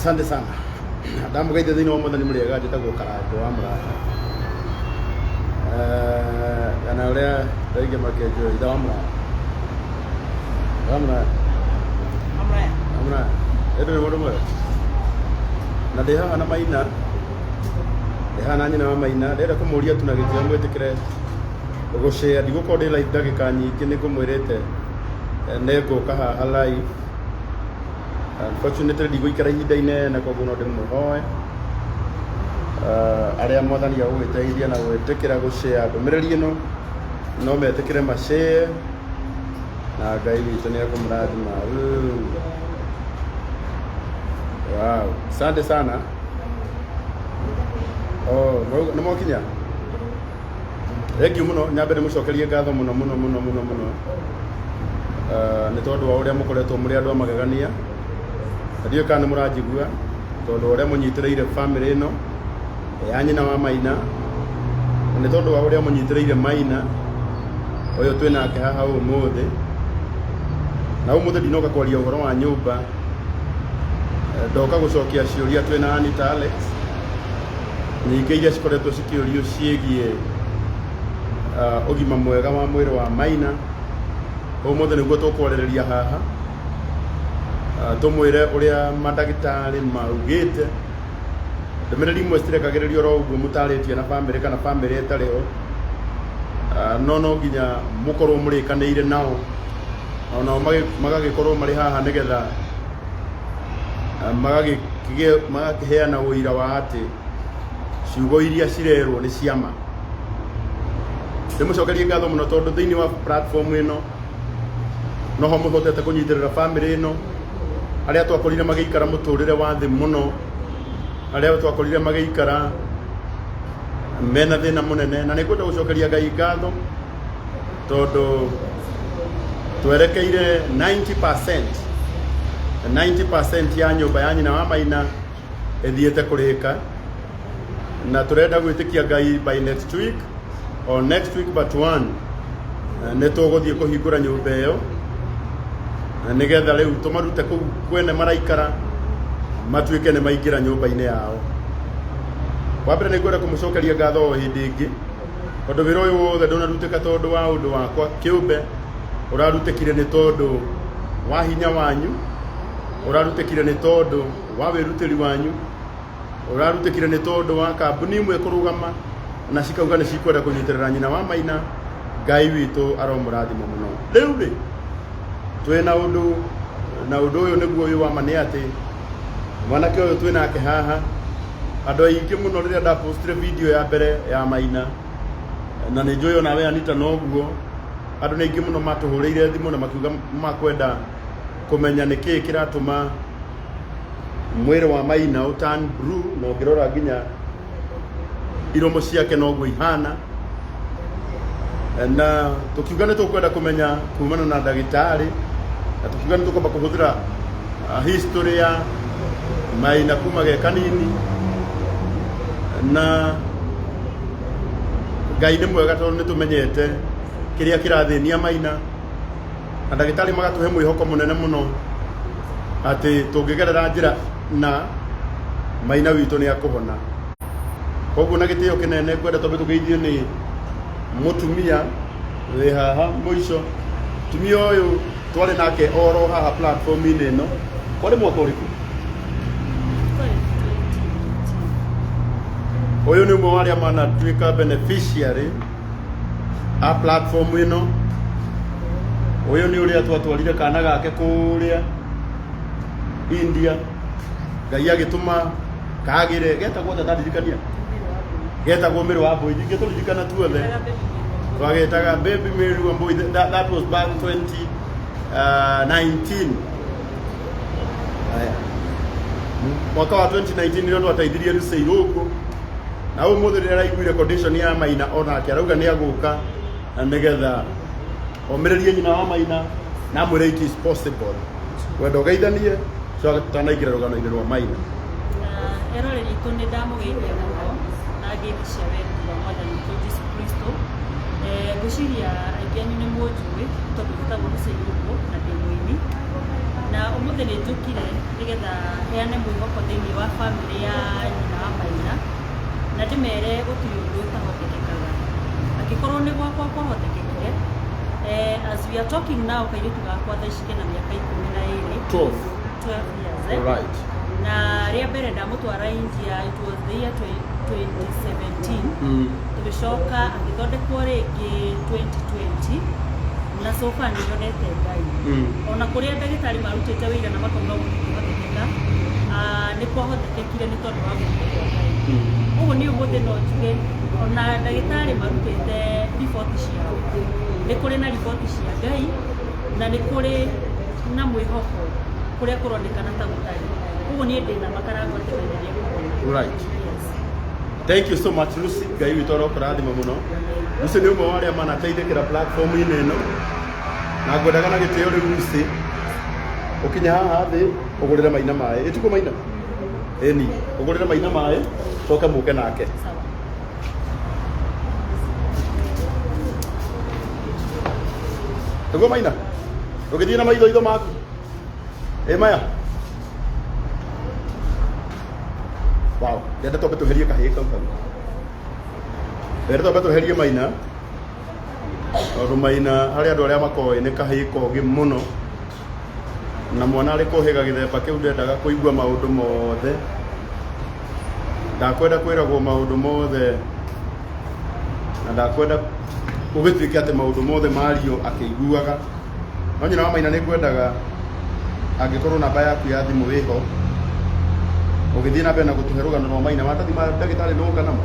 Asante sana. Ndamũgeithia thĩinĩ wa Mwathani mũrĩega njĩtagwo Karangũ wa Mũraya. Eh, kana ũrĩa aingĩ makĩnjũĩ ithe wa Mũraya. Ithe wa Mũraya. Amraya. Wa Mũraya. Ĩndĩ nĩ mũndũ mwega. Na ndĩ haha na Maina. Ndĩ haha na nyina wa Maina. Ndĩrenda kũmũria tu na gĩtĩo mwĩtĩkĩre gũshare. Ndigũkorwo ndĩ live ndagĩka nyingĩ nĩ ngũmwĩrĩte eh, nĩ ngũka haha live. Unfortunately ndigũikara ihinda inene koguo no ndĩmũhoe arĩa mwathani agũgĩteithia na gwĩtĩkĩra gũshare ndũmĩrĩri ĩno no metĩkĩre macare na Ngai witũ nĩ ekũmũrathima. Wow. Asante sana. Oh, nĩ mwakinya? Thengiũ mũno, nyambe ndĩmũcokerie ngatho mũno mũno mũno mũno mũno eh, nĩ tondũ wa ũrĩa mũkoretwo mũrĩ andũ a magegania. Na ndiũĩ kana nĩ mũranjigua tondũ wa ũrĩa mũnyitĩrĩire famĩlĩ ĩno ya nyina wa Maina, na nĩ tondũ wa ũrĩa mũnyitĩrĩire Maina ũyũ twĩ nake haha ũmũthĩ. Na ũmũthĩ ndinoka kwaria ũhoro wa nyũmba, eh, ndoka gũcokia ciũria twĩ na Anita Alex nyingĩ iria cikoretwo cikĩũrio ciĩgiĩ ũgima mwega wa mwĩrĩ wa Maina. Ũmũthĩ nĩguo tũkwarĩrĩria haha, tũmwĩre ũrĩa mandagĩtarĩ maugĩte. Ndũmĩrĩri imwe citirekagĩrĩrio oro ũguo mũtarĩtie na bamĩrĩ kana bamĩrĩ ĩtarĩ ho, no no nginya mũkorwo mũrĩkanĩire nao, onao magagĩkorwo marĩ haha nĩgetha magakĩheana ũira wa atĩ ciugo iria cirerwo nĩ ciama. Ndĩmũcokerie ngatho mũno tondũ thĩinĩ wa platform ĩno noho mũhotete kũnyitĩrĩra famĩlĩ ĩno, arĩa twakorire magĩikara mũtũrĩre wa thĩ mũno, arĩa twakorire magĩikara mena thĩna mũnene, na nĩ ngwenda gũcokeria Ngai ngatho tondũ twerekeire 90% 90% ya nyũmba ya nyina wa Maina ĩthiĩte kũrĩka na tũrenda gwĩtĩkia Ngai by next week or next week but one nĩ tũgũthiĩ kũhingũra nyũmba ĩyo na nĩgetha rĩu tũmarute kũu kwene maraikara matuĩke nĩ maingĩra nyũmba-inĩ yao. Wa mbere nĩ ngwenda kũmũcokeria ngatho o hĩndĩ ĩngĩ tondũ wĩra ũyũ wothe ndũnarutĩka tondũ wa ũndũ wakwa kĩũmbe, ũrarutĩkire nĩ tondũ wa hinya wanyu, ũrarutĩkire nĩ tondũ wa wĩrutĩri wanyu, ũrarutĩkire nĩ tondũ wa kambuni imwe kũrũgama na cikauga nĩ cikwenda kũnyitĩrĩra nyina wa Maina. Ngai witũ aromũrathima mũno. Rĩu rĩ, twĩna ũndũ na ũndũ ũyũ nĩguo ũyũ wa ma nĩ atĩ mwanake ũyũ twĩ nake haha, andũ aingĩ mũno rĩrĩa ndapostire video ya mbere ya Maina, na nĩ njũĩ onawe Anita noguo, andũ nĩ aingĩ mũno matũhũrĩire thimũ na makiuga makwenda kũmenya nĩkĩĩ kĩratũma mwĩrĩ wa Maina ũ turn blue, na ũngĩrora nginya iromo ciake noguo ihana. Na tũkiuga nĩ tũkwenda kũmenya kumana na ndagĩtarĩ, na tũkiuga nĩ tũkwamba kũhũthĩra history ya Maina kuma ge kanini, na Ngai nĩ mwega tondũ nĩ tũmenyete kĩrĩa kĩrathĩnia Maina, na ndagĩtarĩ magatũhe mwĩhoko mũnene mũno atĩ tũngĩgerera njĩra na Maina witũ nĩ akũhona. Koguo na gĩtĩo kĩnene ngwenda twambe tũgeithio nĩ mũtumia wĩ haha mũico. Mũtumia ũyũ twarĩ nake oro haha platform-inĩ ĩno, kwarĩ mwaka ũrĩkũ? Ũyũ nĩ ũmwe wa arĩa manatuĩka beneficiary a platform ĩno. Ũyũ nĩ ũrĩa twatwarire kana gake kũrĩa India, Ngai agĩtũma kagĩre, getagwo atĩa ndandirikania? Getagwo Mĩrũ wa Mbũi, ndingĩtũririkana tuothe. Twagetaga Baby Mary Wambui, that was back 2019. Aya. Mwaka wa 2019 nĩrĩo twateithirie Lucy Irũngũ, na ũmũthĩ rĩrĩa araiguire condition ya Maina onake arauga nĩ agũka na nĩgetha omĩrĩrie nyina wa Maina na amwĩre it is possible. Wenda ũgeithanie coka tũtanaingĩra rũgano-inĩ rwa Maina. Na eroreri aitũ nĩ ndamũgeithia mũno na ngeithi cia wendi wa mwathani witũ Jesu Kristo. Ngwĩciria aingĩ anyu nĩ mũnjũĩ tondũ njĩtagwo Lucy Irũngũ na ndĩ mũini. Na ũmũthĩ nĩ njũkire nĩgetha heane mwĩhoko thĩinĩ wa bamĩrĩ ya nyina wa Maina na ndĩmere gũtirĩ ũndũ ũtahotekekaga. Angĩkorwo nĩ gwakwa kwahotekekire, as we are talking now kairĩtu gakwa thaa ici kena mĩaka 12. 12. 12 years, eh? Right. Na rĩa mbere ndamũtwara India, it was the year 2017. Tũgĩcoka agĩthondekwo rĩngĩ 2020, na so far nĩ nyonete Ngai. Ona kũrĩa ndagĩtarĩ marutĩte wĩira na makauga gũtingĩhotekeka, nĩ kwahotekekire nĩ tondũ wa guoko kwa Ngai. Ũguo nĩ ũmũthĩ no njuge ona ndagĩtarĩ marutĩte riboti ciao, nĩ kũrĩ na riboti cia Ngai na nĩ kũrĩ na mwĩhoko kũrĩa kũronekana ta gũtarĩ. Ũguo niĩ ndĩna makarango atĩ Maina nĩ ekũhona. Right. Yes. Thank you so much, Lucy. Ngai witũ arokũrathima mũno. Lucy nĩ ũmwe wa arĩa manateithĩkĩra platform-inĩ ĩno. Na ngwendaga na gĩtĩo rĩu Lucy, ũkinye haha thĩ ũgũrĩre Maina maĩ. Ĩtukũ Maina? Ĩni, ũgũrĩre Maina maĩ, coke mũke nake. Sawa. Nĩguo Maina? Ũgĩthiĩ na maitho itho maku? Ĩ maya? Wow, ndenda twambe tweherie kahĩĩ kau hau. Ndenda twambe tweherie Maina. Tondũ Maina harĩ andũ arĩa makoĩ nĩ kahĩĩ kogĩ mũno. Na mwana arĩ kũhĩga gĩthemba kĩu ndendaga kũigua maũndũ mothe. Ndakwenda kwĩragwo maũndũ mothe. Na ndakwenda gũgĩtuĩke atĩ maũndũ mothe mario akĩiguaga. No nyina wa Maina nĩ ngwendaga angĩkorwo namba yaku ya thimũ ĩho, ũgĩthiĩ na mbere na gũtũhe rũgano rwa Maina, maratathi ma ndagĩtarĩ nĩ woka namo?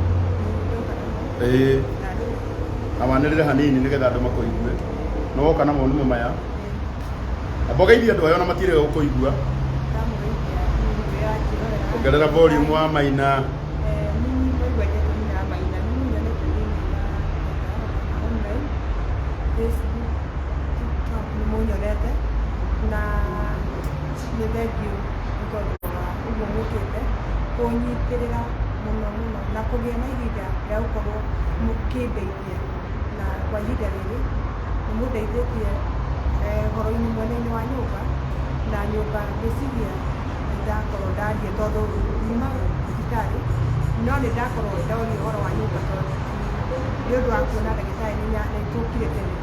Ĩĩ. Na wanĩrĩre hanini nĩgetha andũ makũigue. Nĩ woka namo nĩmo maya. Na mbogeithie andũ aya ona matirĩ gũkũigua. Ongerera volume wa Maina. Facebook, TikTok nĩ mũnyonete na nĩ thengiũ nĩ tondũ wa ũguo mũkĩte kũnyitĩrĩra mũno mũno na kũgĩa na ihinda rĩa gũkorwo mũkĩndeithia, na kwa ihinda rĩrĩ nĩ mũndeithĩtie ũhoro-inĩ mwena-inĩ wa nyũmba, na nyũmba ngwĩciria nĩ ndakorwo ndaria tondũ nyuma thibitarĩ no nĩ ndakorwo ndoria ũhoro wa nyũmba tondũ nĩ ũndũ wa kuona ndagĩtarĩ nĩ tũkire tene,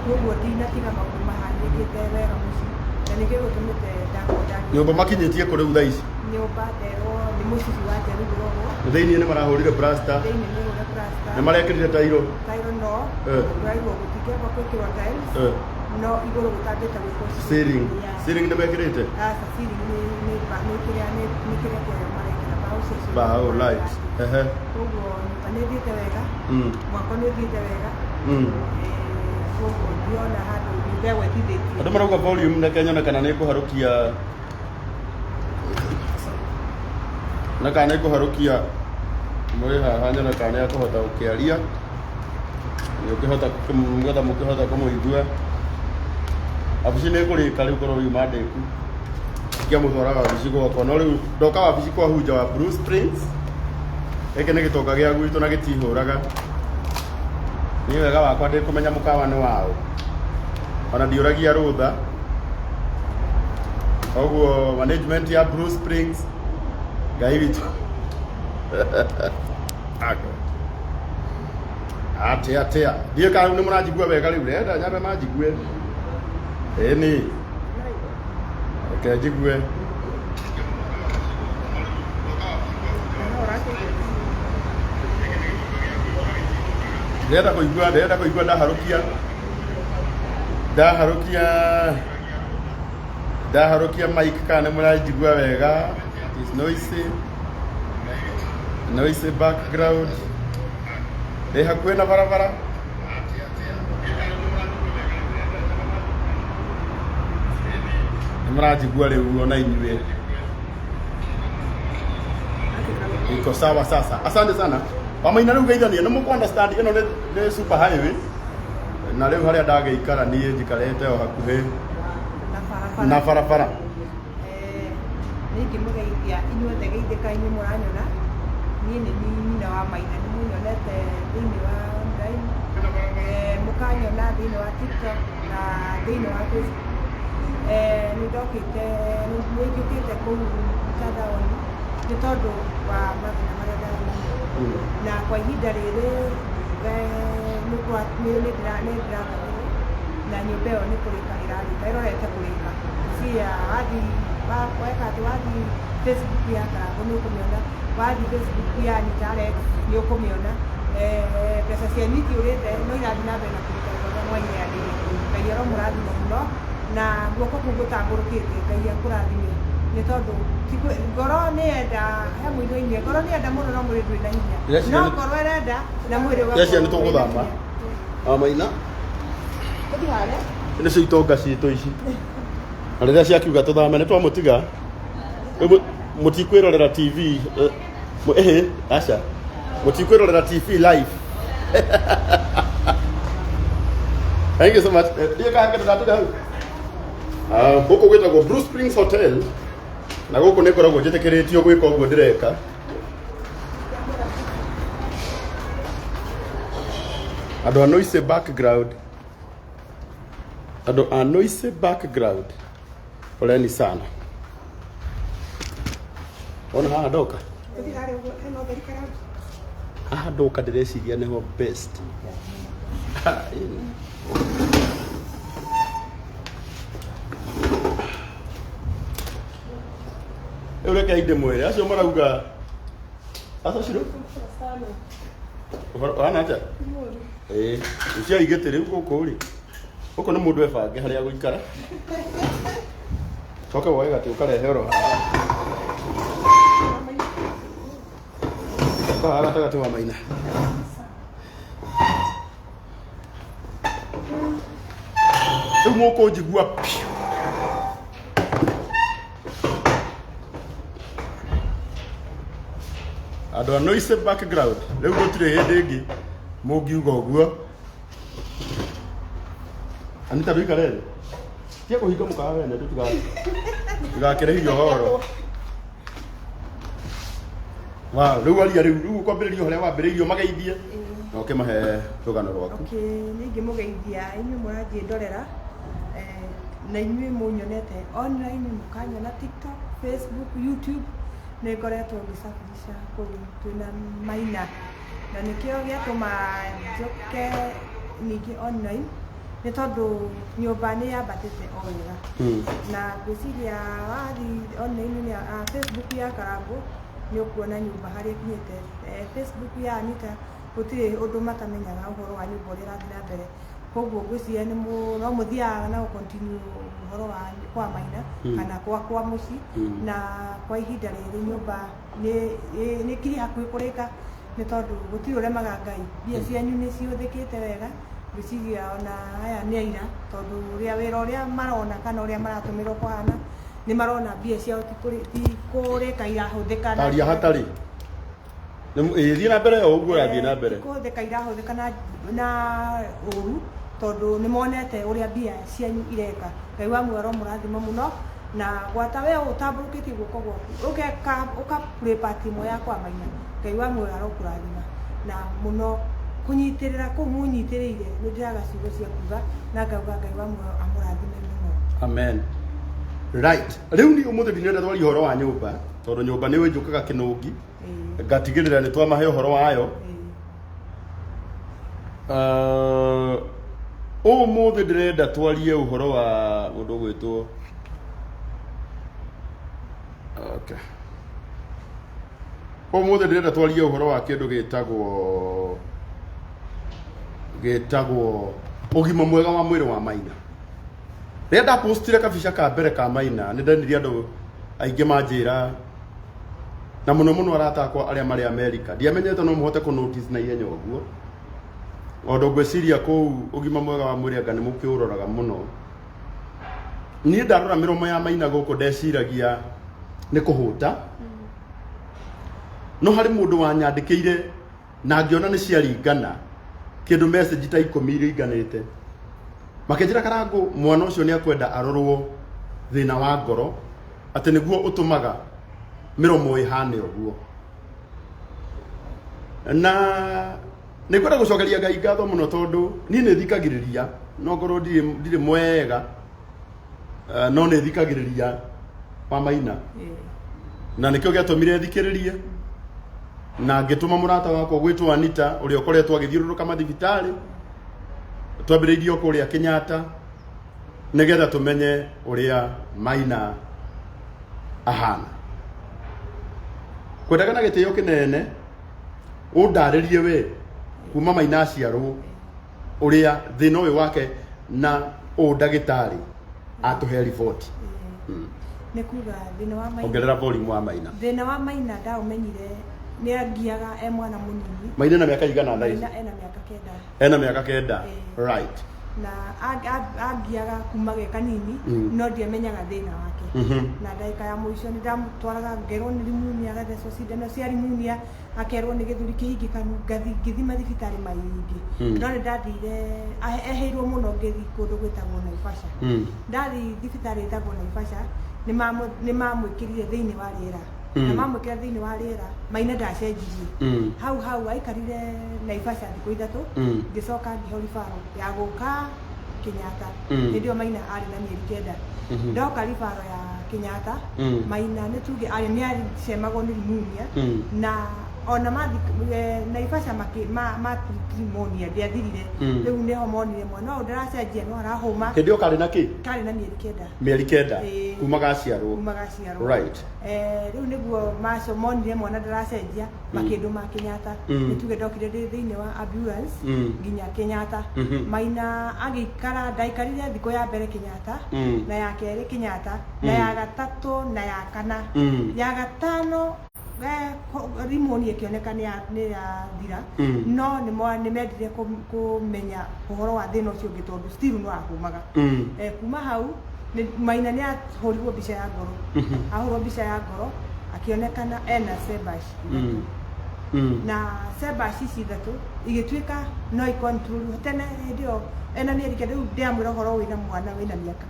koguo ndinatiga maũndũ mahanĩkĩte wega mũciĩ na nĩkĩo gĩtũmĩte ndakorwo ndaria. Nyũmba makinyĩtie kũ rĩu thaa ici? Nyũmba nderwo nĩ mũcibi wa nja rĩu ndĩrorwo. Thĩinĩ nĩ marahũrire plaster? Thĩinĩ nĩ hũre plaster. Nĩ marekĩrire tairo? Tairo no tũraigua gũtingĩamba gwĩkĩrwo tiles, no igũrũ gũtambĩte gwĩkwo Ceiling. Yeah. Ceiling nĩ mekĩrĩte? Aca, ceiling nĩ kĩrĩa kĩoyo marekĩra mbaũ cio Mbaũ light. Ehe. Koguo nyũmba nĩ ĩthiĩte wega, mwako nĩ ũthiĩte wega. Koguo ndiona handũ nyũmba ĩgwetithĩtie. Andũ marauga volume, reke nyone kana nĩ ngũharũkia. Na kana nĩ ngũharũkia mwĩ haha nyone kana nĩ akũhota gũkĩaria. Nĩ ũkĩhota nĩgetha mũkĩhota kũmũigua. Wabici nĩ ĩkũrĩka rĩu korwo yuma ndĩku. Kĩamũtwara wabici gwakwa, no rĩu ndoka wabici kwa Hunja wa Blue Springs. Gĩkĩ nĩ gĩtonga gĩa gwitũ na gĩtihũraga. Niĩ wega wakwa ndĩkũmenya mũkawa nĩ waũ. Ona ndiũragia rũtha. Koguo management ya Blue Springs, Ngai witũ. Ako. Atia atia. Ndiĩ kana nĩ mũranjigua wega rĩu, ndĩrenda nyambe manjigue. Ĩni. Reke njigue. Ndĩrenda kũigua ndaharũkia. Ndaharũkia ndaharũkia mic kana nĩ mũranjigua wega. It is noisy. Noisy background. Ndĩ hakuhĩ na barabara. Nĩ mũranjigua rĩu ona inyuĩ? Iko sawa sasa. Asante sana. Wamaina rĩu geithania nĩ mũkũ understand ĩno nĩ super highway. Na rĩu harĩa ndagĩikara niĩ njikarĩte o hakuhĩ na barabara. Na barabara. Nĩ ingĩmũgeithia inyuothe, geithĩka inyuĩ mũranyona. Niĩ nĩ niĩ nyina wa Maina, nĩ mũnyonete thĩinĩ wa online, mũkanyona thĩinĩ wa TikTok na thĩinĩ wa Facebook. Nĩ ndokĩte, nĩ njũkĩte kũu mtandaoni nĩ tondũ wa mathĩna marĩa ndarĩ namo. Na kwa ihinda rĩrĩ nĩ ndĩrathomire na nyũmba ĩyo nĩ kũrĩka ĩrarĩka, ĩrorete kũrĩka. Cia wathiĩ weka atĩ wathiĩ Facebook ya Karangũ nĩ ũkũmĩona, wathiĩ Facebook ya Anita Alex nĩ ũkũmĩona. Mbeca cianyu itiũrĩte no irathiĩ na mbere na kũruta wĩra ũrĩa mwaiheanire. Ngai aromũrathima mũno na guoko kũu gũtambũrũkĩte Ngai akũrathime nĩ tondũ ngoro nĩ yenda, he mũini wainire, ngoro nĩ yenda mũno no mwĩrĩ ndũrĩ na hinya. Ndĩreciria No nĩ- ngoro ĩrenda na mwĩrĩ ũgakorwo Ndĩreciria nĩ wĩna tũgũthama. hinya. Maina Tũthiĩ harĩa. Nĩcio itonga citũ ici na rĩrĩa ciakiuga tũthame nĩ twamũtiga. Rĩu mũtikwĩrorera TV, ĩhĩ aca, mũtikwĩrorera TV live. Thank you so much. Ndiĩ kana kĩndũ ndatiga hau. Ah, gũkũ gwĩtagwo Blue Springs Hotel na gũkũ nĩ ngoragwo njĩtĩkĩrĩtio gwĩka ũguo ndĩreka. Andũ a noisy background, andũ a noisy background, poleni sana. Ona haha ndoka, Tũthiĩ harĩa ũguo hena ũtheri Karangũ. Haha ndoka ndĩreciria nĩho best. Rĩu rekei ndĩmwĩre acio marauga aca ciro ũhoro ũhana atĩa? Ĩĩ cia igĩtĩ rĩu gũkũ rĩ, gũkũ nĩ mũndũ ebange harĩa gũikara, coke woe gatĩ ũkarehe oro haha. Ũka haha gatagatĩ wa maina. Rĩu mũkũnjigua piũ. Andũ a noisy background, rĩu gũtirĩ hĩndĩ ĩngĩ mũngiuga ũguo. Anita, ndũikare thĩ, tia kũhinga mũkawa wene, tũtigakĩrĩhio horo. Wow, rĩu aria, rĩu ũkwambĩrĩria harĩa wambĩrĩirie, ũmageithie na ũkĩmahe rũgano rwaku. Okay, nĩ ingĩmũgeithia inyuĩ mũranjĩndorera, na inyuĩ mũnyonete online, mũkanyona TikTok, Facebook, YouTube. Nĩ ngoretwo ngĩcabirisha kũu twĩna Maina na nĩkĩo gĩatũma njoke ningĩ online nĩ tondũ nyũmba nĩ yambatĩte o wega. Na ngwĩciria wathiĩ online -inĩ, Facebook ya Karangũ, nĩ ũkuona nyũmba harĩa ĩkinyĩte. Facebook ya Anita, gũtirĩ ũndũ matamenyaga ũhoro wa nyũmba ũrĩa ĩrathiĩ na mbere. Koguo ngwĩciria nĩ no mũthiaga na gũ continue ũhoro wa kwa Maina kana kwa mũciĩ. Na kwa ihinda rĩrĩ nyũmba nĩ ĩkirie hakuhĩ kũrĩka nĩ tondũ gũtirĩ ũremaga Ngai. Mbia cianyu nĩ cihũthĩkĩte wega. Ngwĩciria ona aya nĩ aira tondũ ũrĩa wĩra ũrĩa marona kana ũrĩa maratũmĩrwo kũhana, nĩ marona mbia ciao ti kũrĩka irahũthĩka na Taria hatarĩ. Ĩĩ, thiĩ na mbere o ũguo ũrathiĩ na mbere. Ti kũhũthĩka irahũthĩka na ũru tondũ nĩ monete ũrĩa mbia cianyu ireka. Ngai wa muoyo aromũrathima mũno na gwata we ũtambũrũkĩtie guoko gwaku ũgeka ũka play part ĩmwe ya kwa Maina. Ngai wa muoyo arokũrathima na mũno kũnyitĩrĩra kũu mũnyitĩrĩire. Nĩ ndĩraga ciugo cia kuga na ngauga Ngai wa muoyo amũrathime mũno. Amen. Right, rĩu ni ũmũthĩ ndinenda twaria ũhoro wa nyũmba tondũ nyũmba nĩ njũkaga kĩnũngi ngatigĩrĩra nĩ twamahe ũhoro wayo. Ũmũthĩ ndĩrenda twarie ũhoro wa mũndũ ũgwĩtwo, okay. Ũmũthĩ ndĩrenda twarie ũhoro wa kĩndũ gĩtagwo ũgima mwega wa mwĩrĩ wa Maina. Rĩrĩa ndapostire kabica ka mbere ka Maina, nĩ ndenirie andũ aingĩ manjĩra, na mũno mũno arata akwa arĩa marĩ Amerika. Ndiamenyete no mũhote kũ notice na ihenya ũguo, tondũ ngwĩciria kũu ũgima mwega wa mwĩrĩ anga nĩ mũkĩũroraga mũno. Niĩ ndarora mĩromo ya Maina gũkũ ndeciragia nĩ kũhũta, no harĩ mũndũ wanyandĩkĩire na ngĩona nĩ ciaringana kĩndũ message ta 10 iringanĩte, makĩnjĩra, "Karangũ, mwana ũcio nĩ akwenda arorwo thĩna wa ngoro, atĩ nĩguo ũtũmaga mĩromo ĩhane ũguo." Na nĩ ngwenda gũcokeria Ngai ngatho mũno tondũ niĩ nĩ thikagĩrĩria, no ngorwo ndirĩ mwega. No nĩ thikagĩrĩria wa Maina. Na nĩkĩo gĩatũmire thikĩrĩrie na ngĩtũma mũrata wakwa gwĩtwo Anita, ũrĩa ũkoretwo agĩthiũrũrũka mathibitarĩ. Twambĩrĩirie o kũrĩa Kenyatta nĩgetha tũmenye ũrĩa Maina ahana. Kwendaga na gĩtĩo kĩnene ũndarĩrie we kuma Maina aciarwo ũrĩa thĩna ũyũ wake, na ũũ ndagĩtarĩ atũhe riboti. Nĩ kuga thĩna wa Maina. Ongerera volume wa Maina. Thĩna wa Maina ndaũmenyire nĩ angiaga e mwana mũnini. Maina na mĩaka igana thaa ici? Maina ena mĩaka 9. Ena mĩaka 9. Ĩĩ. Na angiaga kuma ge kanini, no ndiamenyaga thĩna wake. Na ndagĩka ya mũico nĩ ndamũtwaraga, ngerwo nĩ rimunia, agathecwo cindano cia rimunia, akerwo nĩ gĩthũri kĩhingĩkanu. Ngathi ngĩthi mathibitarĩ maingĩ, no nĩ ndathire eheirwo mũno, ngĩthi kũndũ gwĩtagwo Naivasha. Ndathi thibitarĩ ĩtagwo Naivasha, nĩ mamwĩkĩrire thĩinĩ wa rĩera. Na mamwĩkĩra thĩinĩ wa rĩera, Maina ndacenjirie. Hau hau aikarire Naivasha thikũ 3. Ngĩcoka ngĩheo referral ya gũka Kenyatta. Hĩndĩ ĩyo Maina arĩ na mĩeri 9. Ndoka referral ya Kenyatta, Maina nĩ tuge arĩ nĩ acemagwo nĩ pneumonia. Na ona mathi Naivasha makĩ ma pneumonia ndĩathirire. Rĩu nĩho monire mwana ũyũ ndaracenjia, no arahũma. Hĩndĩ ĩyo karĩ na kĩ? Karĩ na mĩeri 9. Mĩeri 9. Ĩĩ. Kuma gaciarwo. Kuma gaciarwo. Rĩu nĩguo maco monire mwana ndaracenjia, makĩndũma Kenyatta. Nĩ tuge ndokire ndĩ thĩinĩ wa ambulance nginya Kenyatta. Maina agĩikara, ndaikarire thikũ ya mbere Kenyatta, na ya kerĩ Kenyatta, na ya gatatũ, na ya kana, ya gatano pneumonia ĩkĩoneka nĩ yathira. No nĩ mendire kũmenya ũhoro wa thĩna ũcio ũngĩ, tondũ still no ahũmaga. Kuma hau Maina nĩ ahũrirwo mbica ya ngoro. Ahũrwo mbica ya ngoro, akĩonekana ena sebash ithatũ. Na sebash ici ithatũ igĩtuĩka no icontrol tene. Hĩndĩ ĩyo ena mĩeri 9. Rĩu ndĩramwĩra ũhoro wĩna mwana wĩna mĩaka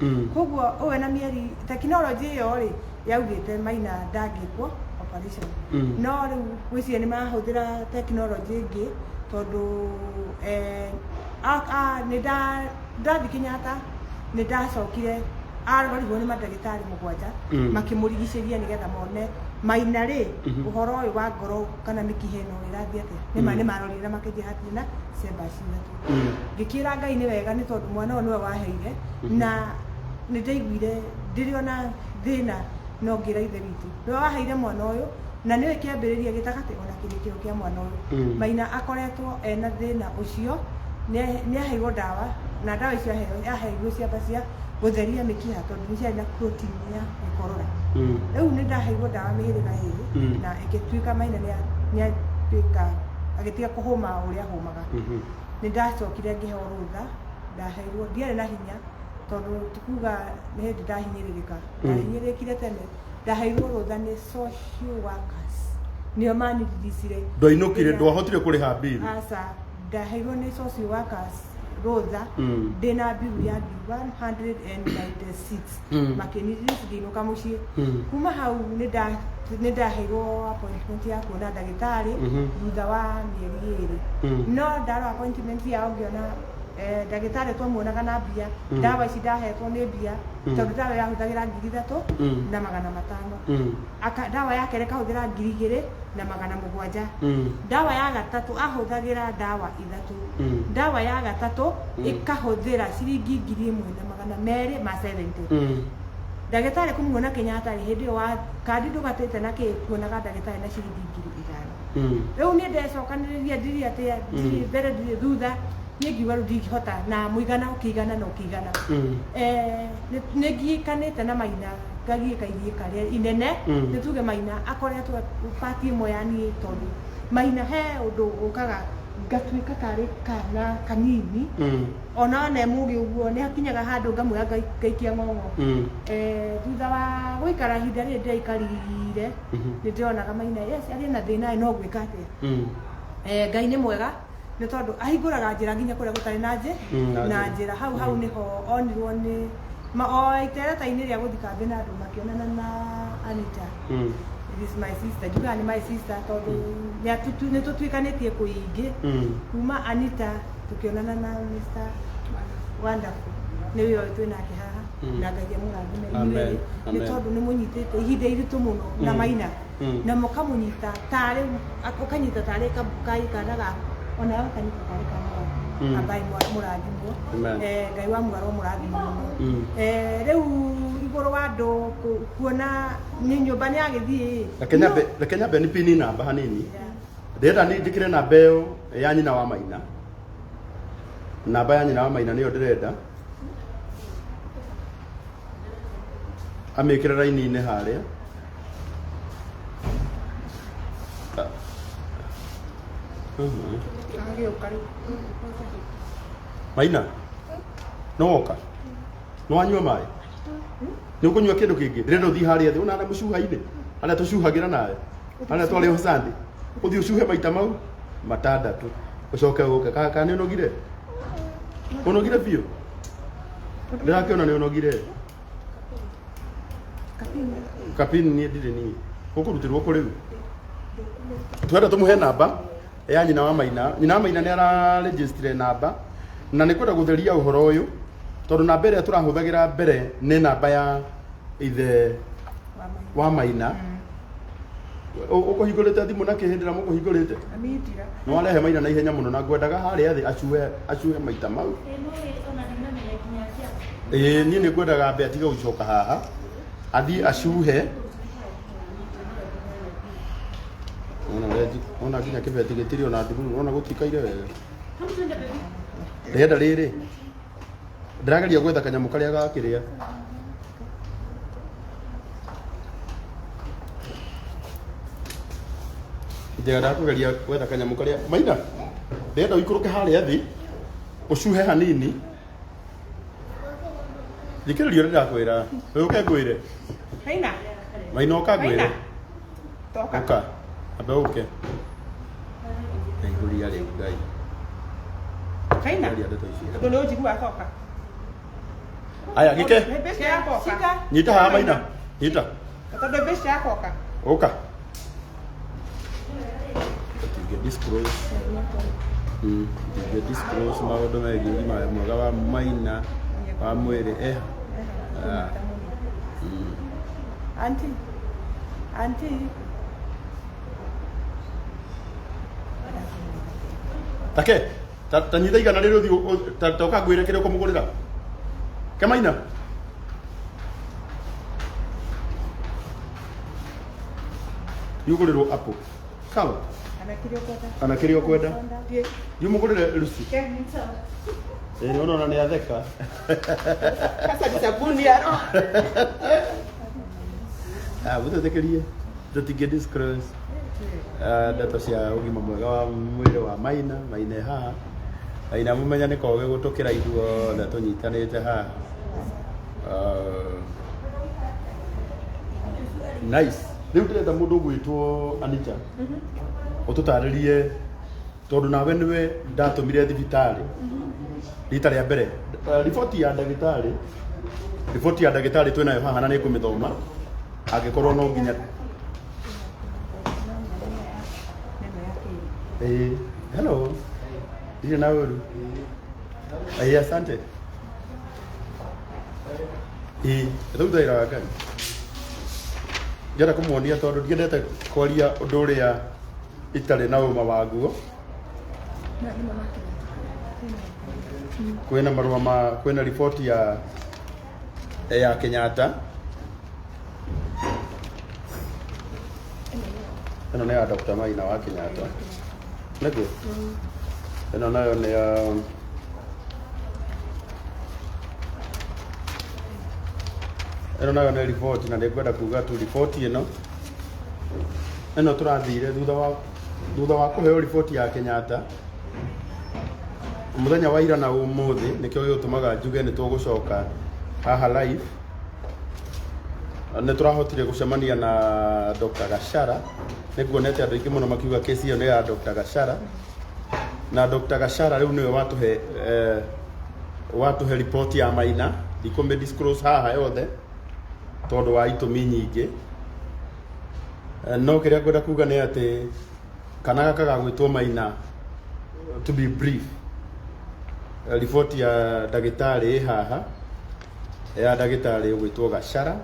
9. Koguo ũyũ ena mĩeri, tekinoronjĩ ĩyo rĩ yaugĩte Maina ndangĩkwo operation. No rĩu gwĩciria nĩ marahũthĩra tekinoronjĩ ĩngĩ, tondũ nĩ ndathi Kenyatta, nĩ ndacokire arorirwo nĩ mandagĩtarĩ 7. Makĩmũrigicĩria nĩgetha mone Maina rĩ, ũhoro ũyũ wa ngoro kana mĩkiha ĩno ĩrathiĩ atĩa. Nĩma nĩ marorire na makĩnjĩra hatirĩ na cebaci ithatũ. Ngĩkĩra Ngai nĩ wega, nĩ tondũ mwana ũyũ nĩwe waheire, na nĩ ndaiguire ndĩrĩ ona thĩna, no ngĩra Ithe witũ nĩwe waheire mwana ũyũ, na nĩwe kĩambĩrĩria gĩtagatĩ ona kĩrĩkĩro kĩa mwana ũyũ. Maina akoretwo ena thĩna ũcio, nĩ aheirwo ndawa, na ndawa icio aheirwo ciamba cia gũtheria mĩkiha, tondũ nĩ ciarĩ na protein ya gĩkorora. Rĩu nĩ ndaheirwo ndawa mĩhĩrĩga ĩrĩ, na ĩgĩtuĩka Maina nĩ atuĩka agĩtiga kũhũma ũrĩa ahũmaga. Nĩ ndacokire ngĩheo rũtha, ndaheirwo, ndiarĩ na hinya, tondũ tikuga nĩ hĩndĩ ndahinyĩrĩrĩka. Ndahinyĩrĩrĩkire tene. Ndaheirwo rũtha nĩ social workers, nĩo maniririicire. Ndwainũkire, ndwahotire kũrĩha bill? Aca, ndaheirwo nĩ social workers rũtha ndĩna bill ya 196. Makĩniririci, ngĩinũka mũciĩ. Kuma hau nĩ ndaheirwo appointment ya kuona ndagĩtarĩ thutha wa mĩeri 2. No ndarora appointment yao, ngĩona ndagĩtarĩ twamuonaga na mbia. Ndawa ici ndahetwo nĩ mbia, tondũ ndawa yahũthagĩra 3500. Ndawa ya kerĩ kahũthĩra 2700. Ndawa ya gatatũ, ahũthagĩra ndawa ithatũ. Ndawa ya gatatũ ĩkahũthĩra ciringi 1270. Ndagĩtarĩ kũmuona Kenyatta rĩ, hĩndĩ ĩyo wa kandi ndũgatĩte na kĩ, kuonaga ndagĩtarĩ na ciringi 5000. Rĩu niĩ ndecokanĩrĩria, ndirĩ atĩa, ndirĩ mbere, ndirĩ thutha. Niĩ ngiuga rĩu ndingĩhota, na mũigana ũkĩigana na ũkĩigana. Nĩ ngiĩkanĩte na Maina, ngagiĩka igiĩka rĩa inene. Nĩ tuge Maina akoretwo pati ĩmwe ya niĩ, tondũ Maina he ũndũ ũkaga ngatuĩka tarĩ kana kanini. Ona one mũgĩ ũguo nĩ hakinyaga handũ ngamwĩra ngaikia ng'ong'o. Thutha wa gũikara ihinda rĩrĩ ndĩraikarire, nĩ ndĩronaga Maina, yes, arĩ na thĩna, no gwĩka atĩa? Ngai nĩ mwega, nĩ tondũ ahingũraga njĩra nginya kũrĩa gũtarĩ na na na njĩra. Njĩra. Hau hau nĩho onirwo nĩ ma o itereta-inĩ rĩa gũthi kambĩ, na andũ makĩonana na Anita. It is my sister, njugaga nĩ my sister, tondũ nĩ tũtuĩkanĩtie kũingĩ. Kuma Anita tũkĩonana na Mr Wonderful, nĩwe ũyũ twĩ nake haha. Na Ngai amũrathime Amen. inyuĩ nĩ Amen. tondũ nĩ mũnyitĩte ihinda iritũ mũno na Maina na mũkamũnyita tarĩ ũkanyita tarĩ kana gaku ona ũkanyita tarĩ kana gaku. Ambai mũrathimwo. Amen. Ngai wa mũgarwo mũrathimo mũno. Rĩu igũrũ wa andũ kuona nĩ nyũmba nĩ agĩthiĩ. Reke nyambe nĩ pini namba hanini. Ndĩrenda nĩ njĩkĩre namba ĩyo ya nyina wa Maina. Namba ya nyina wa Maina nĩyo ndĩrenda amĩkĩre raini-inĩ harĩa. Ah. Agĩũka rĩu. Maina, no woka no wanyua maĩ nĩ ũkũnyua kĩndũ kĩngĩ? Ndĩrenda ũthiĩ harĩa thĩ ũnana mũcuha-inĩ harĩa tũcuhagĩra nawe harĩa twarĩ Sunday, ũthiĩ ũcuhe maita mau matandatũ ũcoke ũke. Kana nĩ ũnogire? Ũnogire biũ, ndĩrakĩona nĩ ũnogire. Kapini niĩ ndirĩ, niĩ ũkũrutĩrwo kũ rĩu? Twenda tũmũhe namba ya nyina wa Maina. Nyina wa Maina nĩ araregistire namba na nĩ kwenda gũtheria ũhoro ũyũ tondũ namba ĩrĩa tũrahũthagĩra mbere nĩ namba ya ithe wa Maina. Ũkũhingũrĩte thimũ na kĩ hĩndĩ ĩrĩa mũkũhingũrĩte? Amitira. Nĩ warehe Maina na ihenya mũno na ngwendaga harĩa thĩ acuhe acuhe maita mau. Ĩno ona ndinamenya nginya kĩa. Ĩĩ, niĩ nĩ ngwendaga ambe atige gũcoka haha athiĩ acuhe. Ona ũrĩa ona nginya kĩbeti gĩtirĩ ona ndururu, ona gũtikaire wega. Come twende, baby. Ndĩrenda rĩrĩ, ndĩrageria gwetha kanyamũ karĩa gakĩrĩa. Ndĩrenda kũgeria gwetha kanyamũ karĩa. Maina, ndĩrenda ũikũrũke harĩa thĩ ũcuhe hanini. Thikĩrĩria ũrĩa ndĩrakwĩra, ũke ngwĩre. Maina. Maina, ũka ngwĩre. Maina. Toka. Ũka ambe ũke aihũria rĩu Ngai. Maina. Aria ndeto ici. Tondũ nĩ ũnjiguaga, toka. Aya gĩke. Nĩ mbeca yakoka. Shika. Nyita haha Maina, nyita. Tondũ mbeca yakoka. Ũka. Tũtingĩ disclose. Tũtingĩ disclose maũndũ megiĩ ũgima mwega wa Maina wa mwĩrĩ eh. Ah. Auntie. Auntie. Take ta nyita 100 rĩrĩ ũthiĩ ta ũka ngwĩre kĩrĩa ũkũmũgũrĩra ke Maina. Nĩ ũgũrĩrwo apple sawa? Kana kĩrĩa ũkwenda. Kana kĩrĩa ũkwenda. Thiĩ. Nĩ ũmũgũrĩre Lucy. Ke. Ĩĩ, nĩ ona nĩ atheka. Sasa ni sabuni ya roho. Ah, mũtwĩtĩkĩrie tũtingĩ disclose ndeto cia ũgima mwega wa mwĩrĩ wa Maina. Maina e haha. Maina mũmenya nĩ kogĩ gũtũkĩra ithuothe tũnyitanĩte haha. Nice. Rĩu ndĩrenda mũndũ ũgwĩtwo Anita ũtũtarĩrie tondũ nawe nĩwe ndatũmire thibitarĩ rita rĩa mbere. Riboti ya ndagĩtarĩ, riboti ya ndagĩtarĩ twĩnayo haha na nĩ ngũmĩthoma angĩkorwo no nginya. Hello, ndirĩ na ũru. Asante. Ĩĩ, rĩu thaira wa Ngai ndĩrenda kũmuonia tondũ ndiendete kwaria ũndũ ũrĩa itarĩ na ũma waguo. Kwĩna marũa ma kwĩna riboti ya Kenyatta. Ĩno nĩ ya Dr. Maina wa Kenyatta nĩguo. Ĩno nayo nĩ ya ĩno nayo nĩ riboti na nĩ ngwenda kuga tu riboti ĩno tũrathire thutha wa kũheo riboti ya Kenyatta mũthenya wa ira na ũmũthĩ. Nĩkĩo gĩgũtũmaga njuge nĩ tũgũcoka haha live. Nĩ tũrahotire gũcemania na Dr. Gachara. Nĩ nguonete andũ aingĩ mũno makiuga kesi ĩyo nĩ ya Dr. Gachara na Dr. Gachara rĩu nĩwe watũhe riboti ya Maina. Ndikũmĩ disclose haha yothe tondũ wa itũmi nyingĩ. No kĩrĩa ngwenda kuga nĩ atĩ kana gaka gagwĩtwo Maina, to be brief, riboti ya ndagĩtarĩ ĩ haha. Ya ndagĩtarĩ ũgwĩtwo Gachara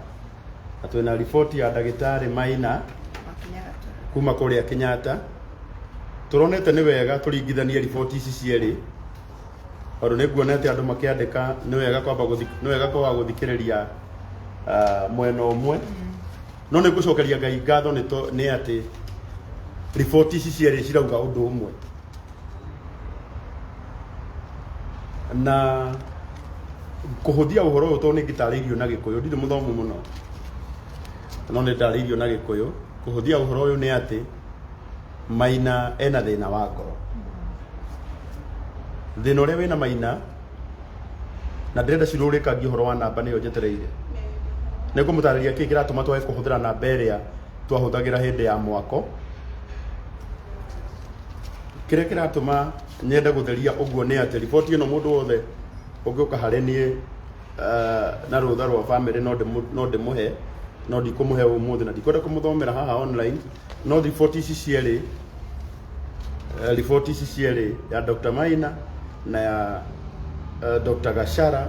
na twĩna riboti ya ndagĩtarĩ Maina kuma kũrĩa Kenyatta. Tũronete nĩ wega tũringithanie riboti ici cierĩ tondũ nĩ nguonete andũ makĩandĩka nĩ wega kwamba nĩ wega kwaga gũthikĩrĩria mwena ũmwe, no nĩ ngũcokeria Ngai ngatho nĩ atĩ riboti ici cierĩ cirauga ũndũ ũmwe. Na kũhũthia ũhoro ũyũ, tondũ nĩ ngĩtarĩirio na Gĩkũyũ, ndirĩ mũthomu mũno no nĩ ndarĩirio na Gĩkũyũ, kũhũthia ũhoro ũyũ nĩ atĩ Maina ena thĩna wa ngoro. Thĩna ũrĩa wĩna Maina, na ndĩrenda cirũrĩkangie ũhoro wa namba nĩyo njetereire, nĩ ngũmũtarĩria kĩĩ kĩratũma twage kũhũthĩra namba ĩrĩa twahũthagĩra hĩndĩ ya mwako. Kĩrĩa kĩratũma nyende gũtheria ũguo nĩ atĩ riboti ĩno mũndũ wothe ũngĩũka harĩ niĩ na rũtha rwa bamĩrĩ no ndĩmũhe, no ndikũmũhe ũmũthĩ na ndikwenda kũmũthomera haha online. No riboti ici cierĩ, riboti ici cierĩ, ya Dr. Maina na ya Dr. Gachara,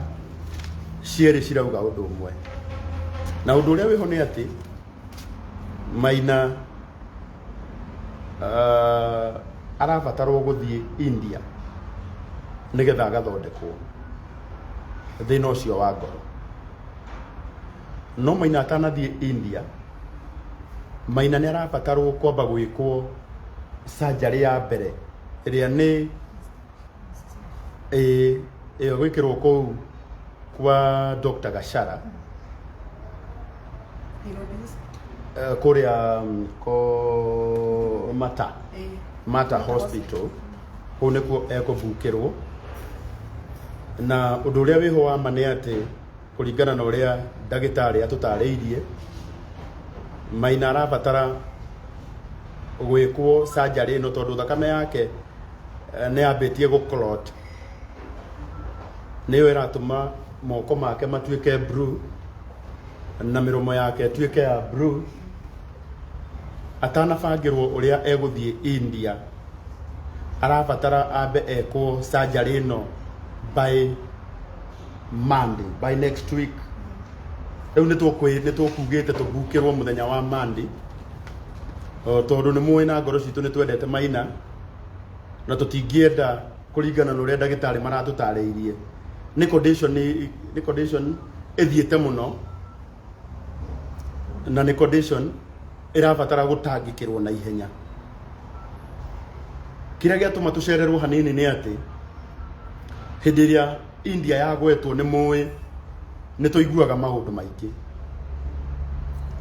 cierĩ cirauga ũndũ ũmwe. Na ũndũ ũrĩa wĩho nĩ atĩ Maina arabatarwo gũthiĩ India nĩgetha agathondekwo thĩna ũcio wa ngoro. No Maina atanathiĩ India, Maina nĩ arabatarwo kwamba gwĩkwo surgery ya mbere ĩrĩa nĩ ĩyo gwĩkĩrwo kũu kwa Dr. Gachara kũrĩa ko Mata Hospital. Kũu nĩkuo ekũbukĩrwo. Na ũndũ ũrĩa wĩho wa ma nĩ atĩ kũringana na ũrĩa ndagĩtarĩ atũtarĩirie, Maina arabatara gwĩkwo surgery ĩno tondũ thakame yake nĩ yambĩtie gũ clot, nĩyo ĩratũma moko make matuĩke blue na mĩromo yake ĩtuĩke ya blue. Atanabangĩrwo ũrĩa egũthiĩ India, arabatara ambe ekwo surgery ĩno by Monday, by next week. Rĩu nĩ tũkugĩte tũbukĩrwo mũthenya wa Monday. O, tondũ nĩ mũĩ na ngoro citũ nĩ twendete Maina na tũtingĩenda, kũringana na ũrĩa ndagĩtarĩ maratũtarĩirie, nĩ condition ĩthiĩte mũno na nĩ condition ĩrabatara gũtangĩkĩrwo na ihenya. Kĩrĩa gĩatũma tũcererwo hanini nĩ atĩ hĩndĩ ĩrĩa India yagwetwo, nĩ mũĩ nĩ tũiguaga maũndũ maingĩ,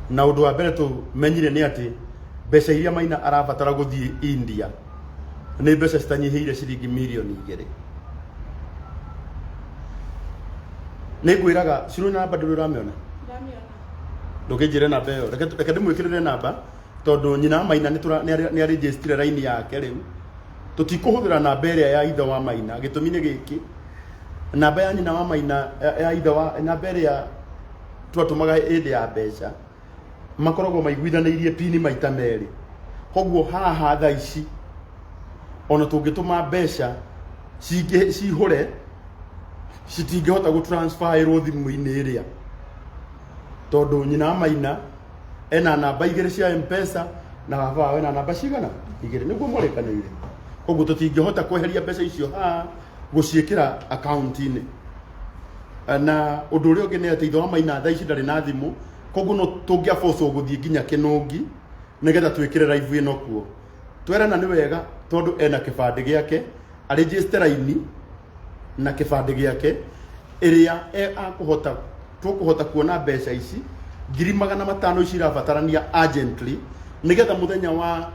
na ũndũ wa mbere tũmenyire nĩ atĩ mbeca iria Maina arabatara gũthiĩ India nĩ mbeca citanyihĩire ciringi mirioni 2. Nĩ ngwĩraga cirũ namba ndũrĩ ũramĩona, ndũkĩnjĩre namba ĩyo. Reke ndĩmwĩkĩrĩre namba tondũ nyina wa Maina nĩ arĩnjĩstire raini yake. Rĩu tũtikũhũthĩra namba ĩrĩa ya ithe wa Maina. Gĩtũmi nĩ gĩkĩ: namba ya nyina wa Maina, ya ithe wa, namba ĩrĩa twatũmaga hĩndĩ ya mbeca, makoragwo maiguithanĩirie pini maita merĩ. Koguo haha thaa ici ona tũngĩtũma mbeca cihũre, citingĩhota gũtransferĩrwo thimũ-inĩ ĩrĩa, tondũ nyina wa Maina ena namba igĩrĩ cia Mpesa na baba wao ena namba cigana igĩrĩ, nĩguo marĩkanĩire. Koguo tũtingĩhota kweheria mbeca icio haha gũciĩkĩra akaunti-inĩ. Na ũndũ ũrĩa ũngĩ nĩ atĩ ithe wa Maina thaa ici ndarĩ na thimũ, koguo no tũngĩabocwo gũthiĩ nginya Kĩnũngi nĩgetha twĩkĩre live ĩno kuo. Twerana nĩ wega tondũ ena kĩbandĩ gĩake, arĩnjĩste raini na kĩbandĩ gĩake ĩrĩa akũhota tũkũhota kuona mbeca ici 500,000 ici irabatarania urgently nĩgetha mũthenya wa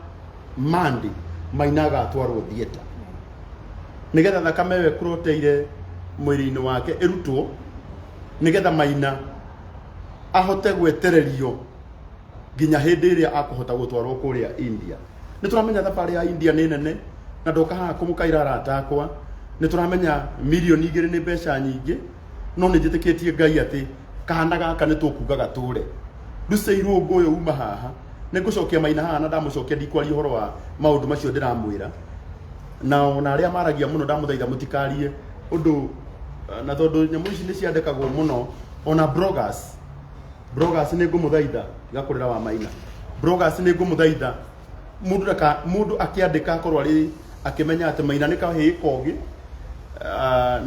Monday Maina agatwarwo theatre nĩgetha thakame ĩyo ĩkũroteire mwĩrĩ-inĩ wake ĩrutwo, nĩgetha Maina ahote gwetererio nginya hĩndĩ ĩrĩa akũhota gũtwarwo kũrĩa India. Nĩ tũramenya thabarĩ ya India nĩ nene, na ndoka haha kũmũkaĩra arata akwa. Nĩ tũramenya mirioni 2 nĩ mbeca nyingĩ, no nĩ njĩtĩkĩtie Ngai atĩ kana gaka nĩ tũkuga gatũre. Lucy Irũngũ ũyũ uma haha, nĩ ngũcokia Maina haha, na ndamũcokia ndikwaria ũhoro wa maũndũ macio ndĩramwĩra. Na ona arĩa maragia mũno, ndamũthaitha mũtikarie ũndũ, na tondũ nyamũ ici nĩ ciandĩkagwo mũno. Ona bloggers, bloggers nĩ ngũmũthaitha, tiga kũrĩra wa Maina. Bloggers nĩ ngũmũthaitha, mũndũ ndaka mũndũ akĩandĩka akorwo arĩ akĩmenya atĩ Maina nĩ kahĩĩ kogĩ,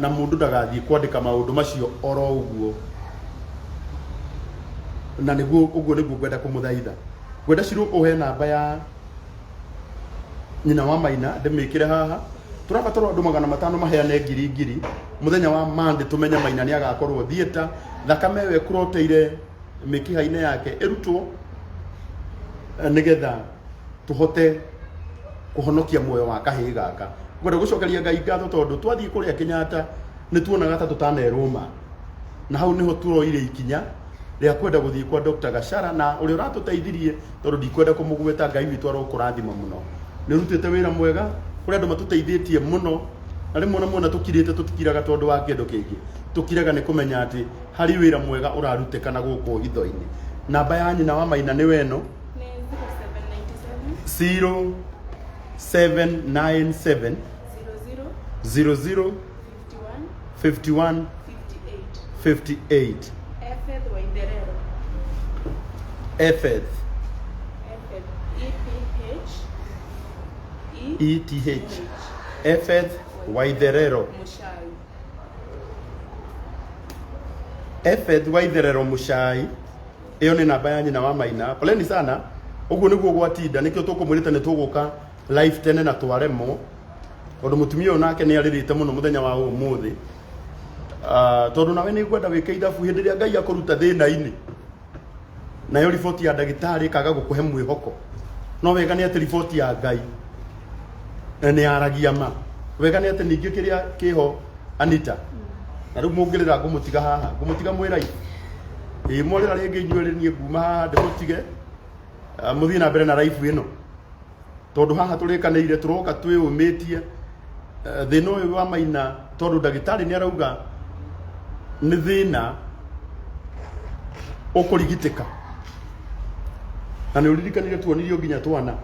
na mũndũ ndagathiĩ kwandĩka maũndũ macio oro ũguo. Na nĩguo ũguo nĩguo ngwenda kũmũthaitha. Ngwenda Shiro ũhe namba ya nyina wa Maina ndĩmĩkĩre haha. Tũrabatara andũ 500 maheane ngiri ngiri mũthenya wa Monday, tũmenye Maina nĩ agakorwo theatre, thakame ĩyo ĩkuroteire mĩkiha-inĩ yake ĩrutwo, nĩgetha tũhote kũhonokia muoyo wa kahĩĩ gaka. Ngwenda gũcokeria Ngai ngatho tondũ twathiĩ kũrĩa Kenyatta nĩ tuonaga ta tũtanerwo ma, na hau nĩho turoire ikinya rĩa kwenda gũthiĩ kwa Dr. Gachara, na ũrĩa ũratũteithirie, tondũ ndikwenda kũmũgweta, Ngai witũ arokũrathima mũno, nĩ ũrutĩte wĩra mwega. Kũrĩ andũ matũteithĩtie mũno, na rĩmwe na muona tũkirĩte, tũtikiraga tondũ wa kĩndũ kĩngĩ, tũkiraga nĩ kũmenya atĩ harĩ wĩra mwega ũrarutĩka na gũkũ hitho-inĩ. Namba ya nyina wa Maina nĩ weno. Nĩ 0797. 0797. 00. 00. 51. 51. 58. 58. Efeth Waitherero. Efeth. Efeth, E P H E E T H, Efeth Waitherero. Mushai. Efeth Waitherero Mushai. Ĩyo nĩ namba ya nyina wa Maina. Poleni sana, ũguo nĩguo gwatinda, nĩkĩo tũkũmwĩrĩte nĩ tũgũka live tene na twaremwo, tondũ mũtumia ũyũ nake nĩ arĩrĩte mũno mũthenya wa ũmũthĩ. Tondũ nawe nĩ ngwenda wĩke ithabu hĩndĩ ĩrĩa Ngai akũruta thĩna-inĩ, nayo riboti ya ndagĩtarĩ ĩkaga gũkũhe mwĩhoko. No wega nĩ atĩ riboti ya Ngai nĩ yaragia ma. Wega nĩ atĩ ningĩ kĩrĩa kĩho Anita, na rĩu mũngĩrĩra ngũmũtiga haha, ngũmũtiga mwĩ live. Ĩĩ, mwarĩra rĩngĩ inyuĩ niĩ nguma haha ndĩmũtige, mũthiĩ na mbere na live ĩno, tondũ haha tũrĩkanĩire tũroka twĩũmĩtie thĩna ũyũ wa Maina, tondũ ndagĩtarĩ nĩ arauga nĩ thĩna ũkũrigitĩka. Na nĩ ũririkanire tuonirio nginya twana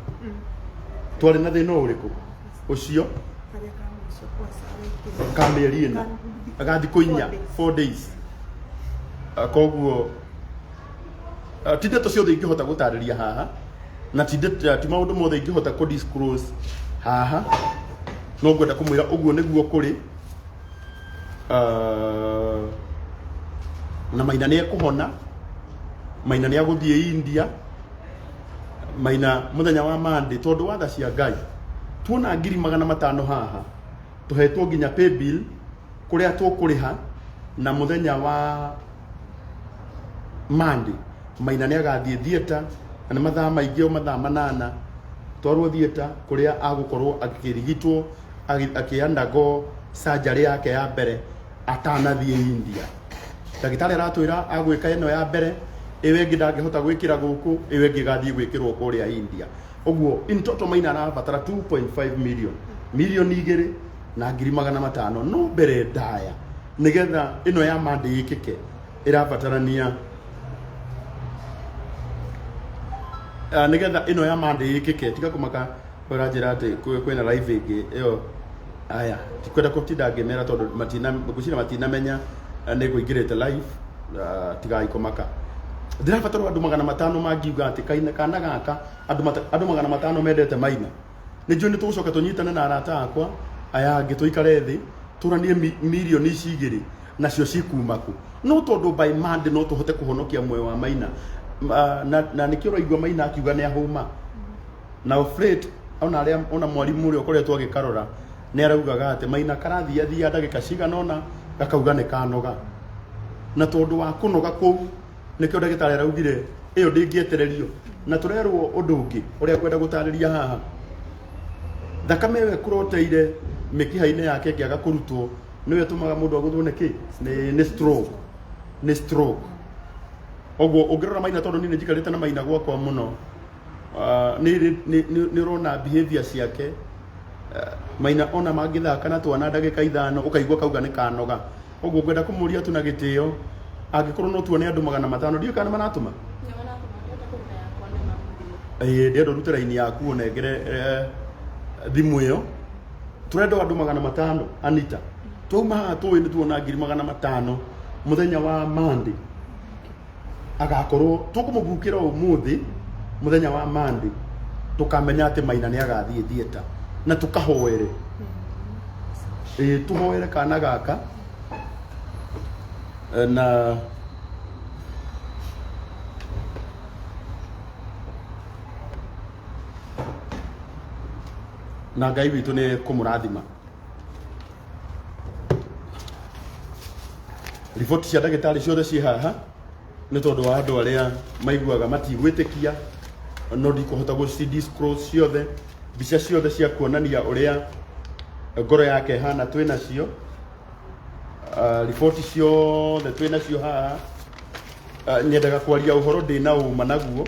twarĩ na thĩna ũrĩkũ ũcio? Karĩa ka mũico kwaca wekire. Ka mĩeri 4, ga thikũ 4, 4 days. Koguo ti ndeto ciothe ingĩhota gũtarĩria haha, na ti ti maũndũ mothe ingĩhota kũ disclose haha, no ngwenda kũmwĩra ũguo nĩguo kũrĩ. Na Maina nĩ ekũhona, Maina nĩ agũthiĩ India, Maina mũthenya wa Monday, tondũ wa tha cia Ngai tuona ngiri 500 haha, tũhetwo nginya pay bill kũrĩa tũkũrĩha, na mũthenya wa Monday Maina nĩ agathiĩ theatre, na nĩ mathaa maingĩ, o mathaa 8, twarwo theatre kũrĩa agũkorwo akĩrigitwo akĩ undergo surgery yake ya mbere atanathiĩ India. Ndagĩtarĩ aratwĩra agwĩka ĩno ya mbere, ĩyo ĩngĩ ndangĩhota gwĩkĩra gũkũ, ĩyo ĩngĩ ĩgathiĩ gwĩkĩrwo kũrĩa India. Ũguo in total Maina arabatara 2.5 million, 2,500,000. No mbere ndaya, nĩgetha ĩno ya Monday ĩkĩke, ĩrabatarania nĩgetha ĩno ya Monday ĩkĩke, tiga kũmaka ũranjĩra atĩ kwĩna live ĩngĩ ĩyo. Aya, tikwenda gũtinda ngĩmera tondũ matina, ngwĩciria matinamenya nĩ ngũingĩrĩte live. Tigai kũmaka, ndĩrabatara andũ 500 mangiuga atĩ kaina kana gaka, andũ 500 mendete Maina. Nĩ njũĩ nĩ tũgũcoka tũnyitane na arata akwa aya angĩ, tũikare thĩ tũranie mirioni ici 2 nacio cikuma kũ. No tondũ by Monday no tũhote kũhonokia muoyo wa Maina. Na nĩkĩo ũraigua Maina akiuga nĩ ahũma na of late. Ona arĩa ona mwarimũ ũrĩa ũkoretwo agĩkarora nĩ araugaga atĩ Maina karathiathia ndagĩka cigana ũna gakauga nĩ kanoga, na tondũ wa kũnoga kũu nĩkĩo ndagĩtarĩ araugire ĩyo ndĩngĩetererio. Na tũrerwo ũndũ ũngĩ ũrĩa ngwenda gũtarĩria haha, thakame ĩyo ĩkũroteire mĩkiha-inĩ yake ĩngĩaga kũrutwo, nĩyo ĩtũmaga mũndũ agũthwo nĩ kĩ nĩ stroke, nĩ stroke. Ũguo ũngĩrora Maina, tondũ niĩ nĩ njikarĩte na Maina gwakwa mũno, nĩ ũrona behavior ciake. Maina ona mangĩthaka na twana ndagĩka 5, ũkaigua kauga nĩ kanoga. Ũguo ngwenda kũmũria tu na gĩtĩo, angĩkorwo no tuone andũ 500, ndiũĩ kana nĩ maratũma. Ĩĩ, ndĩrenda ũrute raini yaku ũnengere thimũ ĩyo. Tũrenda andũ 500. Anita, twauma haha tũĩ nĩ tuona ngiri 500. Muthenya wa Monday agakorwo tũkũmũbukĩra ũmũthĩ. Muthenya wa Monday tũkamenya atĩ Maina nĩ agathiĩ theatre na tũkahoere, ĩĩ, tũhoere kana gaka. Na Ngai witũ nĩ kũmũrathima. Riboti cia ndagĩtarĩ ciothe ciĩ haha nĩ tondũ wa andũ arĩa maiguaga matigwĩtĩkia, no ndikũhota gũci disclose ciothe. Mbica ciothe cia kuonania ũrĩa ngoro yake ĩhana twĩ nacio. Riboti ciothe twĩ nacio haha. Nyendaga kwaria ũhoro ndĩna ũma naguo.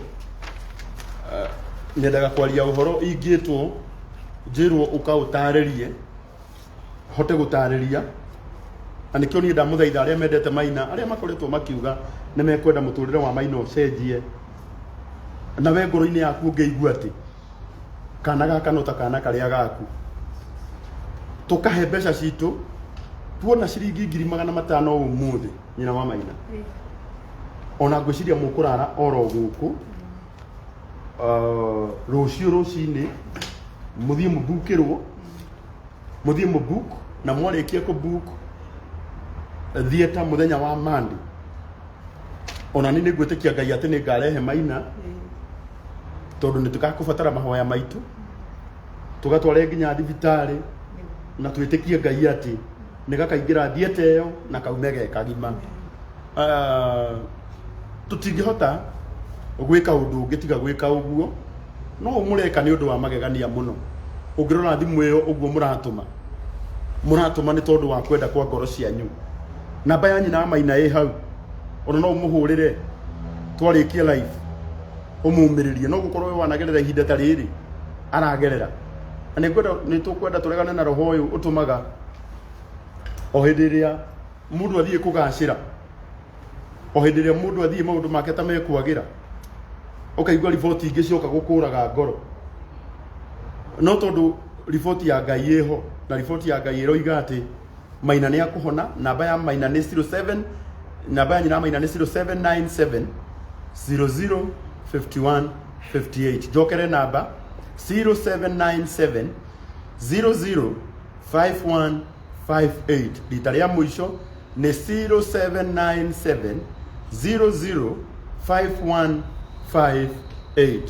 Nyendaga kwaria ũhoro ingĩtwo njĩrwo ũkaũtarĩrie hote gũtarĩria, na nĩkĩo niĩ ndamũthaitha arĩa mendete Maina, arĩa makoretwo makiuga nĩ mekwenda mũtũrĩre wa Maina ũcenjie, na we ngoro-inĩ yaku ũngĩigua atĩ kana gaka no ta kana karĩa gaku, tũkahe mbeca citũ. Tuona ciringi 500,000 ũmũthĩ, nyina wa Maina, ona ngwĩciria mũkũrara oro gũkũ. Rũciũ rũcinĩ mũthiĩ mũbukĩrwo, mũthiĩ mũbook, na mwarĩkia kũbook theatre mũthenya wa Monday, ona niĩ nĩngwĩtĩkia Ngai atĩ nĩ ngarehe Maina, tondũ nĩ tũgakũbatara mahoya maitũ tũgatware nginya thibitarĩ, na twĩtĩkie Ngai atĩ nĩ gakaingĩra theatre ĩyo na kaume ge kagima. Tũtingĩhota gwĩka ũndũ ũngĩ tiga gwĩka ũguo. No mũreka nĩ ũndũ wa magegania mũno. Ũngĩrora thimũ ĩyo ũguo mũratũma, mũratũma nĩ tondũ wa kwenda kwa ngoro cianyu. Namba ya nyina wa Maina ĩ hau, ona no ũmũhũrĩre twarĩkia live ũmũmĩrĩrie. No gũkorwo we wanagerera ihinda ta rĩrĩ aragerera, na nĩ nĩ tũkwenda tũregane na roho ũyũ ũtũmaga o hĩndĩ ĩrĩa mũndũ athiĩ kũgacĩra, o hĩndĩ ĩrĩa mũndũ athiĩ maũndũ make ta mekwagĩra, ũkaigua riboti ingĩ cioka gũkũraga ngoro. No tondũ riboti ya Ngai ĩho, na riboti ya Ngai ĩroiga atĩ Maina nĩ akũhona. Namba ya Maina nĩ 07, namba ya nyina wa Maina nĩ 0797 00 51 58. Njokere namba 0797 00 51 58. Rita rĩa mũico nĩ 0797 00 51 58.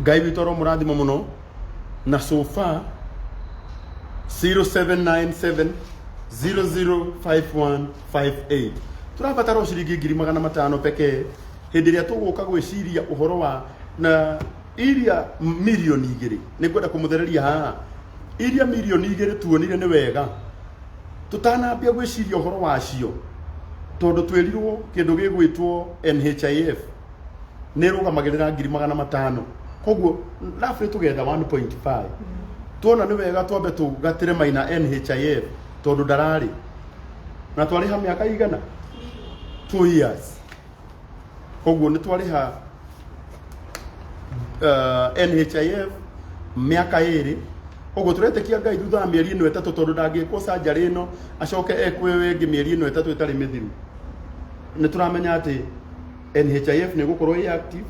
Ngai witũ aromũrathima mũno. Na so far 0797 005158 tũrabatara o ciringi 500,000 pekee. Hĩndĩ ĩrĩa tũgũka gwĩciria ũhoro wa na iria 2 mirioni, nĩ ngwenda kũmũthereria haha iria 2 mirioni tuonire nĩ wega tũtanambia gwĩciria ũhoro wacio, tondũ twĩrirwo kĩndũ gĩgwĩtwo NHIF nĩ ĩrũgamagĩrĩra 500,000, koguo roughly tũgetha 1.5. Tuona nĩ wega twambe tũgatĩre Maina NHIF, tondũ ndararĩ na twarĩha mĩaka igana, 2 years, koguo nĩ twarĩha NHIF mĩaka 2. Ũguo tũretĩkia Ngai thutha wa mĩeri ĩno 3, tondũ ndangĩkwo surgery ĩno acoke ekwo ĩyo ĩngĩ mĩeri ĩno 3 ĩtarĩ mĩthiru, nĩ tũramenya atĩ NHIF nĩ ĩgũkorwo ĩ active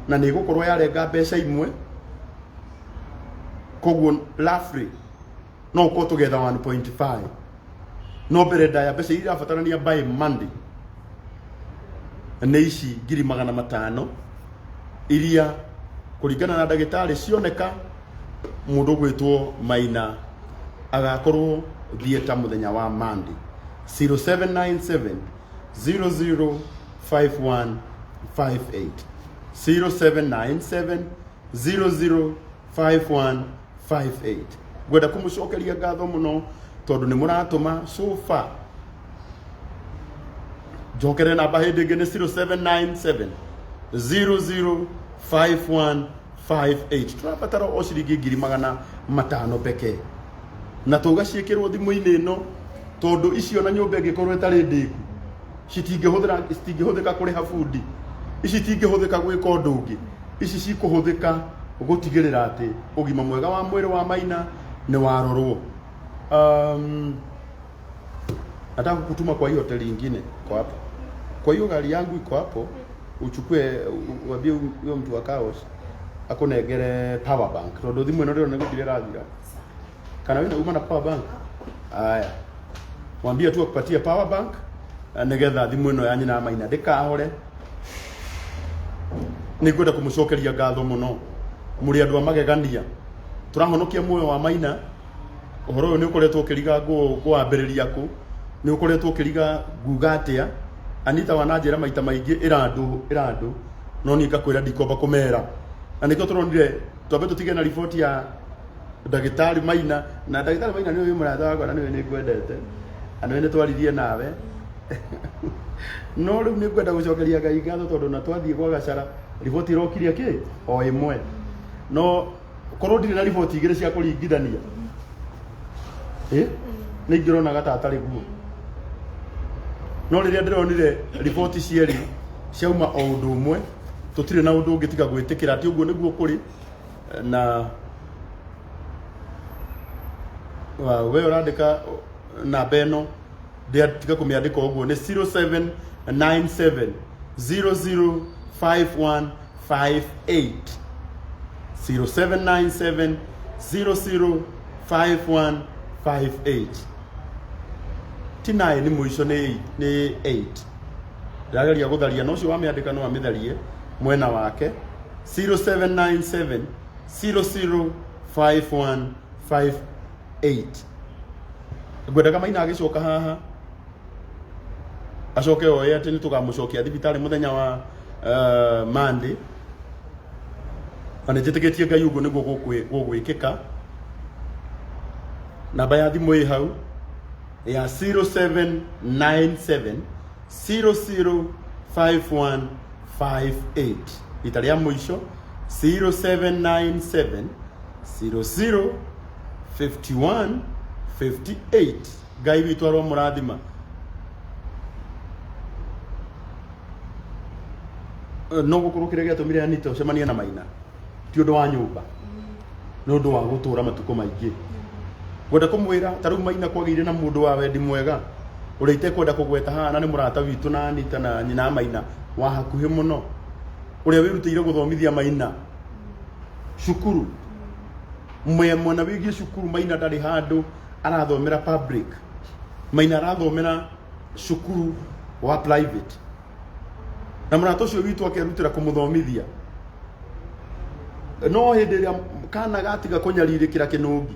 na nĩ ĩgũkorwo yarenga mbeca imwe, koguo roughly no ũkorwo tũgetha 1.5. No mbere ndaya mbeca iria irabatarania by Monday nĩ ici 500,000 iria kũringana na ndagĩtarĩ cioneka mũndũ gwĩtwo Maina agakorwo theatre mũthenya wa Monday. 0797 005158, 0797 005158. Ngwenda kũmũcokeria ngatho mũno tondũ nĩ mũratũma so far. Njokere namba hĩndĩ ĩngĩ nĩ 0797 005158. Tũrabatara o ciringi 500,000 pekee, na tũgaciĩkĩrwo thimũ-inĩ ĩno, tondũ icio na nyũmba ĩngĩkorwo ĩtarĩ ndĩku citingĩhũthĩra, citingĩhũthĩka kũrĩha bundi, ici itingĩhũthĩka gwĩka ũndũ ũngĩ, ici cikũhũthĩka. Gũtigĩrĩra atĩ ũgima mwega wa mwĩrĩ wa Maina nĩ warorwo. Nataka kukutuma kwa hiyo hoteli ingine iko hapo. Kwa hiyo gari yangu iko hapo, uchukue uambie huyo mtu wa Kaos akunengere power bank tondu thimu ĩno ndĩrona gũtirĩ ĩrathira. Kana wĩna uma na power bank? Aya. Mwambie tu akupatie power bank nĩgetha thimũ ĩno ya nyina Maina ndĩkahore. Nĩ ngwenda kũmũcokeria ngatho mũno. Mũrĩ andũ a magegania. Tũrahonokia muoyo wa Maina. Ũhoro ũyũ nĩ ũkoretwo ũkĩriga ngũwambĩrĩria kũ, nĩ ũkoretwo ũkĩriga nguga atĩa. Anita wananjĩra maita maingĩ ĩra andũ, ĩra andũ, no niĩ ngakwĩra ndikwamba kũmera. Na nĩkĩo tũronire twambe tũtige na riboti ya ndagĩtarĩ Maina, na ndagĩtarĩ Maina nĩwe wĩ mũrata wakwa na nĩwe nĩ ngwendete, na nĩwe nĩ twaririe nawe. No rĩu nĩ ngwenda gũcokeria Ngai ngatho tondũ na twathiĩ gwa Gacara riboti ĩrokire kĩ o ĩmwe. No korwo ndirĩ na riboti igĩrĩ cia kũringithania nĩ ingĩronaga ta atarĩ guo. No rĩrĩa ndĩronire riboti cierĩ ciauma o ũndũ ũmwe, tũtirĩ na ũndũ ũngĩ tiga gwĩtĩkĩra atĩ ũguo nĩguo kũrĩ. Na we ũrandĩka namba ĩno tiga kũmĩandĩka ũguo, nĩ 0797 005158, 0797 005158. Ti 9 nĩ mũico, nĩ 8. Ndĩrageria gũtharia, na ũcio wamĩandĩka no amĩtharie mwena wake. 0797 005158. Ngwendaga Maina agĩcoka haha acoke oe atĩ nĩ tũkamũcokia thibitarĩ mũthenya wa Monday, na nĩ njĩtĩkĩtie Ngai ũguo nĩguo gũgwĩkĩka. Namba ya thimũ ĩ hau ya 0797 005158, rita rĩa mũico 0797 005158. Ngai witũ aromũrathima. No gũkorwo kĩrĩa gĩatũmire Anita ũcemanie na Maina ti ũndũ wa nyũmba, nĩ ũndũ wa gũtũra matukũ maingĩ. Ngwenda kũmwĩra ta rĩu Maina kwagĩire na mũndũ wa wendi mwega ũrĩa itekwenda kũgweta haha, na nĩ mũrata witũ na Anita na nyina Maina wa hakuhĩ mũno, ũrĩa wĩrutĩire gũthomithia Maina cukuru. Mwena wĩgiĩ cukuru, Maina ndarĩ handũ arathomera public, Maina arathomera cukuru wa private, na mũrata ũcio witũ akerutĩra kũmũthomithia. No hĩndĩ ĩrĩa kana gatiga kũnyarirĩkĩra kĩnũngi,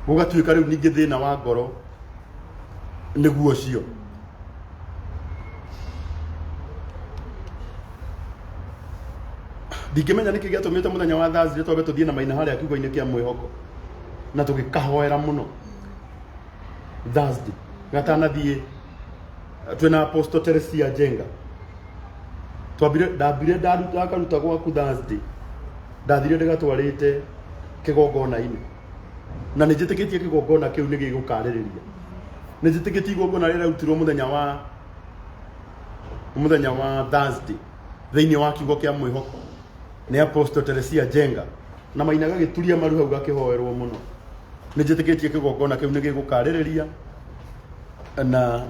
gũgatuĩka rĩu ningĩ thĩna wa ngoro nĩguo ũcio. Ndingĩmenya nĩkĩ gĩatũmĩte mũthenya wa Thursday twambe tũthiĩ na Maina harĩa kiugo-inĩ kĩa mwĩhoko na tũgĩkahoera mũno Thursday gatanathiĩ twĩna Apostle Teresia Njenga. Twambire ndambire ndakaruta gwaku Thursday, ndathire ndĩgatwarĩte kĩgongona-inĩ, na nĩ njĩtĩkĩtie kĩgongona kĩu nĩ gĩgũkarĩrĩria. Nĩ njĩtĩkĩtie igongona rĩrĩa rĩarutirwo mũthenya wa Thursday thĩinĩ wa kiugo kĩa mwĩhoko nĩ Apostle Teresia Njenga na Maina gagĩturia maru hau gakĩhoerwo mũno. Nĩ njĩtĩkĩtie kĩgongona kĩu nĩ gĩgũkarĩrĩria. Na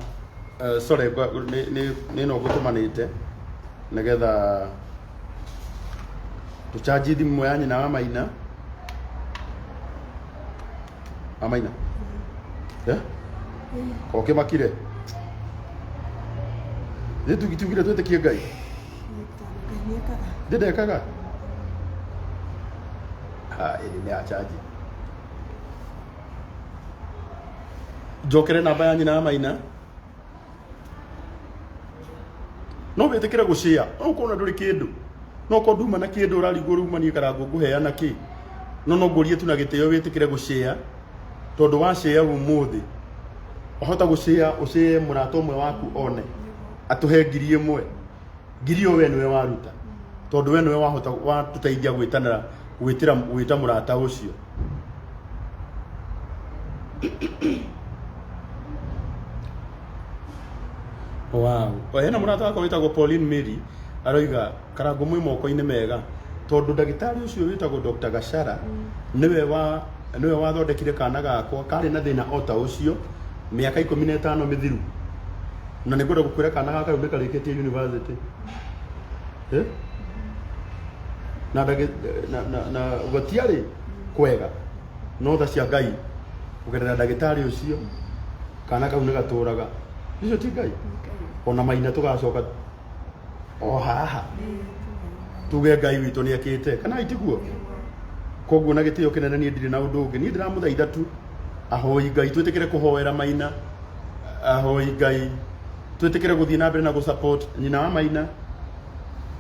sorry, nĩ no ngũtũmanĩte nĩgetha tũcanji thimũ ya nyina wa Maina. Wa Maina, eh ko kĩmakire nĩ tugire twĩtĩkie Ngai. Ngai nĩekaga. Ndĩndekaga ĩrĩ nĩ achanji. Njokere namba ya nyina wa Maina. No wĩtĩkĩre gũcĩa, no ũkorwo na ndũrĩ kĩndũ, no korwo nduma na kĩndũ ũrarigwo rĩu manie karangũ ngũheana kĩ, no ngũrie tu na gĩtĩo wĩtĩkĩre gũcĩa, tondũ wacĩa ũmũthĩ wahota gũcĩa ũcĩe mũrata ũmwe waku one atũhe 1000, ngiri ĩyo we nĩwe waruta, tondũ we nĩwe wahota watũteithia gwĩtanĩra gwĩtĩra gwĩta mũrata ũcio. Wow. Hena mũrata wakwa wĩtagwo Pauline Mary. Aroiga Karangũ mwĩ moko-inĩ mega tondũ ndagĩtarĩ ũcio wĩtagwo Dr. Gachara nĩwe wa nĩwe wathondekire kana gakwa karĩ na thĩna o ta ũcio mĩaka 15 mĩthiru, na nĩ ngwenda gũkwĩra kana gaka rĩu nĩ karĩkĩtie university, eh? Na, ndagĩ, na, na, na gũtiarĩ kwega no tha cia Ngai kũgerera ndagĩtarĩ ũcio kana kau nĩ gatũraga. Icio ti Ngai ona maina tũgacoka o haha tuge Ngai witũ nĩ ekĩte kana itiguo. Koguo na gĩtĩo kĩnene niĩ ndirĩ na ũndũ ũngĩ, niĩ ndĩramũthaitha tu ahoi Ngai twĩtĩkĩre kũhoera Maina, ahoi Ngai twĩtĩkĩre gũthiĩ na mbere na gũ-support nyina wa Maina.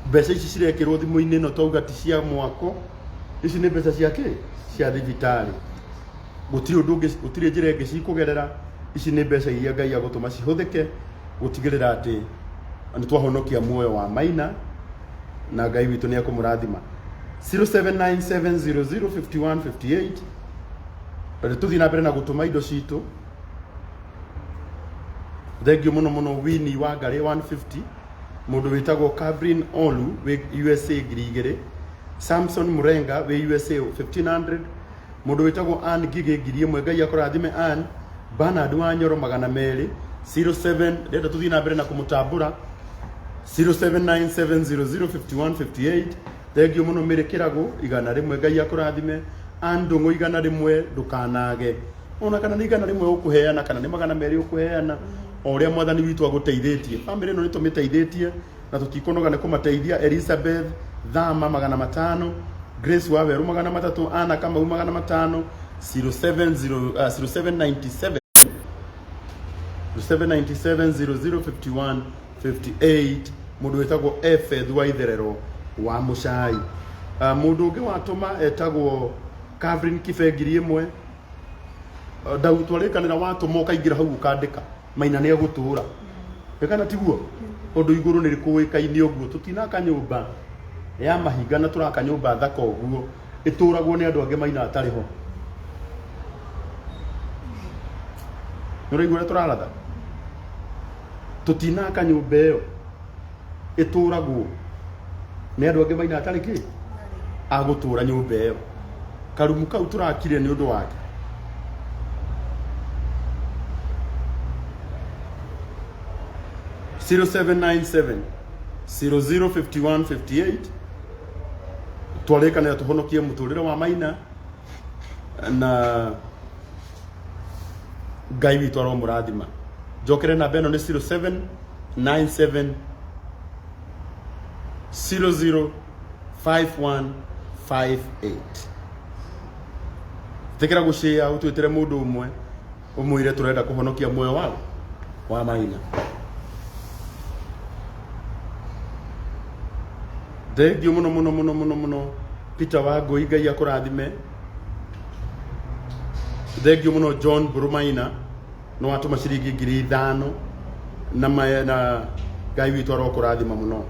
Mbeca ici cirekĩrwo thimũ-inĩ ĩno twauga ti cia mwako, ici nĩ mbeca cia kĩ? Cia thibitarĩ. Gũtirĩ ũndũ ũngĩ, gũtirĩ njĩra ĩngĩ cikũgerera. Ici nĩ mbeca iria Ngai agũtũma cihũthĩke gũtigĩrĩra atĩ nĩ twahonokia muoyo wa Maina, na Ngai witũ nĩ ekũmũrathima. 0797005158 tũthiĩ na mbere na gũtũma indo citũ. Thengiũ mũno mũno Winnie wa Ngarĩ 150, mũndũ wĩtagwo Cabrin Olu wĩ USA 2000, Samson Murenga wĩ USA 1500, mũndũ wĩtagwo Ann Ngigĩ 1000, Ngai akũrathime Ann. Bernard Wanyoro 200, 07 ndĩrenda tũthiĩ na mbere na kũmũtambũra 0797005158. Thengiũ mũno Mĩrĩ Kĩragũ 100, Ngai akũrathime. Ann Ndũng'ũ 100, ndũkanage ona kana nĩ 100 ũkũheana kana nĩ 200 ũkũheana, o ũrĩa mwathani witũ agũteithĩtie. Bamĩrĩ ĩno nĩ tũmĩteithĩtie na tũtikũnoga nĩ kũmateithia. Elizabeth Thama 500, Grace Wawerũ 300, Anna Kamau 500, 070 0797 0797 0051 58, mũndũ wĩtagwo Efeth wa Itherero wa Mũcai. Mũndũ ũngĩ watũma etagwo Catherine Kibe 1000. Ndau twarĩkanĩra watũma ũkaingĩra hau ũkandĩka Maina nĩ egũtũra kana tiguo ũndũ igũrũ nĩ rĩkũĩkaine ũguo. Tũtinaka nyũmba ya mahinga na tũraka nyũmba thaka ũguo ĩtũragwo nĩ andũ angĩ Maina atarĩ ho. Nĩ ũraigua ũrĩa tũraratha? Tũtinaka nyũmba ĩyo ĩtũragwo nĩ andũ angĩ Maina atarĩ kĩ agũtũra nyũmba ĩyo. Karumu kau tũrakire nĩ ũndũ wake. 0797 005158 twarĩkanĩra tũhonokie mũtũrĩre wa Maina na Ngai witũ aromũrathima. Njokere namba ĩno nĩ 0797 005158. Ĩtĩkĩra gũcĩa ũtwĩtĩre mũndũ ũmwe ũmwĩre tũrenda kũhonokia muoyo wao wa Maina. Thengiũ mũno mũno mũno mũno mũno Peter wa Ngũi, Ngai akũrathime. Thengiũ mũno John Burumaina nĩ watũma ciringi 5000 na na Ngai witũ arokũrathima mũno.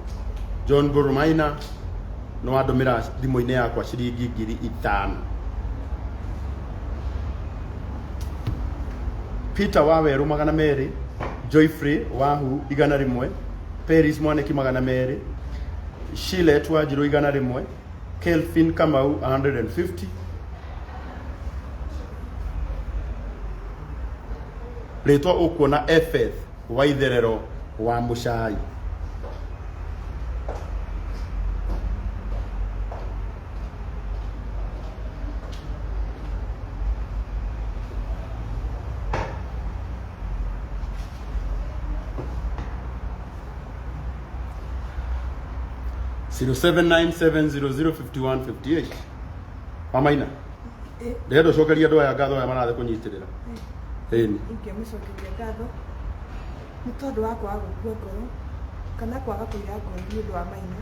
John Burumaina nĩ wandũmĩra thimũ-inĩ yakwa ciringi 5000. Peter wa Werũ 200, Joyfrey Wahu 100, Peris Mwaniki 200, Shilet Wanjirũ 100, Kelvin Kamau 150, rĩtwa ũkuona Efeth wa Itherero wa Mũcai. 0797005158. Wamaina, ndĩrenda ũcokerie andũ aya ngatho aya marathiĩ kũnyitĩrĩra. Ĩni. Ingĩamũcokeria ngatho nĩ tondũ wa kwaga gũkua ngoro kana kwaga kũira ngoro nĩ ũndũ wa Maina.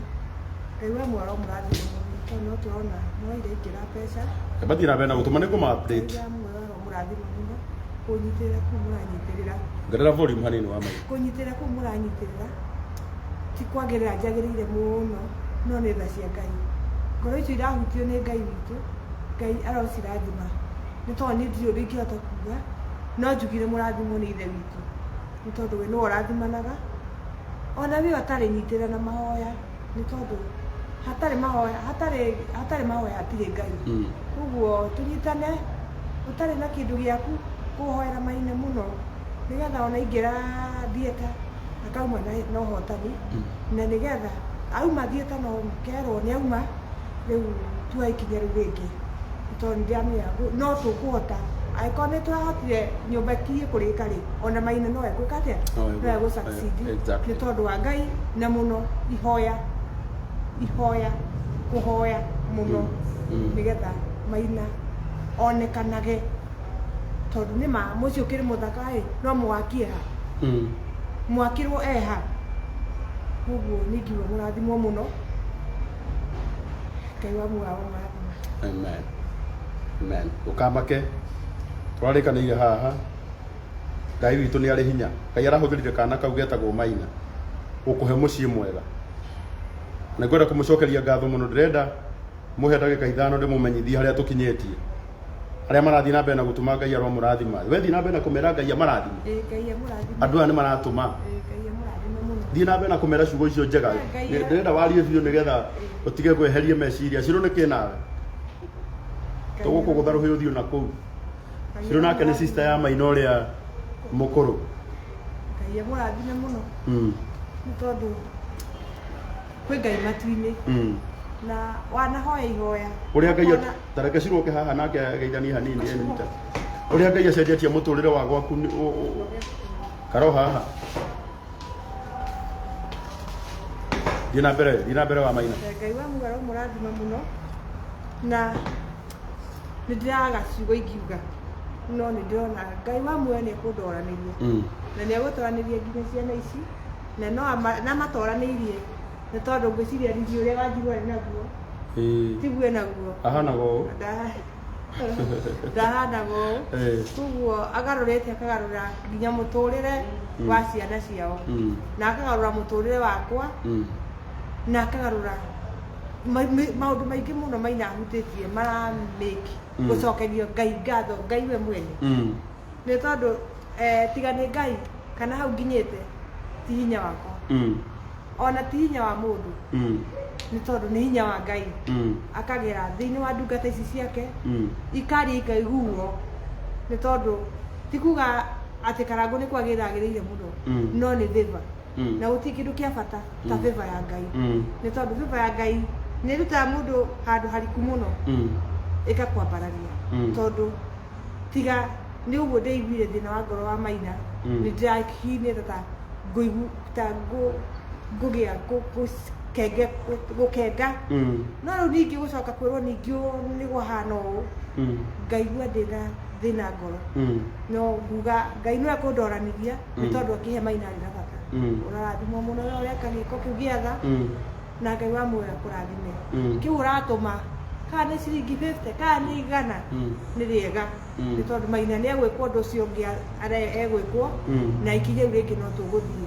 Ngai wa muoyo aromũrathima mũno tondũ no tũrona no iraingĩra mbeca. Bathiĩ na mbere na gũtũma nĩ ngũma update. Ngai wa muoyo aromũrathima mũno kũnyitĩrĩra kũu mũranyitĩrĩra. Ongerera volume hanini wa Maina. Kũnyitĩrĩra kũu mũranyitĩrĩra ti kwagĩrĩra njagĩrĩire mũno no nĩ tha cia Ngai. Ngoro icio irahutio nĩ Ngai witũ, Ngai arocirathima. Nĩ tondũ niĩ ndirĩ ũndũ ingĩhota kuga no njugire mũrathimwo nĩ Ithe witũ. Nĩ tondũ we nĩwe ũrathimanaga ona we ũtarĩ nyitĩrĩra na mahoya. Nĩ tondũ hatarĩ mahoya, hatarĩ mahoya hatirĩ Ngai. Ũguo tũnyitane, ũtarĩ na kĩndũ gĩaku kũhoera Maina mũno nĩgetha ona aingĩra theatre akauma na ũhotani, na nĩgetha auma theatre no kerwo nĩ auma, rĩu tuoe ikinya rĩu rĩngĩ, nĩ tondũ nĩ ndĩramenya no tũkũhota. Angĩkorwo nĩ tũrahotire nyũmba ĩkirie kũrĩka rĩ, ona Maina no egwĩka atĩa? No egũ- No egũ succeed. Exactly. Nĩ tondũ wa Ngai na mũno ihoya, ihoya, kũhoya mũno nĩgetha Maina onekanage, tondũ nĩ ma mũciĩ ũkĩrĩ mũthaka ĩ, no mũwakie ha? Mwakĩrwo eha? Koguo nĩ ingiuga mũrathimwo mũno, Ngai wa muoyo amũrathime. Amen. Amen. Ũkamake tũrarĩkanĩire haha, Ngai witũ nĩ arĩ hinya. Ngai arahũthĩrire kana kau getagwo Maina gũkũhe mũciĩ mwega, na ngwenda kũmũcokeria ngatho mũno. Ndĩrenda mũhe ndagĩka 5 ndĩmũmenyithie harĩa tũkinyĩtie, arĩa marathiĩ na mbere na gũtũma. Ngai aromũrathima. We thiĩ na mbere na kũmera Ngai amarathime. Ĩĩ, Ngai amũrathime. Andũ aya nĩ maratũma. Ĩĩ, Ngai amũrathime mũno. Thiĩ na mbere na kũmera ciugo icio njega. Ndĩrenda warie biũ nĩgetha ũtige kweheria meciria. Cirũ nĩ kĩ nawe? Tũgũkũgũtha rũhĩ ũthiũ na kũu. Cirũ nake nĩ sister ya Maina ũrĩa mũkũrũ. Ngai amũrathime mũno, nĩ tondũ kwĩ Ngai matu-inĩ na wanahoya ihoya Ũrĩa Ngai Ũkona- tareke ciroke haha nake ageithanie hanini enyita ũrĩa Ngai acenjetie mũtũrĩre wa gwaku karo haha. Thiĩ na mbere, thiĩ na mbere wa Maina. Ngai wa muoyo mũrathima mũno, na nĩ ndĩraga ciugo ingiuga, no nĩ ndĩrona Ngai wa muoyo nĩ ekũndoranĩria na nĩ egũtoranĩria nginya ciana ici, na no namatoranĩirie, nĩ tondũ ngwĩciria riri ũrĩa Wanjirũ arĩ naguo tiguo naguo. Ahanaga ũũ. Ndahanaga ũũ. Koguo agarũrĩte, akagarũra nginya mũtũrĩre wa ciana ciao na akagarũra mũtũrĩre wakwa na akagarũra maũndũ maingĩ mũno Maina ahutĩtie maramĩki gũcokerio Ngai ngatho, Ngai we mwene, nĩ tondũ tiga nĩ Ngai kana hau nginyĩte ti hinya wakwa, ona ti hinya wa mũndũ, nĩ tondũ nĩ hinya wa Ngai akagera thĩinĩ wa ndungata ici ciake ikaria ikaiguo, nĩ tondũ ti kuga atĩ Karangũ nĩ kwagĩrĩra agĩrĩire mũno, no nĩ favor, na gũtirĩ kĩndũ kĩa bata ta favor ya Ngai, nĩ tondũ favor ya Ngai nĩ ĩrutaga mũndũ handũ hariku mũno ĩkakwambararia, tondũ tiga nĩ ũguo ndĩiguire thĩna wa ngoro wa Maina, nĩ ndĩrahinĩte ta ngũigu ta ngũgĩa gũkenga, no rĩu ningĩ gũcoka kwĩrwo ningĩ ũũ nĩ kwahana ũũ, ngaigua ndĩna thĩna ngoro, no nguga Ngai no ekũndoranithia, nĩ tondũ akĩhe Maina arĩ na bata. Ũrarathimwo mũno we ũreka gĩko kĩu gĩa tha, na Ngai wa muoyo akũrathime. Kĩu ũratũma, kana nĩ ciringi 50 kana nĩ 100, nĩ rĩega, nĩ tondũ Maina nĩ egwĩkwo ũndũ ũcio ũngĩ egwĩkwo, na ikinya rĩu rĩngĩ no tũgũthiĩ,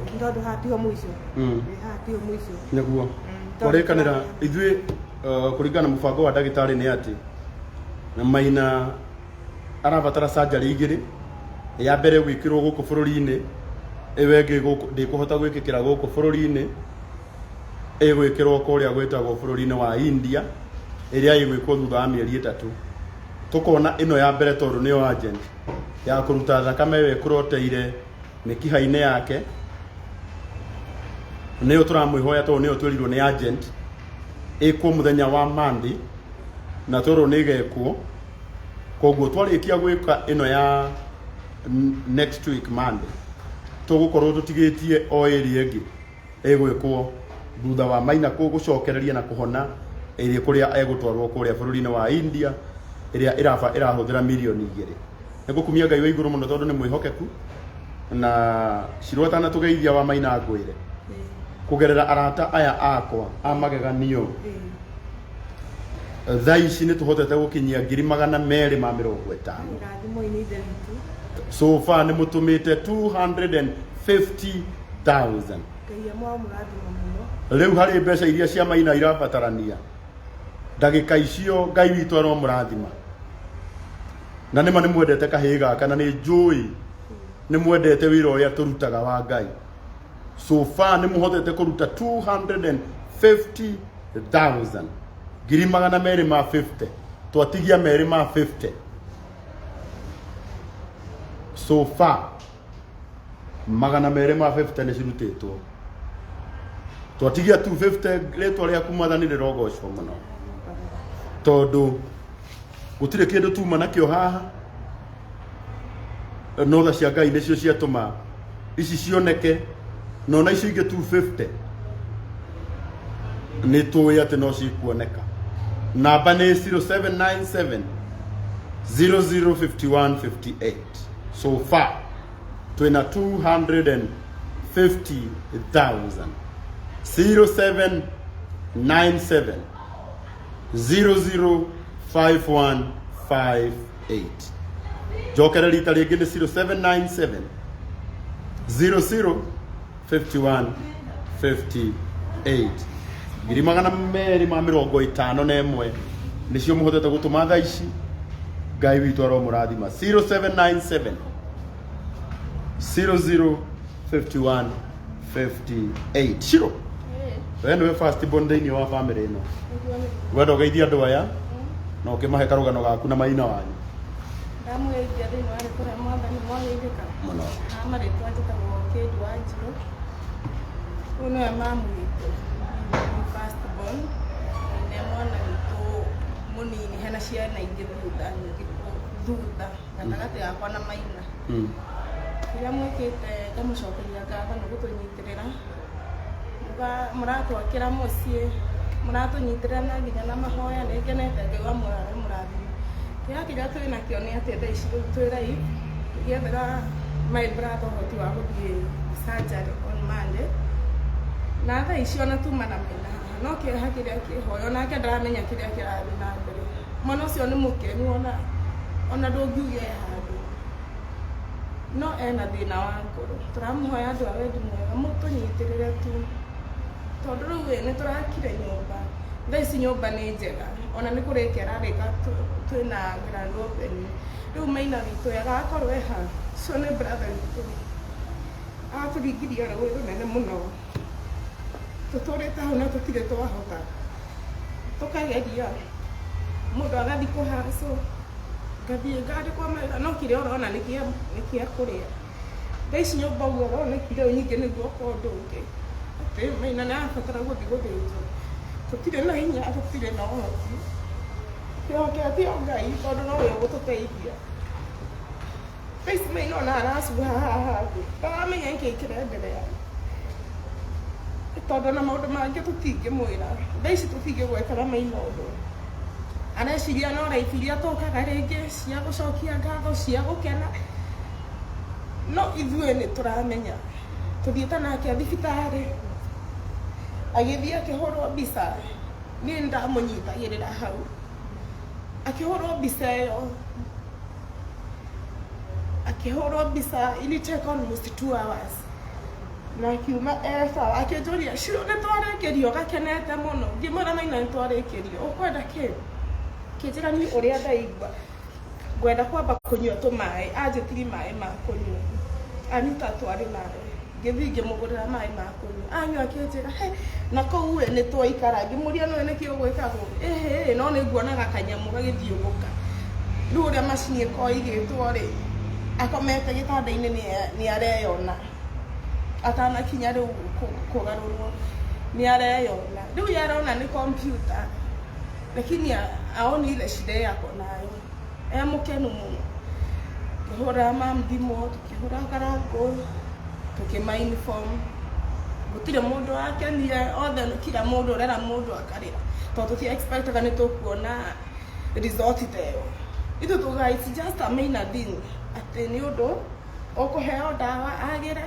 nĩ tondũ haha tiho mũico. Ĩ, haha tiho mũico. Nĩguo. Tondũ Twarĩkanĩra ithuĩ, kũringana na mũbango wa ndagĩtarĩ nĩ atĩ na Maina arabatara surgery igĩrĩ. Ya mbere gwĩkĩrwo gũkũ bũrũri-inĩ, ĩyo ĩngĩ ndĩkũhota gwĩkĩkĩra gũkũ bũrũri-inĩ, ĩgwĩkĩrwo kũrĩa gwĩtagwo bũrũri-inĩ wa India, ĩrĩa ĩgwĩkwo thutha wa mĩeri 3. Tũkona ĩno ya mbere, tondũ nĩyo urgent, ya kũruta thakame ĩyo ĩkũroteire mĩkiha-inĩ yake, nĩyo tũramwĩhoya, tondũ nĩyo twĩrirwo nĩ urgent, ĩkwo mũthenya wa Monday, na twerwo nĩ ĩgekwo. Koguo twarĩkia gwĩka ĩno ya next week Monday, tũgũkorwo tũtigĩtie o ĩrĩa ĩngĩ ĩgwĩkwo thutha wa Maina gũcokereria na kũhona, ĩrĩa kũrĩa egũtwarwo kũrĩa bũrũri-inĩ wa India, ĩrĩa ĩraba ĩrahũthĩra mirioni 2. Nĩ ngũkumia Ngai wa igũrũ mũno tondũ nĩ mwĩhokeku. Na Cirũ atanatũgeithia wa Maina, ngwĩre kũgerera arata aya akwa a mageganio, thaa ici nĩ tũhotete gũkinyia 250,000. Rathimwo-inĩ Ithe witũ. So far nĩ mũtũmĩte 250,000. Ngai amũrathima mũno. Rĩu harĩ mbeca iria cia Maina irabatarania ndagĩka icio, Ngai witũ aromũrathima, na nĩma nĩ mwendete kahĩĩ gaka, na nĩ njũĩ nĩ mwendete wĩra ũrĩa tũrutaga wa Ngai. So far nĩ mũhotete kũruta 250,000, ngiri magana merĩ ma 50, twatigia merĩ ma 50. So far magana merĩ ma 50 nĩ cirutĩtwo, twatigia 250. Rĩtwa rĩaku Mwathani rĩrogocwo mũno, tondũ gũtirĩ kĩndũ tuma nakĩo haha, no tha cia Ngai nĩcio ciatũma ici cioneke, na ona icio ingĩ 250 nĩ tũĩ atĩ no cikuoneka. Namba nĩ 0797 005158. So far twĩna 250,000. 0797 005158. Njokere rita rĩngĩ, nĩ 0797 005158. Ngiri magana merĩ ma mĩrongo ĩtano na ĩmwe nĩcio mũhotete gũtũma thaa ici. Ngai witũ aromũrathima. 0797 005158. Shiro, we nĩwe first born thĩinĩ wa family ĩno, wenda ũgeithia andũ aya na ũkĩmahe karũgano gaku na maina wanyu. Ndamũgeithia thĩinĩ wa rĩtwa rĩa Mwathani, mwageithĩka? Mũno. Ha marĩtwa njĩtagwo Kĩndũ wa Njirũ. Ũyũ nĩwe mamu witũ, nĩ first born, nĩ mwana witũ mũnini, hena ciana ingĩ thutha, nyingĩ thutha gatagatĩ gakwa na Maina. Kĩrĩa mwĩkĩte ngamũcokeria ngatho nĩ gũtũnyitĩrĩra. Mũratwakĩra mũciĩ, mũratũnyitĩrĩra na nginya na mahoya, nĩ ngenete. Ngai wa muoyo mũrathime. Kĩrĩa kĩrĩa twĩ nakĩo nĩ atĩ thaa ici rĩu twĩ live tũgĩethera my brother ũhoti wa gũthiĩ surgery on Monday, na thaa ici ona tuma na Maina haha, no kĩeha kĩrĩa kĩhoya, onake ndaramenya kĩrĩa kĩrathiĩ na mbere. Mwana ũcio nĩ mũkenu, ona ndũngiuga e handũ, no ena thĩna wa ngoro. Tũramũhoya andũ a wendi mwega mũtũnyitĩrĩre tu, tondũ rĩu ĩ nĩ tũrakire nyũmba, thaa ici nyũmba nĩ njega, ona nĩ kũrĩkia ĩrarĩka, twĩna grand opening. Rĩu Maina witũ agakorwo eha? Ũcio nĩ brother witũ, aratũringiria rũĩ rũnene mũno. Tũtũrĩte hau na tũtirĩ twahota, tũkageria, mũndũ agathiĩ kũhacwo, ngathiĩ ngandĩkwo mawĩra, no kĩrĩa ũrona nĩ kĩa kũrĩa. Thaa ici nyũmba ũguo ũronekire rĩu, ningĩ nĩguo oka ũndũ ũngĩ atĩ Maina nĩ arabatara gũthiĩ gũthĩnjwo. Tũtirĩ na hinya, tũtirĩ na ũhoti, twĩhokete o Ngai tondũ nowe ũgũtũteithia. Thaa ici Maina ona aracuha haha thĩ, ndaramenya nĩkĩĩ kĩrenderea, tondũ na maũndũ mangĩ tũtingĩmwĩra. Thaa ici tũtingĩgwetera Maina ũndũ, areciria no raibu iria tũkaga rĩngĩ cia gũcokia ngatho, cia gũkena, no ithuĩ nĩ tũramenya. Tũthiĩte nake thibitarĩ, agĩthiĩ akĩhũrwo mbica, niĩ nĩ ndamũnyitagĩrĩra hau akĩhũrwo mbica ĩyo. Akĩhũrwo mbica, ili take almost 2 hours, na akiuma e sawa. Akĩnjũria, "Ciro, nĩ twarĩkĩrio?" Gakenete mũno. Ngĩmwĩra, "Maina, nĩ twarĩkĩrio, ũkwenda kĩ?" Kĩnjĩra, "Niĩ ũrĩa ndaigua ngwenda kwamba kũnyua tũmaĩ." Anjĩtiri maĩ ma kũnyua, Anita twarĩ nawe, ngĩthiĩ ngĩmũgũrĩra maĩ ma kũnyua, anyua, akĩnjĩra, "He na kũu ĩ nĩ twaikara." Ngĩmũria, "Nĩwe nĩkĩ ũgwĩkagwo?" "Ĩhĩ, no nĩ nguonaga kanyamũ gagĩthiũngũka." Rĩu ũrĩa macini ĩkoragwo ĩigĩtwo rĩ, akomete gĩtanda-inĩ, nĩ areyona atanakinya rĩu kũgarũrwo, nĩ areyona. Rĩu ye arona nĩ kompyuta, lakini aoni ile shida yako nayo. E mũkenu mũno. Ngĩhũrĩra mam thimũ, tũkĩhũra karangũ, tũkĩma inform. Gũtirĩ mũndũ wakenire, othe, kila mũndũ ũrera mũndũ akarĩra, tondũ tũti expectaga nĩ tũkuona result ta ĩyo. Ithuĩ tugaga it's just a minor thing, atĩ nĩ ũndũ ũkũheo ndawa agĩre,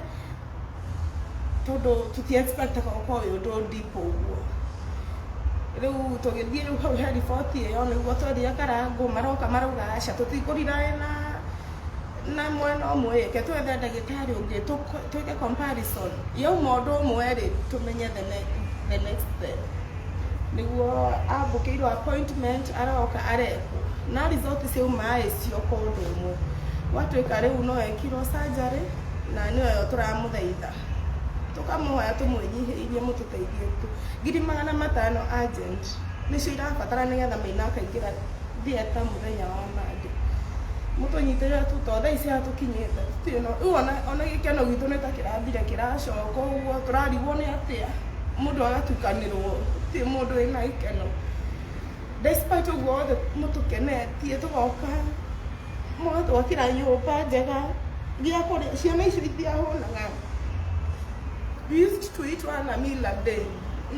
tondũ tũti expectaga ũkorwo wĩ ũndũ deep ũguo. Rĩu tũgĩthiĩ rĩu hau he riboti ĩyo, nĩguo twerire karangũ, maroka marauga aca, tũtikũrira na mwena ũmwe, ĩke twethe ndagĩtarĩ ũngĩ, twĩke comparison, yauma ũndũ ũmwe rĩ, tũmenye the next step. Nĩguo ambũkĩirwo appointment, aroka arekwo, na result ciauma ĩ cioka ũndũ ũmwe, gwatuĩka rĩu no ekirwo surgery, na nĩyo tũramũthaitha. Tũkamũhoya tũmwĩnyihĩirie mũtũteithie tu. 500,000 urgent nĩcio irabatara nĩgetha Maina akaingĩra theatre mũthenya wa Monday. Mũtũnyitĩrĩre tu tondũ thaa ici haha tũkinyĩte tũtirĩ na rĩu ona gĩkeno gitũ nĩ ta kĩrathire kĩracoka ũguo tũrarigwo nĩ atĩa mũndũ agatukanĩrwo gũtirĩ mũndũ wĩna gĩkeno. Despite ũguo wothe mũtũkenetie tũgoka mũgatwakĩra nyũmba njega gĩa kũrĩa ciana icio itiahũnaga. We used to eat one a meal a day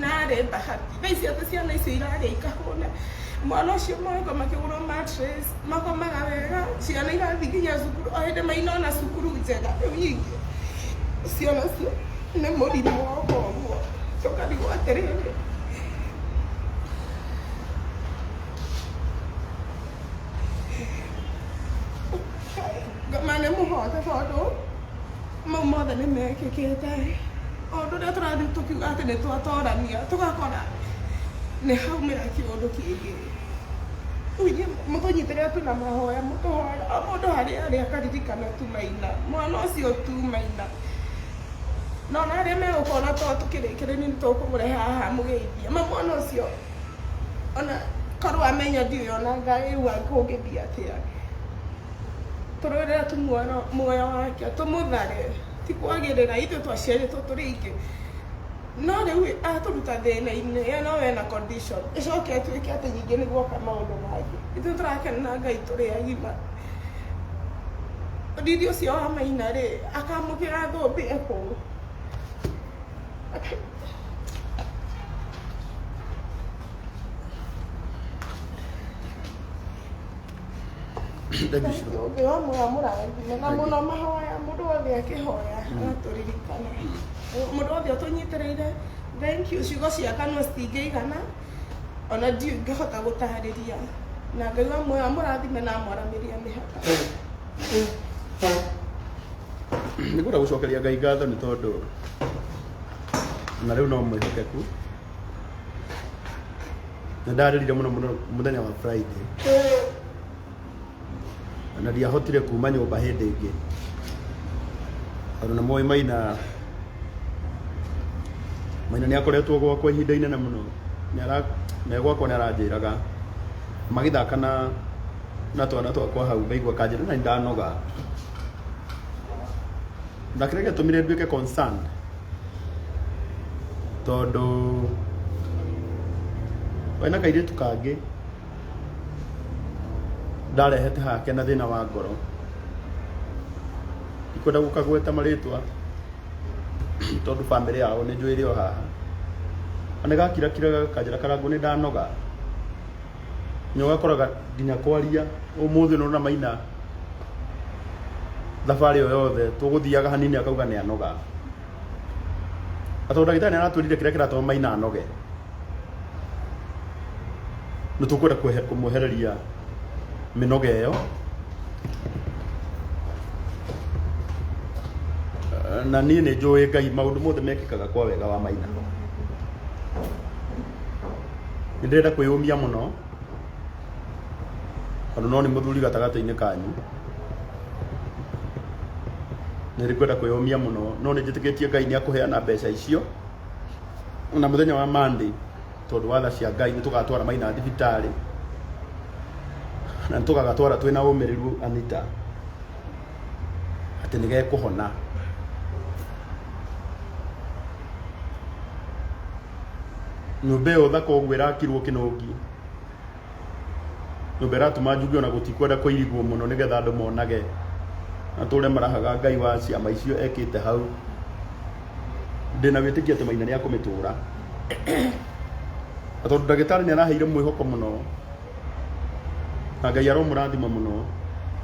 narĩ bahati thaa ici atĩ ciana icio irarĩa ikahũna mwana ũcio magakoma makĩgũrwo mattress makomaga wega ciana irathiĩ nginya cukuru o hĩndĩ mainona cukuru njega rĩu nyingĩ ciana cio nĩ mũrimũ woka ũguo tũkarigwo atĩrĩrĩ ngoma nĩ mũhote tondũ mau mothe nĩ mekĩkĩte o ũndũ ũrĩa tũrathiĩ tũkiuga atĩ nĩ twatorania tũgakora nĩ haumĩra kĩũndũ kĩngĩ. Rĩu inyuĩ mũtũnyitĩrĩre tu na mahoya mũtũhoere o mũndũ harĩa arĩ akaririkana tu Maina mwana ũcio tu Maina na ona arĩa megũkona to tũkĩrĩkĩrĩria nĩ tũkũmũrehe haha mũgeithie ma mwana ũcio ona korwo amenya ndiũĩ ona ngaigua kũngĩthiĩ atĩa. Tũrũĩrĩre tu muoyo wake tũmũthare ti kwagĩrĩra ithuĩ twaciarĩtwo tũrĩ aingĩ no rĩu atũruta thĩna-inĩ ye no wena condition ĩcoke ĩtuĩke atĩ ningĩ nĩ guoka maũndũ mangĩ. Ithuĩ tũrakena na Ngai tũrĩ agima. Riri ũcio wa Maina rĩ akamũkĩra thũmbĩ ekũũ. Thank you, Shiro. Ũngĩ wa muoyo mũrathime na mũno mahoya mũndũ wothe akĩhoya agatũririkana mũndũ wothe ũtũnyitĩrĩire thank you ciugo cia kanua citingĩigana ona ndiũĩ ingĩhota gũtarĩria na Ngai wa muoyo amũrathime na amwaramĩrie mĩhaka. Nĩ ngwenda gũcokeria Ngai ngatho nĩ tondũ na rĩu no mwĩhokeku. Nĩ ndarĩrire mũno mũno mũthenya wa Friday na ndiahotire kuma nyũmba hĩndĩ ĩngĩ tondũ nĩ moĩ Maina Maina nĩ akoretwo gwakwa ihinda inene mũno. Nĩ ara me gwakwa nĩ aranjĩraga magĩthaka na twana twakwa hau ngaigua kanjĩra na nĩ ndanoga. Na kĩrĩa gĩatũmire nduĩke concerned tondũ wena kairĩtu kangĩ ndarehete hake na thĩna wa ngoro. Ndikwenda gũkagweta marĩtwa tondũ bamĩrĩ yao nĩ njũĩ ĩrĩ o haha. Na nĩ gakirakiraga gakanjĩra Karangũ nĩ ndanoga. Nĩ ũgakoraga nginya kwaria ũmũthĩ nĩ ũrona Maina thabarĩ ĩyo yothe tũgũthiaga hanini akauga nĩ anoga. Na tondũ ndagĩtarĩ nĩ aratwĩrire kĩrĩa kĩratũma Maina anoge, nĩ tũkwenda kũmwehereria mĩnoga ĩyo. Na niĩ nĩ njũĩ Ngai maũndũ mothe mekĩkaga kwa wega wa Maina. Nĩ ndĩrenda kwĩyũmia mũno tondũ no nĩ mũthuri gatagatĩ-inĩ kanyu. Nĩ ngwenda kwĩyũmia mũno no nĩ njĩtĩkĩtie Ngai nĩ akũheana mbeca icio na mũthenya wa Monday tondũ wa tha cia Ngai nĩ tũgatwara Maina thibitarĩ na nĩ tũgagatwara twĩna ũmĩrĩru Anita atĩ nĩ gekũhona. Nyũmba ĩyo thaka ũguo ĩrakirwo kĩnũngi, nyũmba ĩratũma njuge ona gũtikwenda kũirigwo mũno nĩgetha andũ monage na tũre marahaga Ngai wa ciama icio ekĩte hau. Ndĩna wĩtĩkio atĩ Maina nĩ akũmĩtũra. Na tondũ ndagĩtarĩ nĩ araheire mwĩhoko mũno na Ngai aromũrathima mũno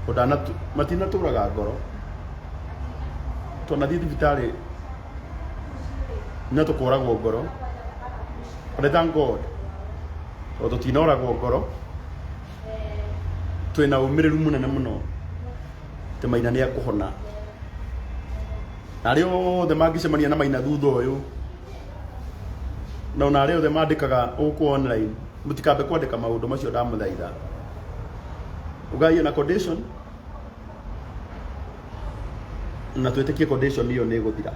tondũ matinatũraga ngoro. Twanathiĩ thibitarĩ no tũkoragwo ngoro. But I thank God tondũ tũtinoragwo ngoro, twĩna ũmĩrĩru mũnene mũno atĩ Maina nĩ ekũhona. Na arĩa othe mangĩcemania na Maina thutha ũyũ, na ona arĩa othe mandĩkaga gũkũ online, mũtikambe kwandĩka maũndũ macio ndamũthaitha. Ugai ena condition na twĩtĩkie condition ĩyo nĩ ĩgũthira.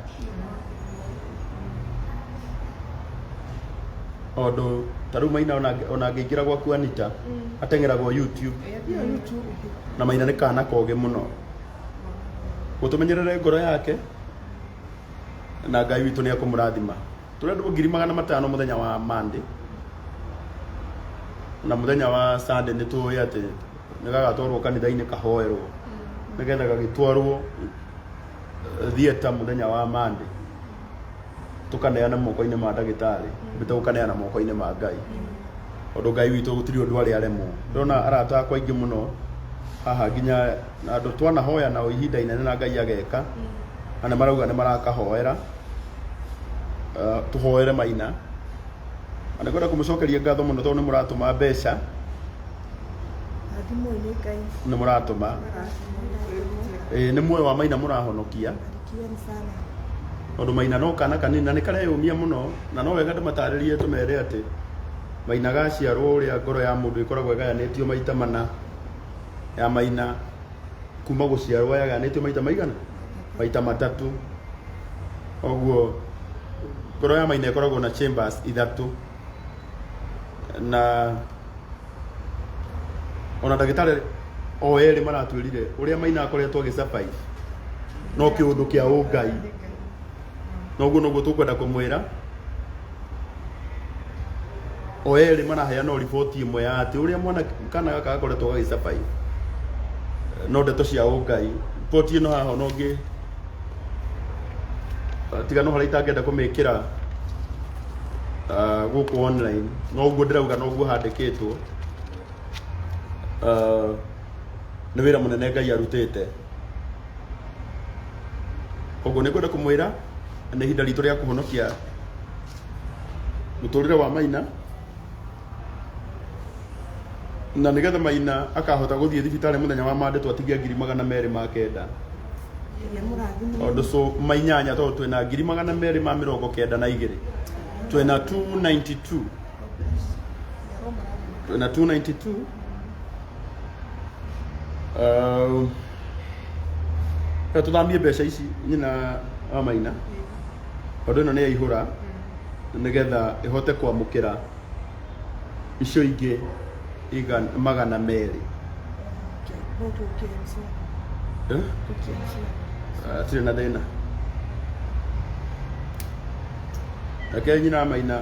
Tondũ ta rĩu Maina ona angĩingĩra gwaku Anita ateng'eragwo YouTube. Athiĩ YouTube. Na Maina nĩ kana kogĩ mũno. Gũtũmenyerere ngoro yake na Ngai witũ nĩ ekũmũrathima. Tũrendwo 500,000 mũthenya wa Monday na mũthenya wa Sunday nĩ tũĩ atĩ nĩ gagatwarwo kanitha-inĩ kahoerwo nĩgetha gagĩtwarwo theatre mũthenya wa Monday tũkaneana moko-inĩ ma ndagĩtarĩ mbĩte gũkaneana moko-inĩ ma Ngai tondũ Ngai witũ gũtirĩ ũndũ arĩ aremwo. Ndĩrona arata akwa aingĩ mũno haha nginya na andũ twanahoya nao ihinda inene na Ngai ageka na nĩ marauga nĩ marakahoera. Tũhoere Maina na nĩ ngwenda kũmũcokeria ngatho mũno tondũ nĩ mũratũma mbeca. Rathimwo nĩ Ngai. Nĩ mũratũma. Ĩĩ nĩ muoyo wa Maina mũrahonokia. Barikiweni sana. Tondũ Maina no kana kanini na nĩ kareyũmia mũno na no wega ndĩmatarĩrie tũmere atĩ Maina gaciarwo ũrĩa ngoro ya mũndũ ĩkoragwo ĩgayanĩtio maita mana ya Maina kuma gũciarwo yagayanĩtio maita maigana? Maita matatũ. Koguo ngoro ya Maina ĩkoragwo na chambers ithatũ na ona ndagĩtarĩ o erĩ maratwĩrire ũrĩa Maina akoretwo agĩ survive no kĩũndũ kĩa ũngai. Noguo noguo tũkwenda kũmwĩra o erĩ maraheana o riboti ĩmwe ya atĩ ũrĩa mwana kana gaka gakoretwo gagĩ survive no ndeto cia ũngai. Riboti ĩno haha ona ũngĩ tiga no harĩa itangĩenda kũmĩkĩra gũkũ online no ũguo ndĩrauga noguo handĩkĩtwo. Nĩ wĩra mũnene Ngai arutĩte. Koguo nĩ ngwenda kũmwĩra nĩ ihinda ritũ rĩa kũhonokia mũtũrĩre wa Maina na nĩgetha Maina akahota gũthiĩ thibitarĩ mũthenya wa Monday twatigia 209,000. Tondũ so mainyanya tondũ twĩna 292,000 twĩna 292 twĩna 292. Reke tũthamie mbeca ici nyina wa Maina tondũ ĩno nĩ yaihũra nĩgetha ĩhote kwamũkĩra icio ingĩ 200. Eh? Hatirĩ na thĩna. Reke nyina wa Maina,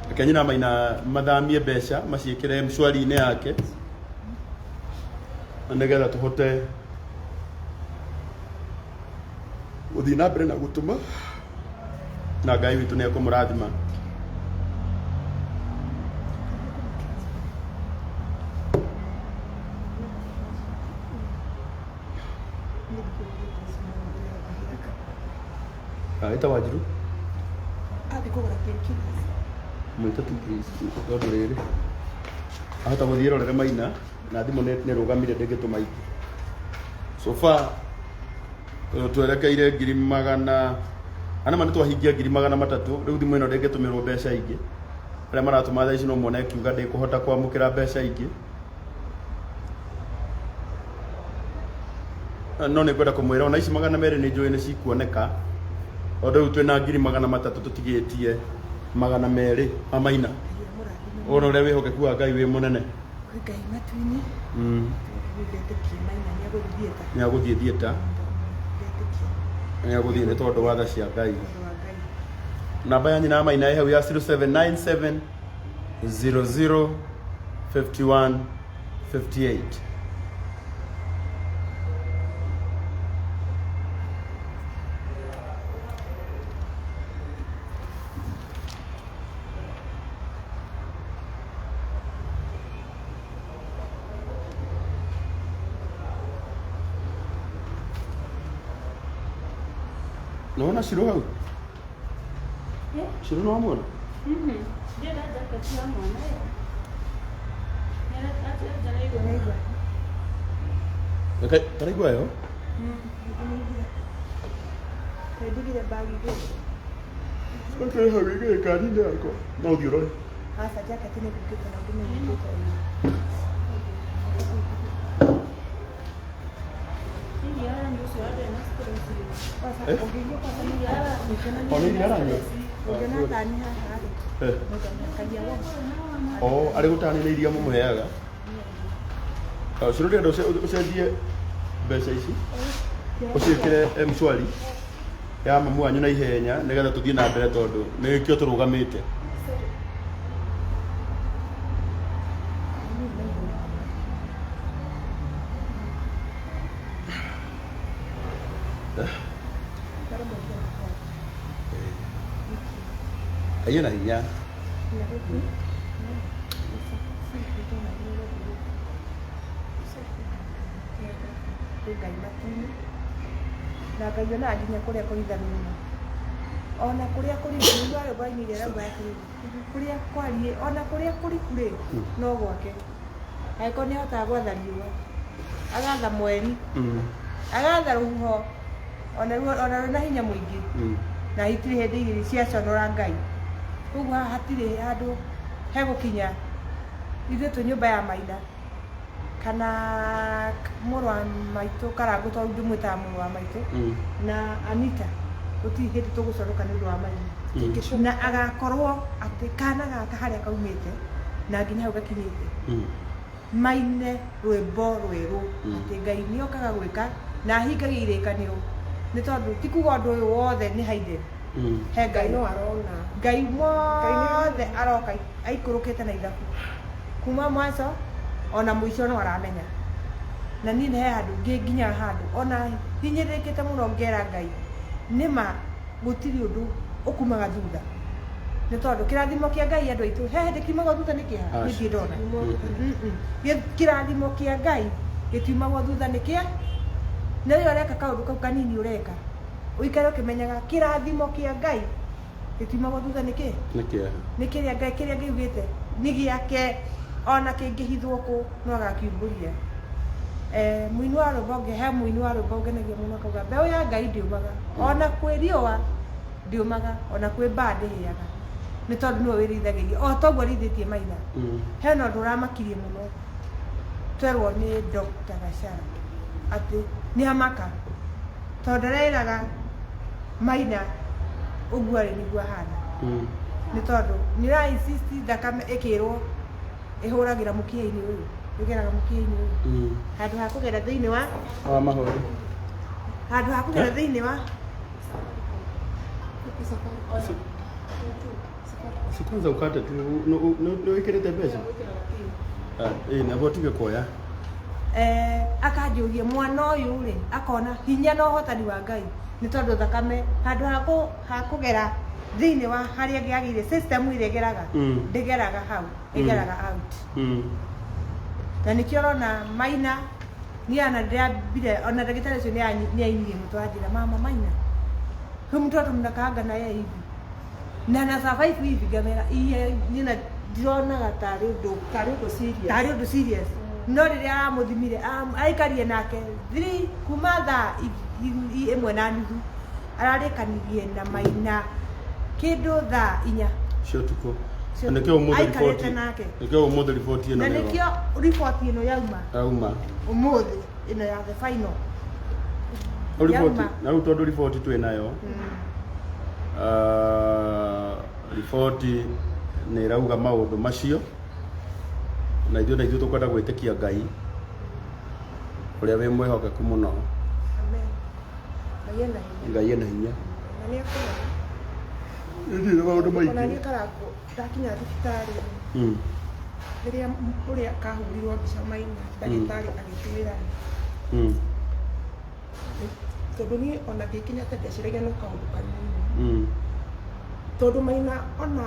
reke nyina wa Maina mathamie mbeca maciĩkĩre mshwari-inĩ yake na nĩgetha tũhote gũthiĩ na mbere na gũtũma na Ngai witũ nĩ ekũmũrathima. Ah, ĩta Wanjiru. Athiĩ kũgũra painkillers. Mwĩte tu please tondũ rĩrĩ ahota gũthiĩ rorere Maina na thimũ nĩ rũgamire ndĩngĩtũma ingĩ. So far twerekeire ngiri magana ana ma nĩ twahingia 300,000 rĩu thimũ ĩno ndĩngĩtũmĩrwo mbeca ingĩ. Arĩa maratũma thaa ici no mone ĩkiuga ndĩkũhota kwamũkĩra mbeca ingĩ. No nĩ ngwenda kũmwĩra ona ici 200 nĩ njũĩ nĩ cikuoneka tondũ rĩu twĩna 300,000 tũtigĩtie 200 ma Maina. Wona ũrĩa wĩhokeku wa Ngai wĩ mũnene. Kwĩ Ngai matu-inĩ. Ndetĩkia Maina nĩ egũthiĩ theatre. Nĩ egũthiĩ theatre. Ndetĩkia. Nĩ egũthiĩ nĩ tondũ wa tha cia Ngai. Tondũ wa Ngai. Namba ya nyina wa Maina ĩ hau ya 0797 00 51 58. Nĩwona Shiro hau? Shiro nĩwamwona? Ndĩrenda jacket ya mwana ĩyo. Nĩaraigua. Reke taraigua yo. Ndigire bagi igĩrĩ. Reke hau igĩrĩ kari-inĩ yakwa. No ũthiĩ ũrore. Aca jacket nĩ ngũkĩte na ndĩmĩnyitĩte. Iria aranyua ũcio wa ndĩrĩ na stress. Kwanza Eh? ũngĩigua kwanza Iria aranyua. Ona iria aranyua? Ũngĩona thani haha rĩ, mũndũ amĩakagia wash. O arĩ gũtani nĩ iria mũmũheaga. Ũcio ndĩrenda ũcenjie mbeca ici ũciĩkĩre mshwari ya mamu wanyu na ihenya nĩgetha tũthiĩ na mbere tondũ nĩkĩo tũrũgamĩte. Aiyo na hinya. Kwĩ Ngai matu-inĩ na Ngai onaga nginya kũrĩa kũhithanu mũno, ona kũrĩa kũriku. Nĩguo rwĩmbo ainire rauga atĩrĩrĩ, kũrĩa kwariĩ ona kũrĩa kũriku rĩ, no gwake. Angĩkorwo nĩ ahotaga gwatha riũa, agatha mweri, agatha rũhuho, ona ruo ona rwĩna hinya mũingĩ, na itirĩ hĩndĩ igĩrĩ ciaconora Ngai. Koguo haha hatirĩ handũ hegũkinya ithuĩ twĩ nyũmba ya Maina kana mũrũ wa maitũ Karangũ, tondũ ndĩmwĩtaga mũrũ wa maitũ, na Anita, gũtirĩ hĩndĩ tũgũconoka nĩ ũndũ wa Maina, na agakorwo atĩ kana gaka harĩa kaumĩte na nginya hau gakinyĩte, maine rwĩmbo rwerũ, atĩ Ngai nĩ okaga gwĩka na ahingagia irĩkanĩro, nĩ tondũ ti kuga ũndũ ũyũ wothe nĩ hidden he Ngai. Ngai no arona. Ngai mothe aroka aikũrũkĩte na ithabu kuma mwanzo ona mũico no aramenya. Na niĩ nĩ he handũ ngĩnginya handũ ona hinyĩrĩrĩkĩte mũno, ngera Ngai nĩma gũtirĩ ũndũ ũkumaga thutha, nĩ tondũ kĩrathimo kĩa Ngai, andũ aitũ, he hĩndĩ kiumagwo thutha nĩ kĩeha. Aca. Niĩ ndirĩ ndona. Kĩrathimo kĩa Ngai gĩtiumagwo thutha nĩ kĩa nĩ ũrĩa ũreka kaũndũ kau kanini ũreka, ũikare ũkĩmenyaga kĩrathimo kĩa Ngai gĩtiumagwo thutha nĩ kĩ. Nĩ kĩeha. Nĩ kĩrĩa Ngai, kĩrĩa Ngai ugĩte nĩ gĩake, ona kĩngĩhithwo kũ no agakiumbũria. Mũini wa rwĩmbo ũngĩ, he mũini wa rwĩmbo ũngenagia mũno, akauga mbeũ ya Ngai ndĩũmaga, ona kwĩ riũa ndĩũmaga, ona kwĩ mbaa ndĩhĩaga, nĩ tondũ nĩwe wĩrĩithagĩria o toguo arĩithĩtie Maina. Hena ũndũ ũramakirie mũno twerwo nĩ Dr. Gachara atĩ nĩ amaka, tondũ ndareraga Maina ũguo arĩ nĩguo ahana, nĩ tondũ nĩ ra insist thakame ĩkĩrwo ĩhũragĩra mũkiha-inĩ ũyũ, ĩgeraga mũkiha-inĩ ũyũ handũ ha kũgera thĩinĩ wa Wa mahũri. Handũ ha kũgera thĩinĩ wa Si kwanza ukate tu nĩ wĩkĩrĩte mbeca. Ĩ nabo tige kuoya. Akanjũria mwana ũyũ rĩ, akona hinya na ũhotani wa Ngai, nĩ tondũ thakame handũ ha kũgera thĩinĩ wa harĩa yagĩrĩire, system ĩrĩa ĩgeraga, ndĩgeraga hau, ĩgeraga out. Na nĩkĩo ũrona Maina niĩ ona ndĩrambire, ona ndagĩtarĩ ũcio nĩ ainire mũtwe, anjĩra, "Mama Maina, huyu mtoto mnakaanga na yeye hivi na na survive hivi?" Ngamera iye niĩ na ndironaga tarĩ ũndũ Tarĩ ũndũ serious. Tarĩ ũndũ serious, no rĩrĩa aramũthimire, aikarie nake three kuma thaa 1:30, ararĩkanirie na Maina kĩndũ thaa 4 Cia ũtukũ. Cia Na nĩkĩo ũmũthĩ Aikarĩte riboti nake. Nĩkĩo ũmũthĩ riboti ĩno Na nĩyo nĩkĩo riboti ĩno yauma yauma. Ũmũthĩ ĩno ya the final Rĩu riboti yauma. Na rĩu tondũ riboti twĩ nayo, riboti nĩ ĩrauga maũndũ macio, na ithuĩ tũkwenda gwĩtĩkia Ngai ũrĩa wĩ mwĩhokeku mũno. Amen. Ngai ena hinya. Ngai ena hinya. Na nĩ akũrora. Ndirĩ na maũndũ Ona maingĩ. niĩ Karangũ ndakinya thibitarĩ, rĩrĩa ũrĩa kahũrirwo mbica Maina, ndagĩtarĩ agĩtwĩra, tondũ niĩ ona ngĩkinya ta ndeciragia no kaũndũ kanini, tondũ Maina ona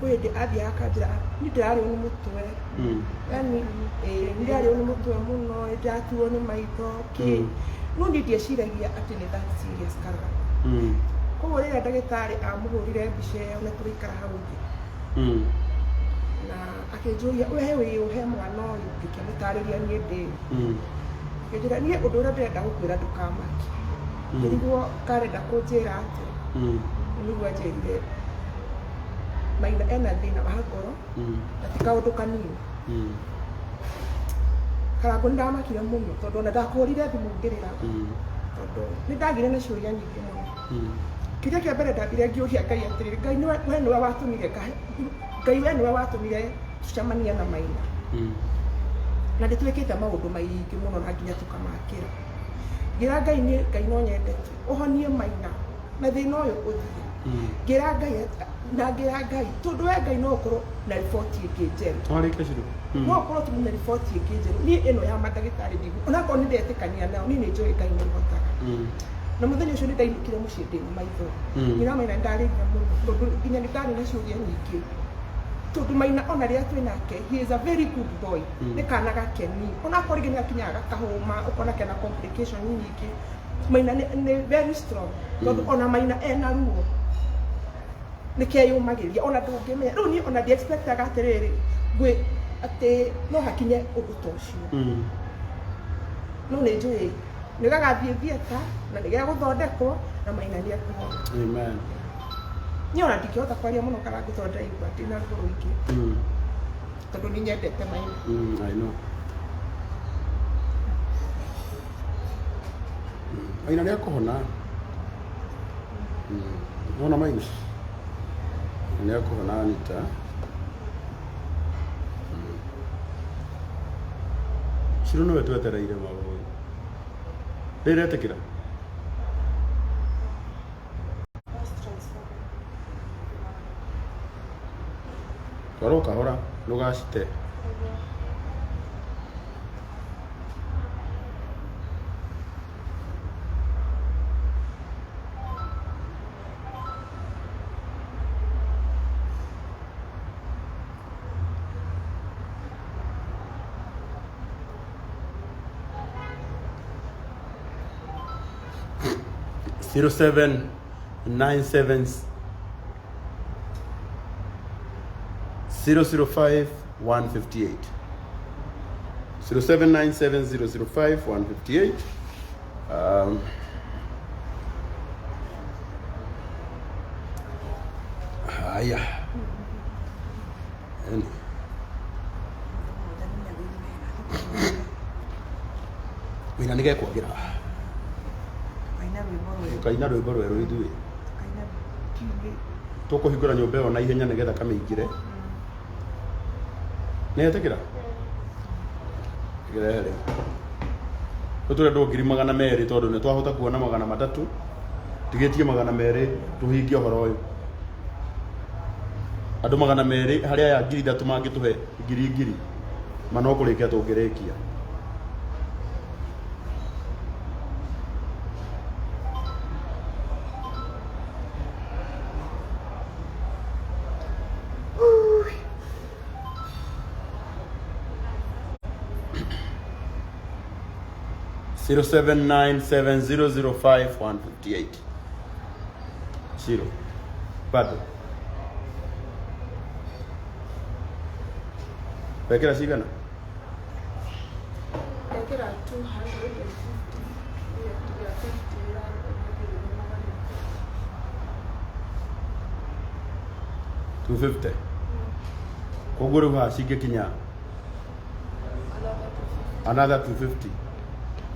kwĩ hĩndĩ athiaga akanjĩra, "Niĩ ndĩrarĩo nĩ mũtwe." Yani ĩĩ, nĩ ndĩrarĩo nĩ mũtwe mũno, nĩ ndĩratuo nĩ maitho kĩ. No niĩ ndieciragia atĩ nĩ that serious, Karangũ. Koguo rĩrĩa ndagĩtarĩ amũhũrire mbica ĩyo na tũgĩikara hau thĩ, na akĩnjũria, "We wĩ ũ he mwana ũyũ?" Ngĩkĩmũtarĩria niĩ ndĩ. Akĩnjĩra, "Niĩ ũndũ ũrĩa ndĩrenda gũkwĩra, ndũkamake." Ngĩrigwo karenda kũnjĩra atĩa. Nĩguo anjĩrire Maina ena thĩna wa ngoro na ti kaũndũ kanini. Karangũ, nĩ ndamakire mũno, tondũ ona ndakũhũrire thimũ ngĩrĩra, tondũ nĩ ndagire na ciũria nyingĩ mũno. Kĩũria kĩa mbere ndambire ngĩũria Ngai atĩrĩrĩ, Ngai nĩwe we nĩwe watũmire Ngai we nĩwe watũmire tũcemanie na Maina. Na nĩ twĩkĩte maũndũ maingĩ mũno na nginya tũkamakĩra. Ngĩra Ngai niĩ Ngai no nyende tu ũhonie Maina na thĩna ũyũ ũthire. Ngĩra Ngai na ngĩra Ngai tondũ we Ngai no ũkorwo na riboti ĩngĩ njerũ. Twarĩkia Shiro. No ũkorwo tu na riboti ĩngĩ njerũ. Niĩ ĩno ya mandagĩtarĩ ndigu onakorwo nĩ ndetĩkania nao, niĩ nĩ njũĩ Ngai nĩ ũhotaga. Na mũthenya ũcio nĩ ndainũkire mũciĩ ndĩna maithori. Ngĩra Maina nĩ ndarĩrire mũno tondũ nginya nĩ ndarĩ na ciũria nyingĩ. Tondũ Maina ona rĩrĩa twĩ nake he is a very good boy. Nĩ kana gakeni. Onakorwo rĩngĩ nĩ gakinyaga gakahũma ũkona kena complication nyingĩ. Maina nĩ very strong. Tondũ ona Maina ena ruo nĩ keyũmagĩria ona ndũngĩmenya. Rĩu niĩ ona ndi expectaga atĩrĩrĩ ngwĩ atĩ no hakinye ũndũ ta ũcio. No nĩ njũĩ nĩ gagathiĩ theatre na nĩ gegũthondekwo na Maina nĩ ekũhona. Amen. Niĩ ona ndingĩhota kwaria mũno kana ngũtondũ ndĩraigua ndĩna ruo rũingĩ tondũ nĩ nyendete Maina. I know. Maina nĩ ekũhona. Nona Maina nĩ ekũhona Anita. Shiro nĩwe twetereire maũĩ. Ndĩretĩkĩra. Twarwo kahora ndũgacite. 0797 005 158 0797 005 158. Haya. Yani. Wĩna nĩ gekwagĩra. Tukaina rwĩmbo rwerũ. Tũkaina rwĩmbo rwerũ ithuĩ. Tukaina kiumbi. Tũkũhingũra nyũmba ĩyo na ihenya nĩgetha kamĩingĩre. Nĩ etĩkĩra? Ĩkĩrehe rĩu. Rĩu tũrendwo 200,000 tondũ nĩ twahota kuona 300. Tigĩtie 200 tũhingie ũhoro ũyũ. Andũ 200 harĩ aya 3,000 mangĩtũhe ngiri ngiri. Ma no kũrĩkia tũngĩrĩkia. 0797005158. Zero. Bado. Wekera cigana? Ndekĩra 250. Ya 50 ya 250. Koguo rĩu haha cingĩkinya another 250.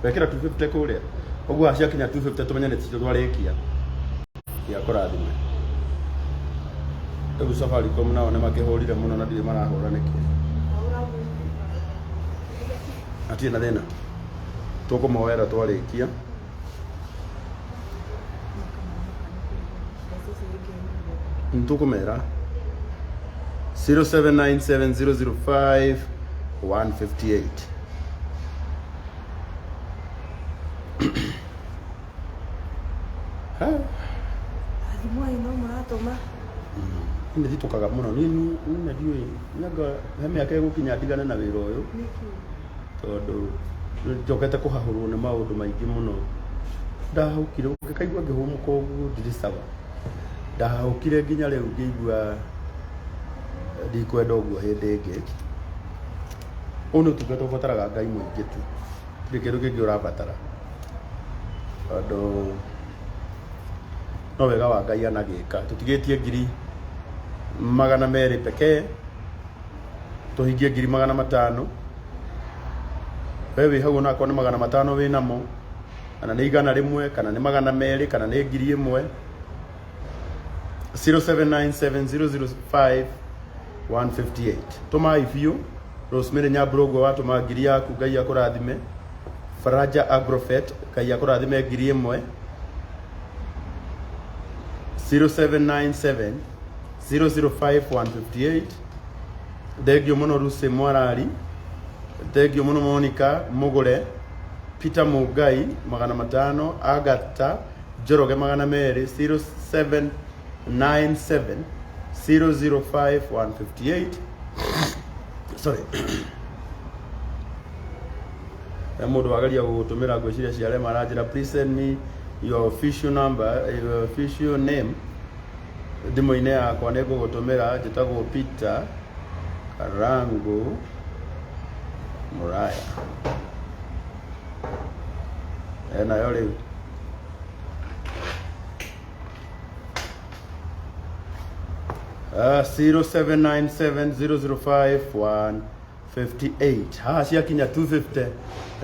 Wekĩra 250 kũrĩa. Koguo haha ciakinya 250 tũmenye nĩ twarĩkia. Ya kũrathime. Rĩu Safaricom nao nĩ makĩhũrire mũno na ndirĩ marahũra nĩkĩ. Hatirĩ na thĩna. Tũkũmoera twarĩkia. Tũkũmera 0797005158. Ha? Thimũ ĩno mũratũma. Nĩ thitũkaga mũno niĩ niĩ ndiũĩ nanga he mĩaka ĩgũkinya ndigane na wĩra ũyũ tondũ njokete kũhahũrwo nĩ maũndũ maingĩ mũno. Ndahũkire ũngĩkaigua ngĩhũmũka ũguo ndirĩ sawa. Ndahahũkire nginya rĩu ngĩigua ndikwenda ũguo hĩndĩ ĩngĩ. Ũyũ nĩ ũtungata ũbataraga Ngai mũingĩ tu. Gũtirĩ kĩndũ kĩngĩ ũrabatara. Tondũ no wega wa Ngai anagĩka. Tũtigĩtie 200,000 pekee tũhingie 500,000. We wĩ hau onakorwo nĩ 500 wĩ namo, kana nĩ 100 kana nĩ 200 kana nĩ 1,000. 0797 005 158. Tũmai biũ. Rosemary Nyambura ũguo watũma ngiri yaku, Ngai akũrathime. Faraja Agrofet, Ngai akũrathime 1000. 0797 005 158. Thengio mũno Lucy Mwarari, thengio mũno Monica Mũgũre, Peter Mũngai 500, Agatha Njoroge 200. 0797 005 158. Sorry, he mũndũ wageria gũgũtũmĩra, ngwĩciria ciarema. Aranjĩra, "Please send me your official number, your official name." Thimũ-inĩ yakwa nĩ ngũgũtũmĩra. Njĩtagwo Peter Karangu Muraya. Enayo rĩu. 0797 005 158. Haha ciakinya 250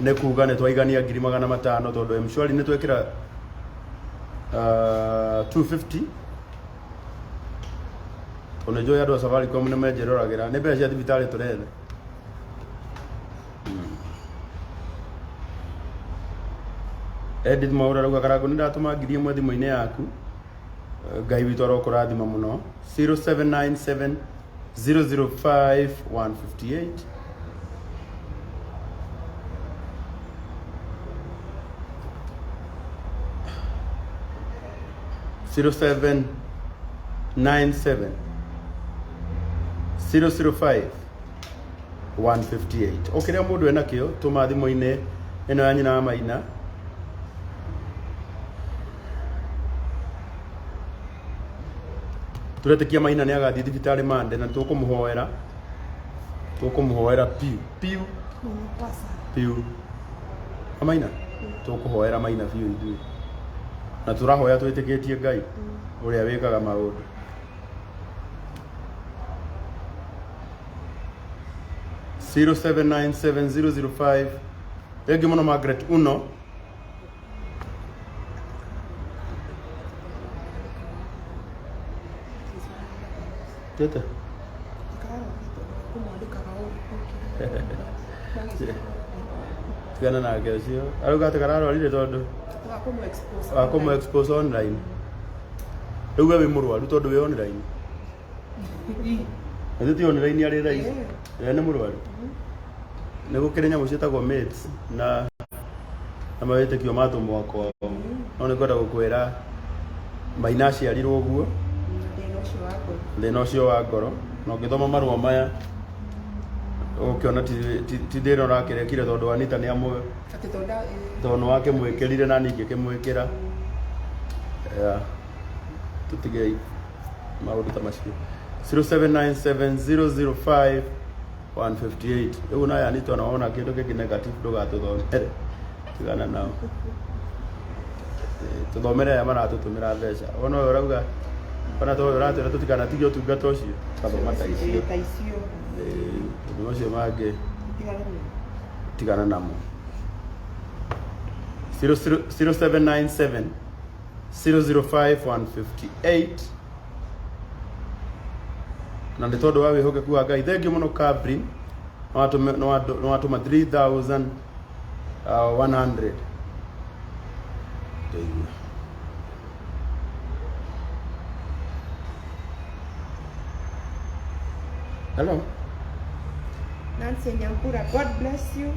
nĩ kuga nĩ twaigania 500,000, tondũ Mshwari nĩ twekĩra 250, tondũ nĩ njũĩ andũ a Safaricom nĩ menjĩroragĩra. Nĩ mbeca cia thibitarĩ tũretha. Edith Mwaura arauga, "Karango, nĩ ndatũma 1000 thimũ-inĩ yaku. Ngai witũ arokũrathima mũno." 0797 005 158. 0797 005 158. O kĩrĩa mũndũ enakĩo, tũma thimũ-inĩ ĩno ya nyina wa Maina. Tũretĩkia Maina nĩ agathiĩ thibitarĩ mande, na tũkũmũhoera, tũkũmũhoera piu piu. Mũno kwa sana. Piu. Maina, tũkũhoera Maina biũ ithuĩ, na tũrahoya twĩtĩkĩtie Ngai ũrĩa wĩkaga maũndũ. 0797005. Thengiũ mũno Margaret Uno. Tete. Kũmwandĩkaga ũru. Tigana nake ũcio arauga atĩ kararwarire tondũ wa kũmũ expose online. Rĩu we wĩ mũrwaru tondũ wĩ online? Na ti online arĩ raici we nĩ mũrwaru. Nĩ gũkĩrĩ nyamũ ciĩtagwo mates na mawĩtĩkio ma tũmwa kwao, no nĩ kwenda gũkwĩra Maina aciarirwo ũguo. Thĩna ũcio wa ngoro. Thĩna ũcio wa ngoro, na ũngĩthoma marũa maya ũkĩona ti thĩna ũrakĩrekire tondũ Anita nĩ amwe. Atĩ tondũ tondũ nĩ wakĩmwĩkĩrire na ningĩ kĩmwĩkĩra. Yeah. Tũtigei maũndũ ta macio. 0797 158. Rĩu nayo Anita, ona wona kĩndũ kĩngĩ negative ndũgatũthomere, tigana nao. Tũthomere aya maratũtũmĩra mbeca. Wona ũyũ ũrauga, ona to ũyũ ũratwĩra tũtikanatige ũtungata ũcio, gathoma ta icio. Ta icio. Ũndũ macio mangĩ tigana nao. Tigana namo. 0797 005 158. Na nĩ tondũ wa wĩhokeku wa Ngai, thengiũ mũno Cabrin, nĩ watũma 3100. Tũigue. Hello. Nancy Nyambura, God bless you.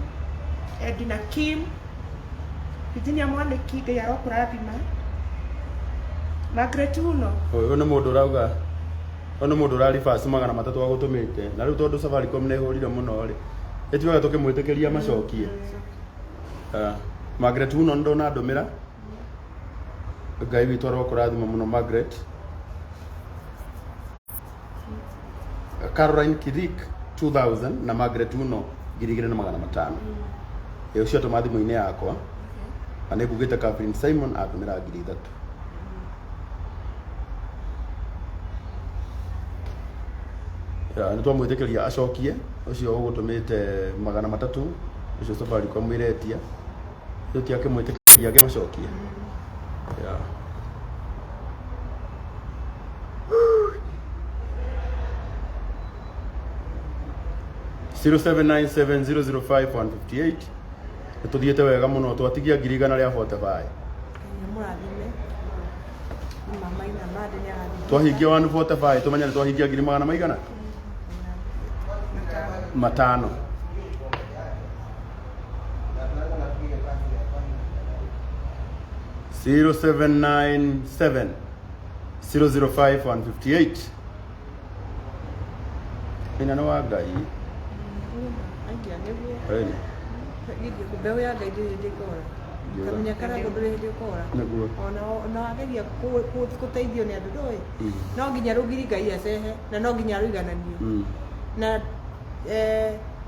Edna Kim, Virginia Mwaniki, Ngai arokũrathima. Margaret Uno. Ũyũ nĩ mũndũ ũrauga, ũyũ nĩ mũndũ ũraribasi 300 agũtũmĩte, na rĩu tondũ Safaricom nĩ ĩhũrire mũno rĩ, ĩtuaga tũkĩmwĩtĩkĩria macokie. Ah, Margaret Uno, nĩ ndona ndũmĩra. Ngai witũ arokũrathima mũno Margaret. Caroline Kirik 2000 na Margaret Uno 2500. Ĩyo ũcio atũma thimũ-inĩ yakwa, na nĩ ngugĩte Catherine Simon atũmĩra 3000. Ya, nĩ twamwĩtĩkĩria acokie ũcio ũgũtũmĩte 300, ũcio Safaricom ĩretia rĩu ti akĩmwĩtĩkĩria akĩmacokia. Ya. 0797005158. Nĩ tũthiĩte wega mũno, twatigia ngiri igana rĩa 45. Ngai amũrathime. Mama ina mande nĩ arathime. Twahingia 145, tũmenye nĩ twahingia ngiri magana maigana matano. 0797 005 158. Ina nĩ wa Ngai. Aikia nĩguo. Ĩni. Mbeũ ya Ngai ndĩrĩ hĩndĩ ĩkora. Kamenya karangũ ndũrĩ hĩndĩ ũkora. Nĩguo. Ona wageria gũteithio nĩ andũ ndũĩ. No nginya rũgiri Ngai acehe na no nginya rũigananio. Na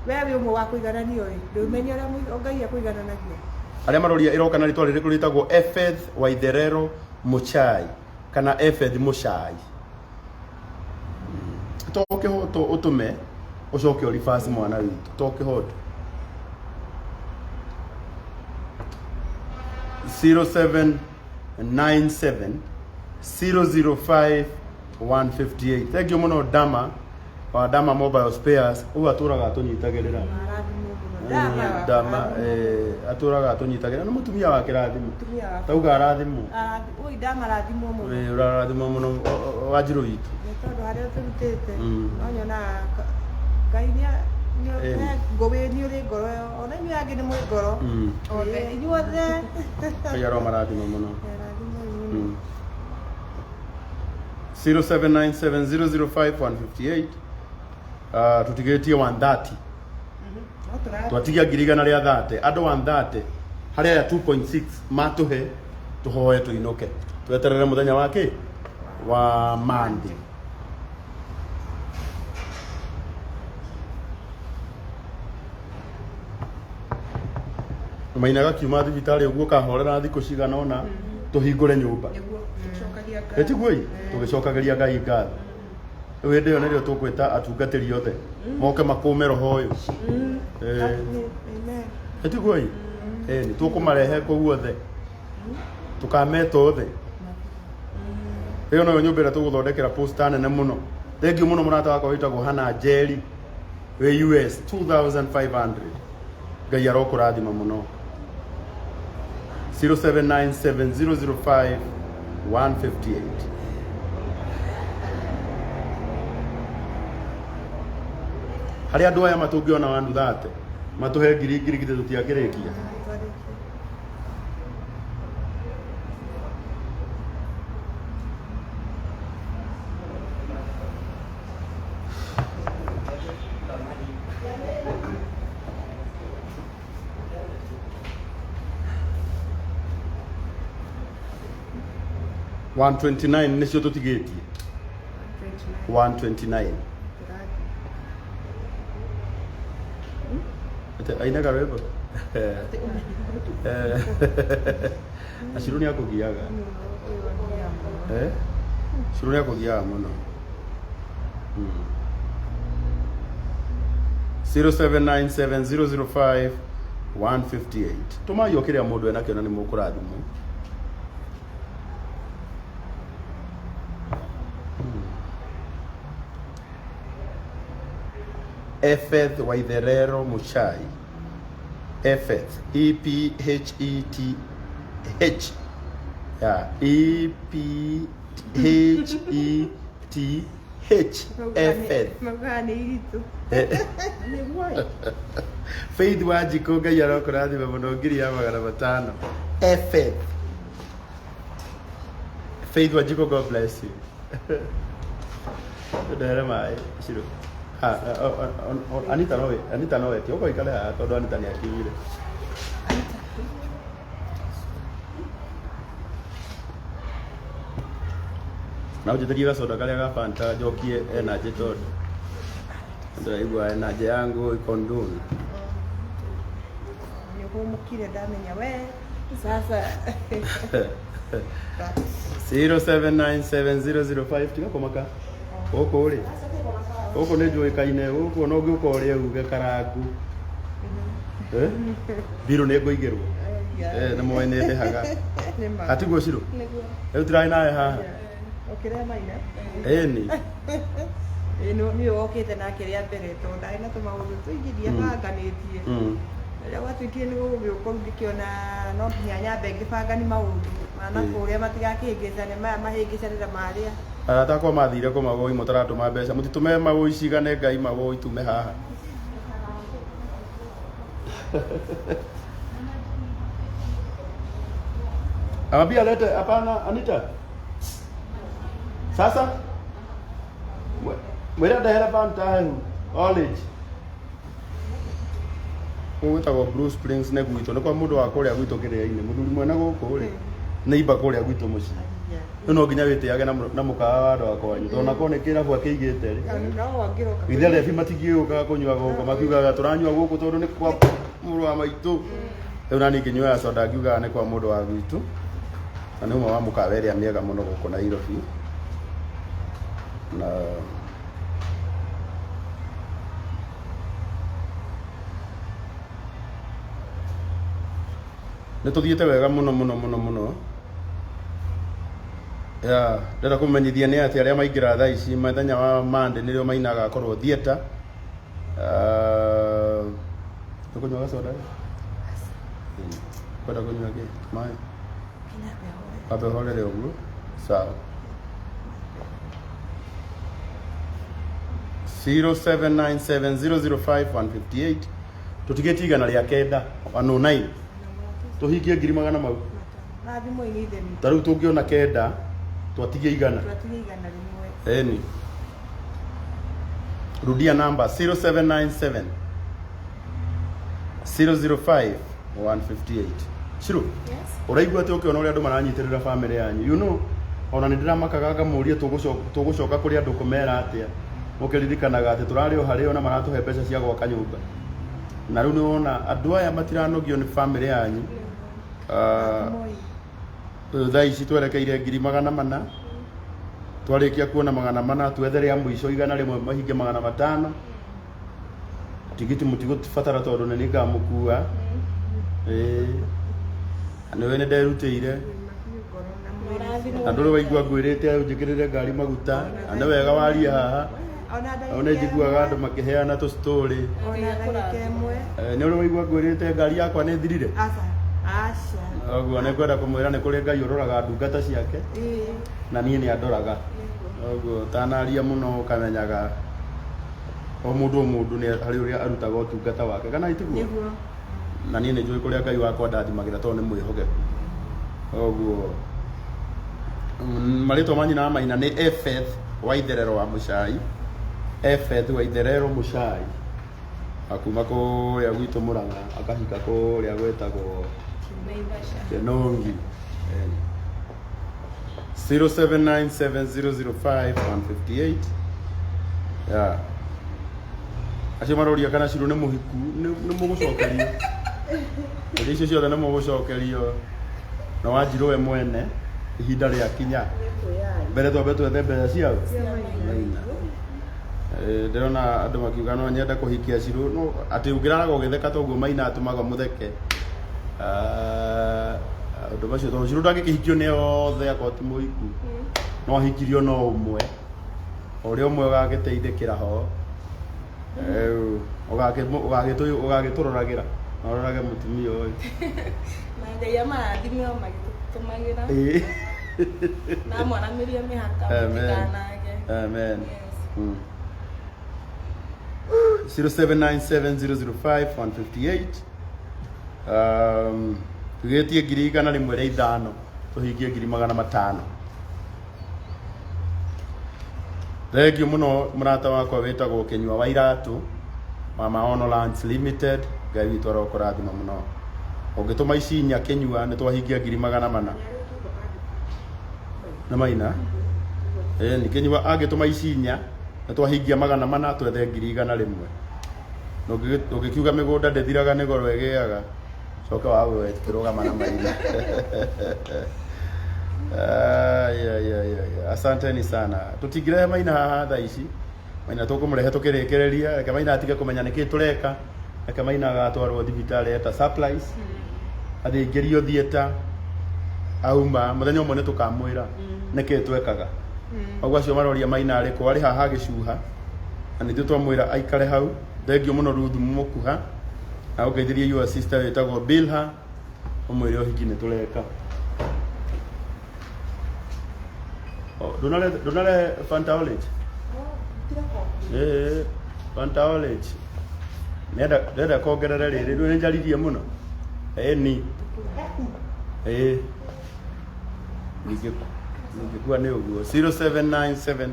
we wĩ ũmwe wa kũigananio ĩ, ndũmenya ũrĩa Ngai akũigananagia. Arĩa maroria ĩroka na rĩtwa rĩrĩkũ, rĩtagwo Epheth Waitherero Muchai kana Epheth Muchai. To kĩhoto ũtũme ũcoke ũribasi mwana witũ, to kĩhoto. 0797 005 158. Thank you mũno Dama wa Dama Mobile Spares, ũguo atũraga atũnyitagĩrĩra. Arathimwo mũno. Dama. Dama atũraga atũnyitagĩrĩra, nĩ mũtumia wa kĩrathimo. Mũtumia wa Tauga arathimwo. Oi, Dama arathimwo mũno. Ũrarathimwo mũno Wanjirũ witũ. Nĩ tondũ harĩa tũrutĩte no nyonaga Ngai ngũwĩ nĩ ũrĩ ngoro ĩyo, ona inyuĩ angĩ nĩ mwĩ ngoro. Othe inyuothe. Ngai aromarathima mũno. Arathimwo mũno. 0797005158. Tũtigĩtie 130. No tũrathiĩ. Twatigia ngiri igana rĩa 30, andũ 130 harĩa aya 2.6 matũhe, tũhoe tũinũke, tweterere mũthenya wa kĩ wa Monday. Maina gakiuma thibitarĩ ũguo kahorera thikũ cigana ũna, tũhingũre nyũmba. Nĩguo tũcokagia ngatho. Ĩtiguo ĩ tũgĩcokagĩria Ngai ngatho. Rĩu hĩndĩ ĩyo nĩrĩo tũkwĩta atungatĩri othe moke makũme roho ũyũ. Amen. Ĩtiguo ĩ nĩ tũkũmarehe kũu othe, tũkameta othe. Ĩyo noyo nyũmba ĩrĩa tũgũthondekera posta nene mũno. Thank you mũno mũrata wakwa wĩtagwo Hana Njeri wĩ US 2500. Ngai arokũrathima mũno. 0797 158. Harĩ andũ aya matũngĩona wandu thate matũhe ngiri ngiri, githĩ tũtiakĩrĩkia? 129 nĩcio tũtigĩtie. 129. Ate ainaga rwĩmbo. Acirũ nĩ akũgiaga. Cirũ nĩ akũgiaga mũno. 0797 158. Tũmai o kĩrĩa mũndũ enakĩo na nĩ mũkũrathimwo. Epheth Waitherero Muchai. Epheth. E P H E T H. Yeah. E P H E T H. Epheth. Maugaga nĩ iritũ. Nĩguo. Faith Wanjikũ, Ngai arokũrathima mũno, ngiri ya magana matano. Epheth. Faith Wanjikũ, God bless you. Ndehere maĩ Shiro. Ha, Anita no Anita no wetie ũka ũikare haha tondũ Anita nĩ akiugire. Na ũnjĩtĩrie gacoda karĩa ga Fanta njokie energy tondũ ndĩraigua energy yangu iko nduni. Nĩ ũhũmũkire, ndamenya we sasa. 0797 tiga kũmaka gũkũ rĩ, gũkũ nĩ njũĩkaine gũkũ, no ũngĩũka ũrĩe uge karangu. Mbirũ nĩ ngũigĩrwo. Nĩ moĩ nĩ ndĩhaga. Nĩ ma. Atiguo Shiro? Nĩguo. Rĩu tũrarĩ nawe haha. Ũkĩrĩa maina. Ĩni. Ĩĩ, nĩwe wokĩte nake rĩa mbere tondũ ndarĩ na tũmaũndũ tũingĩ ndiabanganĩtie. Rĩrĩa gwatuĩkire nĩ gũgũgĩũka ũguo ngĩkĩona no nginya nyambe ngĩbangani maũndũ ma na kũrĩa matigakĩhĩngĩcane maya mahĩngĩcane na marĩa. Arata akwa mathire kũ mawũi mũtaratũma mbeca mũtitũme mawũi cigane ngai mawũi tume haha. Amwambia alete hapana Anita. Sasa mwĩre ndehere Fanta hehu orange. Gwĩtagwo Blue Springs nĩ gwitũ nĩ kwa mũndũ wa kũrĩa gwitũ kĩrĩa-inĩ mũthuri mwene gũkũ rĩ nĩ imba kũrĩa gwitũ mũciĩ. Rĩu no nginya wĩtĩage na mũkawa wa andũ a kwanyu tondũ nako nĩ kĩrabu akĩigĩte rĩ. No angĩroka. Ithe rebi matingĩũkaga kũnyua gũkũ makiugaga tũranyua gũkũ tondũ nĩ kwa mũrũ wa maitũ. Rĩu nani ngĩnyuaga soda ngiugaga nĩ kwa mũndũ wa gwitũ na nĩ ũmwe wa mũkawa ĩrĩa mĩega mũno gũkũ Nairobi na nĩ tũthiĩte wega mũno mũno mũno mũno. Ya ndĩrenda kũmenyithia nĩ atĩ arĩa maingĩra thaa ici mũthenya wa Monday nĩrĩo Maina agakorwo theatre. Ũkũnyua gacoda? Kwenda kũnyua kĩ? Maĩ? Wambe ũhorere ũguo. Sawa. 0797005158 tũtigĩtie igana rĩa kenda 109 tũhingie ngiri magana mau. Na thimũ inĩ ithe witũ. Ta rĩu tũngĩona kenda twatigie igana. Twatigie igana rĩmwe. Eni. Rudia namba 0797 005 158. Shiru. Yes. Ũraigua atĩ ũkĩona ũrĩa andũ maranyitĩrĩra family yanyu. You know, ona nĩ ndĩramakaga ngamũria tũgũcoka kũrĩ andũ kũmera atĩa. Mũkĩririkanaga atĩ tũrarĩ o harĩo na maratũhe mbeca cia gwaka nyũmba. Na rĩu nĩ wona andũ aya matiranogio nĩ family yanyu. Thaa ici twerekeire ngiri magana mana. Twarĩkia kuona magana mana twethe rĩa mũico igana rĩmwe mahinge magana matano. Tigiti mũtigũbatara tondũ nĩ ngamũkua. Ĩĩ. Na nĩwe nĩ nderutĩire. Na ndũrĩ waigua ngwĩrĩte ũnjĩkĩrĩre ngari maguta. Na nĩ wega waria haha. Ona Nĩ njiguaga andũ makĩheana tũ story. Ona ndagĩka ĩmwe. Nĩ ũrĩ waigua ngwĩrĩte ngari yakwa nĩ thirire? Aca. Aca. Ũguo nĩ ngwenda kũmwĩra nĩ kũrĩ Ngai ũroraga ndungata ciake. Na niĩ nĩ andoraga. Ũguo ũtanaria mũno ũkamenyaga o mũndũ o mũndũ nĩ harĩ ũrĩa arutaga ũtungata wake kana itiguo? Nĩguo. Na niĩ nĩ njũĩ kũrĩa Ngai wakwa ndathimagĩra tondũ nĩ mwĩhokeku. Ũguo marĩtwa ma nyina wa Maina nĩ Epheth wa Itherero wa Mũcai. Epheth wa Itherero Mũcai. Akuma kũrĩa gwitũ Mũrang'a akahika kũrĩa gwĩtagwo Kenongi. 0797005158. Yeah. Acio maroria kana Shiru nĩ mũhiku nĩ mũgũcokerio. Irio icio ciothe nĩ mũgũcokerio na Wanjirũ we mwene ihinda rĩa kinya. Mbere twambe twethe mbeca ciao. Maina. Ndĩrona andũ makiuga no nyende kũhikia Shiru no atĩ ũngĩraraga ũgĩtheka toguo Maina atũmaga mũtheke. Ũndũ macio tondũ Shiru ndangĩkĩhikio nĩ othe akorwo ti mũhiku. No ahikirio no ũmwe. Ũrĩa ũmwe ũgagĩteithĩkĩra ho. Ũgagĩtũroragĩra. Na ũrorage mũtumia ũyũ. Na Ngai amarathime o magĩtũtũmagĩra. Na mwaramĩrie mĩhaka mũtikanage. Amen. Yes. 0797005158. Tugĩtie ngiri igana rĩmwe rĩa ithano tũhingie ngiri magana matano. Thengiũ mũno mũrata wakwa wĩtagwo Kĩnyua wa Iratũ wa Maono Lands Limited. Ngai witũ arokũrathima mũno. Ũngĩtũma ici inya Kĩnyua nĩ twahingia ngiri magana mana. Nĩ Maina? Ĩni Kĩnyua angĩtũma ici inya nĩ twahingia magana mana twethe ngiri igana rĩmwe. Ũngĩkiuga mĩgũnda ndĩthiraga nĩ goro ĩgĩaga. Coke wa wewe tukĩrũgama na Maina. Ai, ai, ai, ai. Asanteni sana. Tũtingĩrehe Maina haha thaa ici. Maina tũkũmũrehe tũkĩrĩkĩrĩria. Reke Maina atige kũmenya nĩkĩ tũreka. Reke Maina agatwarwo thibitarĩ eta supplies. Athiĩ aingĩrio theatre. Auma mũthenya ũmwe nĩ tũkamwĩra nĩkĩ twekaga. Ũguo acio maroria Maina arĩ kũ? Arĩ haha agĩcuha. Na nithuĩ twamwĩra aikare hau. Thengiũ mũno Ruth Mũkuha, na ũngeithĩrie your sister wĩtagwo Bilha, ũmwĩre ũhiki nĩ tũreka. Oh, ndũnare Fanta Orange? Eh, Fanta Orange. Nenda ndenda kongerere rĩrĩ, rĩu nĩnjaririe mũno. Ĩni. Ĩĩ. Ningĩkua nĩ ũguo. 0797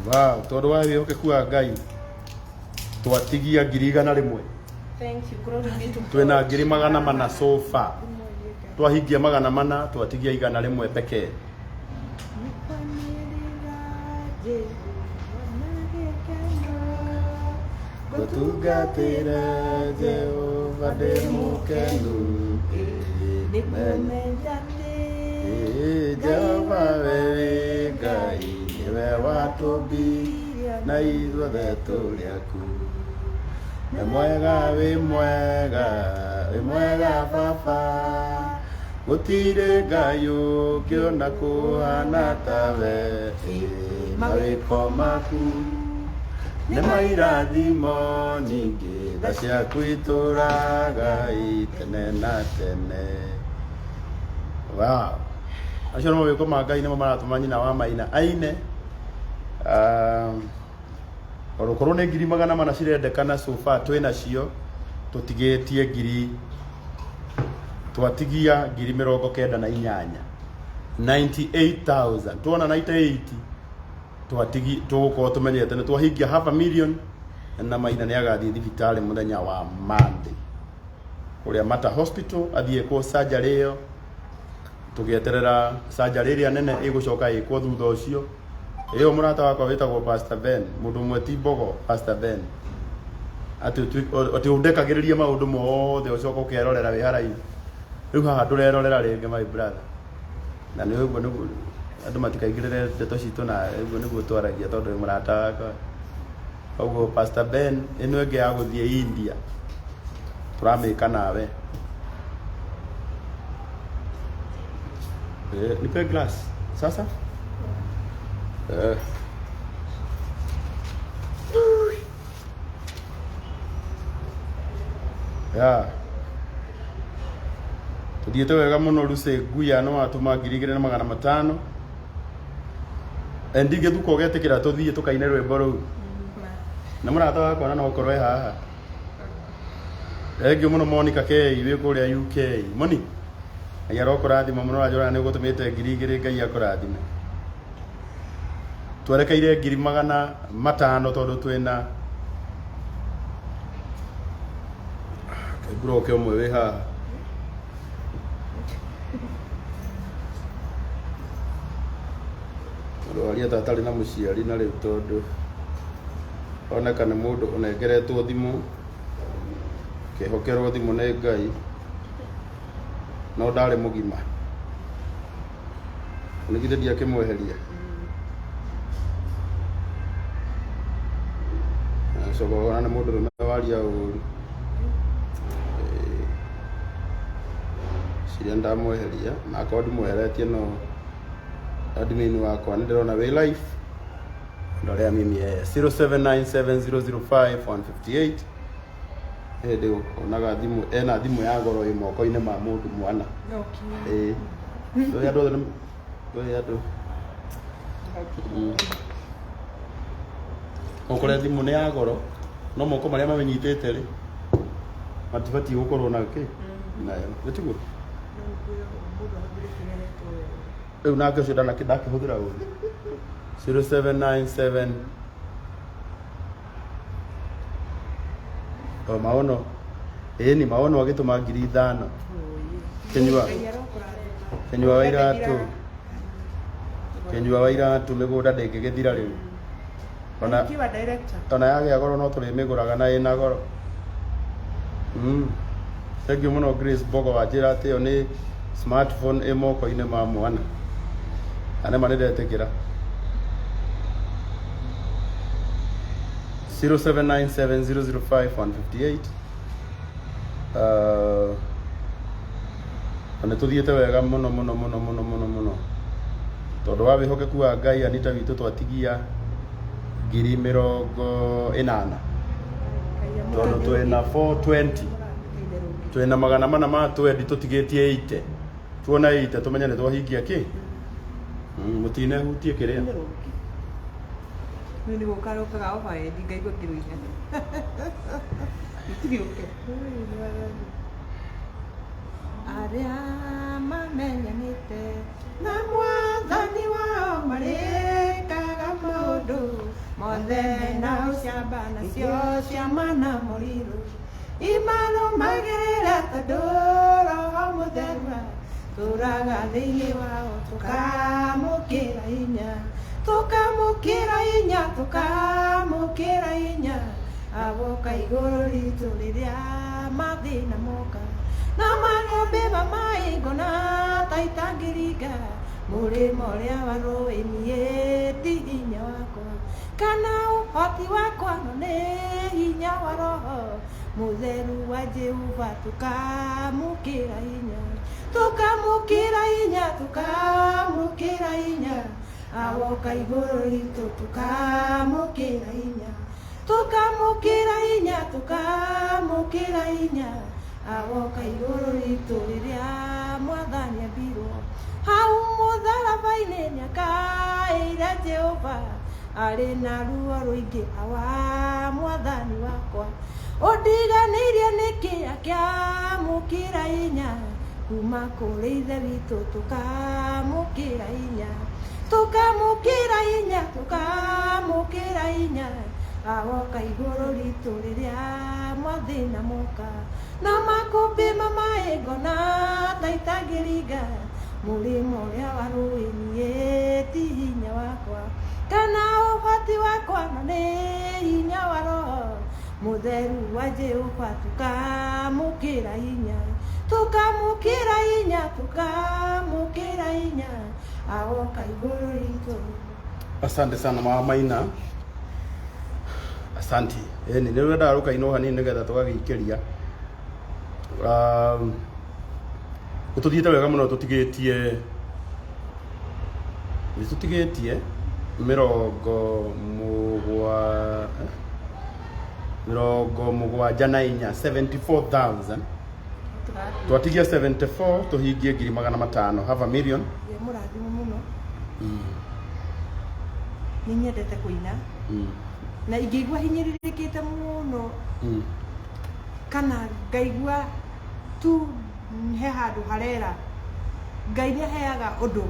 Wow, tondũ wa wĩhokeku wa Ngai twatigia 100,000. Thank you. Glory be to God. Twĩna 400,000 so far. Twahingia 400 twatigia 100 pekee. Gũtungatĩra Jehova ndĩ mũkenu. Ĩĩ, Jehova we wĩ Ngai nĩwe watũmbire na ithuothe tũrĩ aku. Wĩ mwega, wĩ mwega, wĩ mwega baba, gũtirĩ Ngai ũngĩ ona kũhana tawe. Ĩĩ, mawĩko maku nĩ mairathimo nyingĩ, tha ciaku itũraga tene na tene. Wow. Acio nĩ mawĩko ma Ngai nĩmo maratũma nyina wa Maina aine. Onokorwo nĩ 400,000 cirendekana so far twĩ nacio, tũtigĩtie ngiri, twatigia 98,000, 98,000. Tuona 98 twatigi tũgũkorwo tũmenyete nĩ twahingia half a million, na Maina nĩ agathiĩ thibitarĩ mũthenya wa Monday kũrĩa Mata Hospital athiĩ kwo surgery ĩyo, tũgĩeterera surgery ĩrĩa nene ĩgũcoka ĩkwo thutha ũcio. Ĩyo mũrata wakwa wĩtagwo Pastor Ben, mũndũ ũmwe ti mbogo, Pastor Ben. Atĩ atĩ ũndekagĩrĩria maũndũ mothe ũcoka ũkerorera wĩ haraihu. Rĩu haha ndũrerorera rĩngĩ my brother. Na nĩ ũguo nĩguo andũ matikaingĩrĩre ndeto citũ na ũguo nĩguo twaragia tondũ wĩ mũrata wakwa. Koguo Pastor Ben ĩno ĩngĩ ya gũthiĩ India tũramĩka nawe. Eh, nipe glass. Sasa? Eh. Yeah. Tuthiĩte wega mũno Lucy Nguya nĩ watũma 2,500. Eh, ndingĩthuka ũgetĩkĩra tũthiĩ tũkaine rwĩmbo rũu. Na mũrata wakwa na no ũkorwo e haha. Thengiũ mũno Monica K wĩ kũrĩa UK. Moni, Ngai arokũrathima mũno ũranjũraga nĩ ũgũtũmĩte 2,000 Ngai akũrathime. Twerekeire 500,000 tondũ twĩna mburoke ũmwe wĩ haha. Mũrwaria ta atarĩ na mũciari na rĩu tondũ oneka nĩ mũndũ ũnengeretwo thimũ, akĩhokerwo thimũ nĩ Ngai, no ndarĩ mũgima. Nĩ githĩ ndiakĩmweheria? Acoka ũkona nĩ mũndũrũme waria ũru. Ciria ndamweheria, na akorwo ndimweheretie no admin wakwa nĩ ndĩrona wĩ live. Ndolea mimi yeye 0797005158 hĩndĩ onaga thimũ ena thimũ ya goro ĩ moko-inĩ ma mũndũ mwana ĩĩ ndũĩ andũ othe ndũĩ andũ. Ũkore thimũ nĩ ya goro no moko marĩa mamĩnyitĩte rĩ matibatiĩ gũkorwo na kĩ nayo nĩ tiguo. Rĩu nake ũcio ndakĩhũthĩra ũru 0797 o maono ĩni maono agĩtũma 5,000 kĩnyua kĩnyua wa iratũ kĩnyua wa iratũ mĩgũnda ndĩngĩgĩthira rĩu ona Kiwa director. Ona yagĩa goro no tũrĩmĩgũraga na ĩna goro. Thank you mũno Grace Mbogo wanjĩra atĩ ĩyo nĩ smartphone ĩ moko-inĩ ma mwana. Na nĩma nĩndetĩkĩra. 0797005158. Na nĩ tũthiĩte wega mũno mũno mũno mũno mũno mũno. Tondũ wa wĩhokeku wa Ngai Anita witũ twatigia 80,000 tondũ twĩna 420 twĩna 420 tũtigĩtie 80 tuona 80 tũmenye nĩ twahingia kĩ. Mũtinehutie kĩrĩa. Nĩ gũka rũkaga overhead ngaigua ngĩrũina. Gĩtirĩ ũke. Arĩa mamenyanĩte na mwathani wao marĩkaga maũndũ mothe na ũcamba, nacio ciama na morirũ imarũmagĩrĩra, tondũ Roho Mũtheru tũraga thĩinĩ wao. Tũkamũkĩra hinya, tũkamũkĩra hinya, tũkamũkĩra hinya agoka igũrũ ritũ rĩrĩa mathĩna moka na makũmbĩ maĩ ngona ta itangĩringa mũrĩmo ũrĩa wa rũĩ. Niĩ ti hinya wakwa kana ũhoti wakwa, no nĩ hinya wa Roho Mũtheru wa Jehova. Tũkamũkĩra hinya, tũkamũkĩra hinya, tũkamũkĩra hinya agoka igũrũ ritũ. Tũkamũkĩra hinya, tũkamũkĩra hinya, tũkamũkĩra hinya agoka igũrũ ritũ rĩrĩa mwathani ambirwo hau mũtharaba-inĩ. Nĩakaĩire Jehova arĩ na ruo rũingĩ, awa mwathani wakwa ũndiganĩirie nĩkĩ? Akĩamũkĩra hinya kuma kũrĩ Ithe witũ. Tũkamũkĩra hinya, tũkamũkĩra hinya, tũkamũkĩra hinya agoka igũrũ ritũ rĩrĩa mwathĩna moka na makũmbĩ mamaĩ ngona ta itangĩringa mũrĩmo ũrĩa wa rũĩ. Niĩ ti hinya wakwa kana ũhoti wakwa, no nĩ hinya wa Roho Mũtheru wa Jehova. Tũkamũkĩra hinya, tũkamũkĩra hinya, tũkamũkĩra hinya agoka igũrũ ritũ. Asante sana mama Maina. Asante. Ĩni nĩ rwendaga rũkainwo hanini nĩgetha tũgagĩikĩria. Nĩtũthiĩte wega mũno, tũtigĩtie nĩ tũtigĩtie 74,000, 74,000 twatigia, 74 tũhingie 500,000, half a million. Nĩ mũrathimo mũno. Nĩ nyendete kũina na ingĩigua hinyĩrĩrĩkĩte mũno kana ngaigua tu he handũ harera Ngai nĩ aheaga ũndũ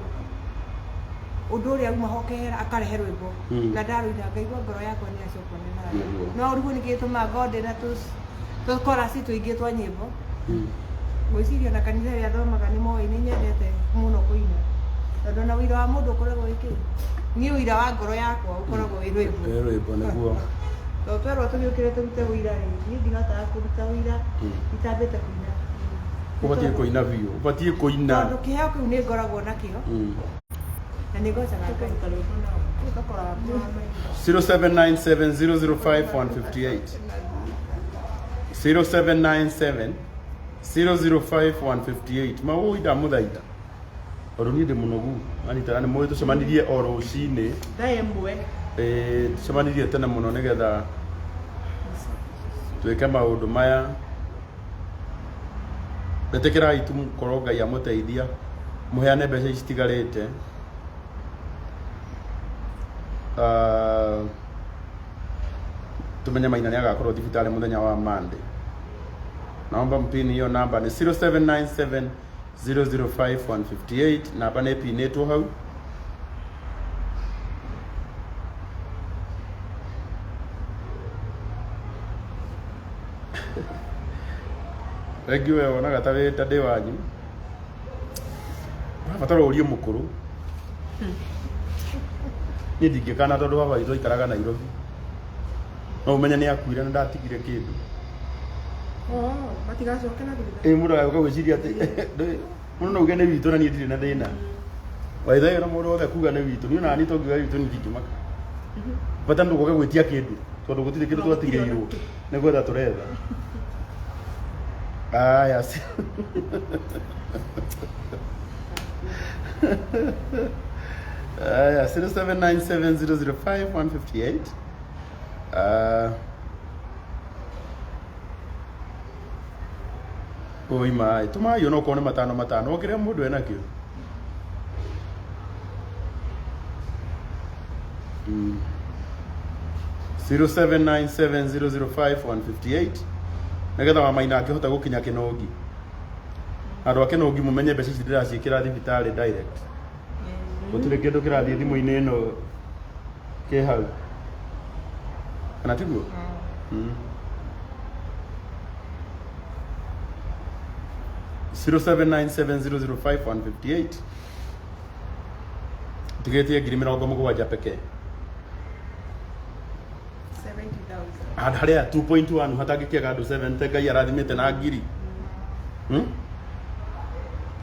ũndũ ũrĩa uma hokehera akarehe rwĩmbo na ndarũina ngaigua ngoro yakwa nĩ yacokwo nĩ thayũ. No ũrigwo nĩ kĩĩ gĩtũmaga ngorwo ndĩna tũkorasi tũingĩ twa nyĩmbo. Ngwĩciria ona kanitha ĩrĩa thomaga nĩ moĩ nĩ nyendete mũno kũina, tondũ ona ũira wa mũndũ ũkoragwo wĩ kĩ, niĩ ũira wa ngoro yakwa ũkoragwo wĩ rwĩmbo. Ĩ rwĩmbo nĩguo. Tondũ twerwo tũgĩũkĩre tũrute ũira rĩ, niĩ ndihotaga kũruta ũira itambĩte kũina. Ũbatiĩ kũina biũ, ũbatiĩ kũina. Tondũ kĩheo kĩu nĩ ngoragwo nakĩo na nĩ ngocaga Ngai. 0797005158, 0797 005158. Mawũi ndamũthaitha tondũ niĩ ndĩ mũnogu. Anita nĩ mũĩ tũcemanirie o rũcinĩ. 1:30. Ĩĩ, tũcemanirie tene mũno nĩgetha twĩke maũndũ maya. Ĩtĩkĩrai tu korwo Ngai amũteithia mũheane mbeca ici citigarĩte. Ah, tumenye Maina nĩ agakorwo thibitarĩ mũthenya wa Monday. Naomba mpini hiyo namba ni 0797 005 158. Namba nĩ ĩpinĩtwo hau. Thengiũ we wonaga ta wĩ ta ndĩ wanyu. Ũrabatara ũrie mũkũrũ. Niĩ ndingĩkana tondũ baba witũ aikaraga Nairobi. No ũmenye nĩ akuire na ndatigire kĩndũ. Oh, matigacoke na thutha. Ĩ mũndũ agĩũka gwĩciria atĩ mũndũ no uge nĩ witũ na niĩ ndirĩ na thĩna. By the way, ona mũndũ wothe kuga nĩ witũ, niĩ ona niĩ tongiuga witũ niĩ ndingĩmaka. Bata ndũgoke gwĩtia kĩndũ tondũ gũtirĩ kĩndũ twatigĩirwo nĩ gwetha tũretha. Aya. Aya, 0797005158. Oi maĩ tũmaĩ ona okorwo nĩ matano matano o kĩrĩa mũndũ enakĩo. 0797005158 nĩgetha wamaina akĩhota gũkinya kĩnũngi. Andũ a kĩnũngi mũmenye mbeca ici ndĩraciĩkĩra thibitarĩ direct, gũtirĩ kĩndũ kĩrathiĩ thimũ-inĩ ĩno kĩ hau, kana tiguo? 0797005158. Tigĩtie 70,000 pekee. 70,000. Handũ harĩa 2.1 hatangĩkĩaga andũ 70 Ngai arathimĩte na ngiri.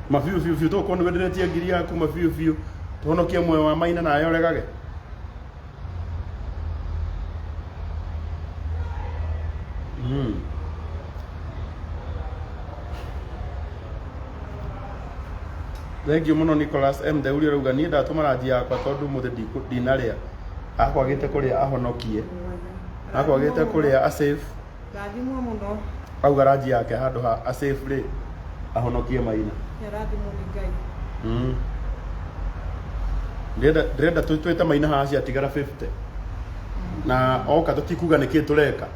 Mabiũ biũ biũ tokorwo nĩ wenderetie ngiri yaku mabiũ biũ tũhonokie muoyo wa Maina nawe ũregage. Thengiũ mũno Nicholas M Theuri arauga niĩ ndatũma ranji yakwa tondũ mũthĩ ndinarĩa, akwagĩte kũrĩa ahonokie, akwagĩte kũrĩa asave. Rathimwo mũno. Auga ranji yake handũ ha asave rĩ ahonokie Maina. Nĩarathimwo nĩ Ngai. Ndĩrenda twĩte Maina haha ciatigara 50 na oka tũtikuga nĩkĩ tũreka,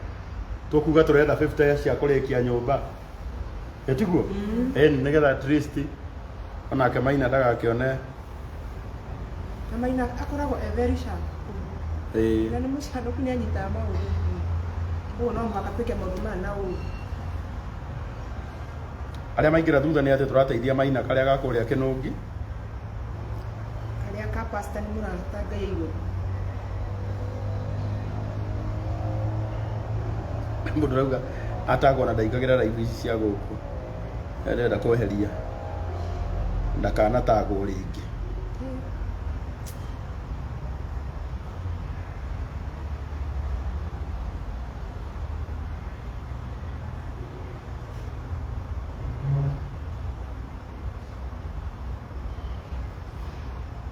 tũkuga tũrenda 50 cia kũrĩkia nyũmba, ĩtiguo? Ĩni, nĩgetha at least onake Maina ndagakĩone. Na Maina akoragwo e very sharp. Ĩĩ. Na nĩ mũcanũku, nĩ anyitaga maũndũ. Ũguo no mũhaka twĩke maũndũ maya na ũũgĩ. Arĩa maingĩra thutha nĩ atĩ tũrateithia Maina karĩa ga kũrĩa kĩnũngi. Karĩa ka pastor nĩ mũrata Ngai igũrũ. Mũndũ arauga atagwo na ndaingagĩra live ici cia gũkũ, arenda kweheria ndakanatagwo rĩngĩ.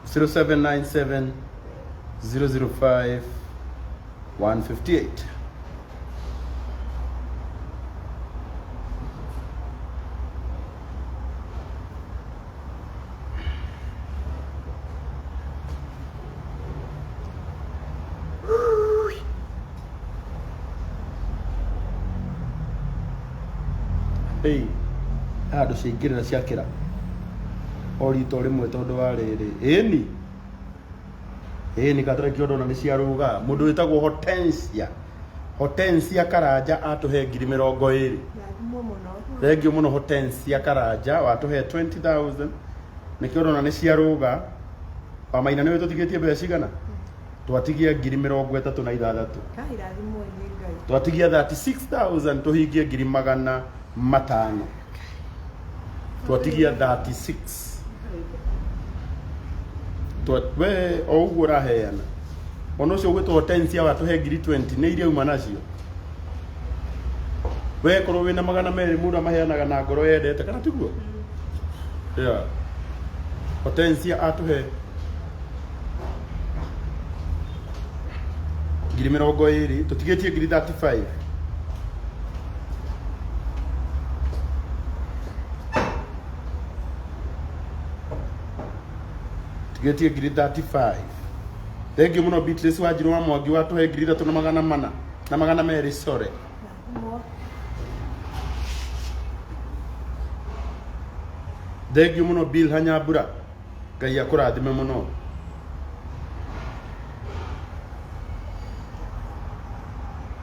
0797 005 158. Hey, handũ ciaingĩrĩra ciakĩra o rito rĩmwe tondũ wa rĩrĩ ĩni ĩni katarĩ ndona nĩ ciarũga. Mũndũ wĩtagwo Hortensia, Hortensia Karanja atũhe 20,000. Rathimwo mũno. Thengiũ mũno Hortensia Karanja watũhe 20,000. Nĩkĩo ndona nĩ ciarũga. Wamaina nĩwe tũtigĩtie mbeca cigana? Twatigia 36,000. Kai, rathimwo nĩ Ngai. Twatigia 36,000 tũhingie 500,000. Twatigia 36. We o ũguo ũraheana ona ũcio ũgwĩtwo Hortensia watũhe ngiri 20 nĩ iria uma nacio. We korwo wĩna 200 mũndũ amaheanaga na ngoro yendete, kana tiguo? Yeah. Hortensia atũhe 20,000, tũtigĩtie ngiri 35. Tigĩtie ngiri 35. Thengiũ mũno Beatrice Wanjiru wa Mwangi watũhe 3,400 na 200, sorry. Rathimwo. Thengiũ mũno Bill Hanyambura, Ngai akũrathime mũno.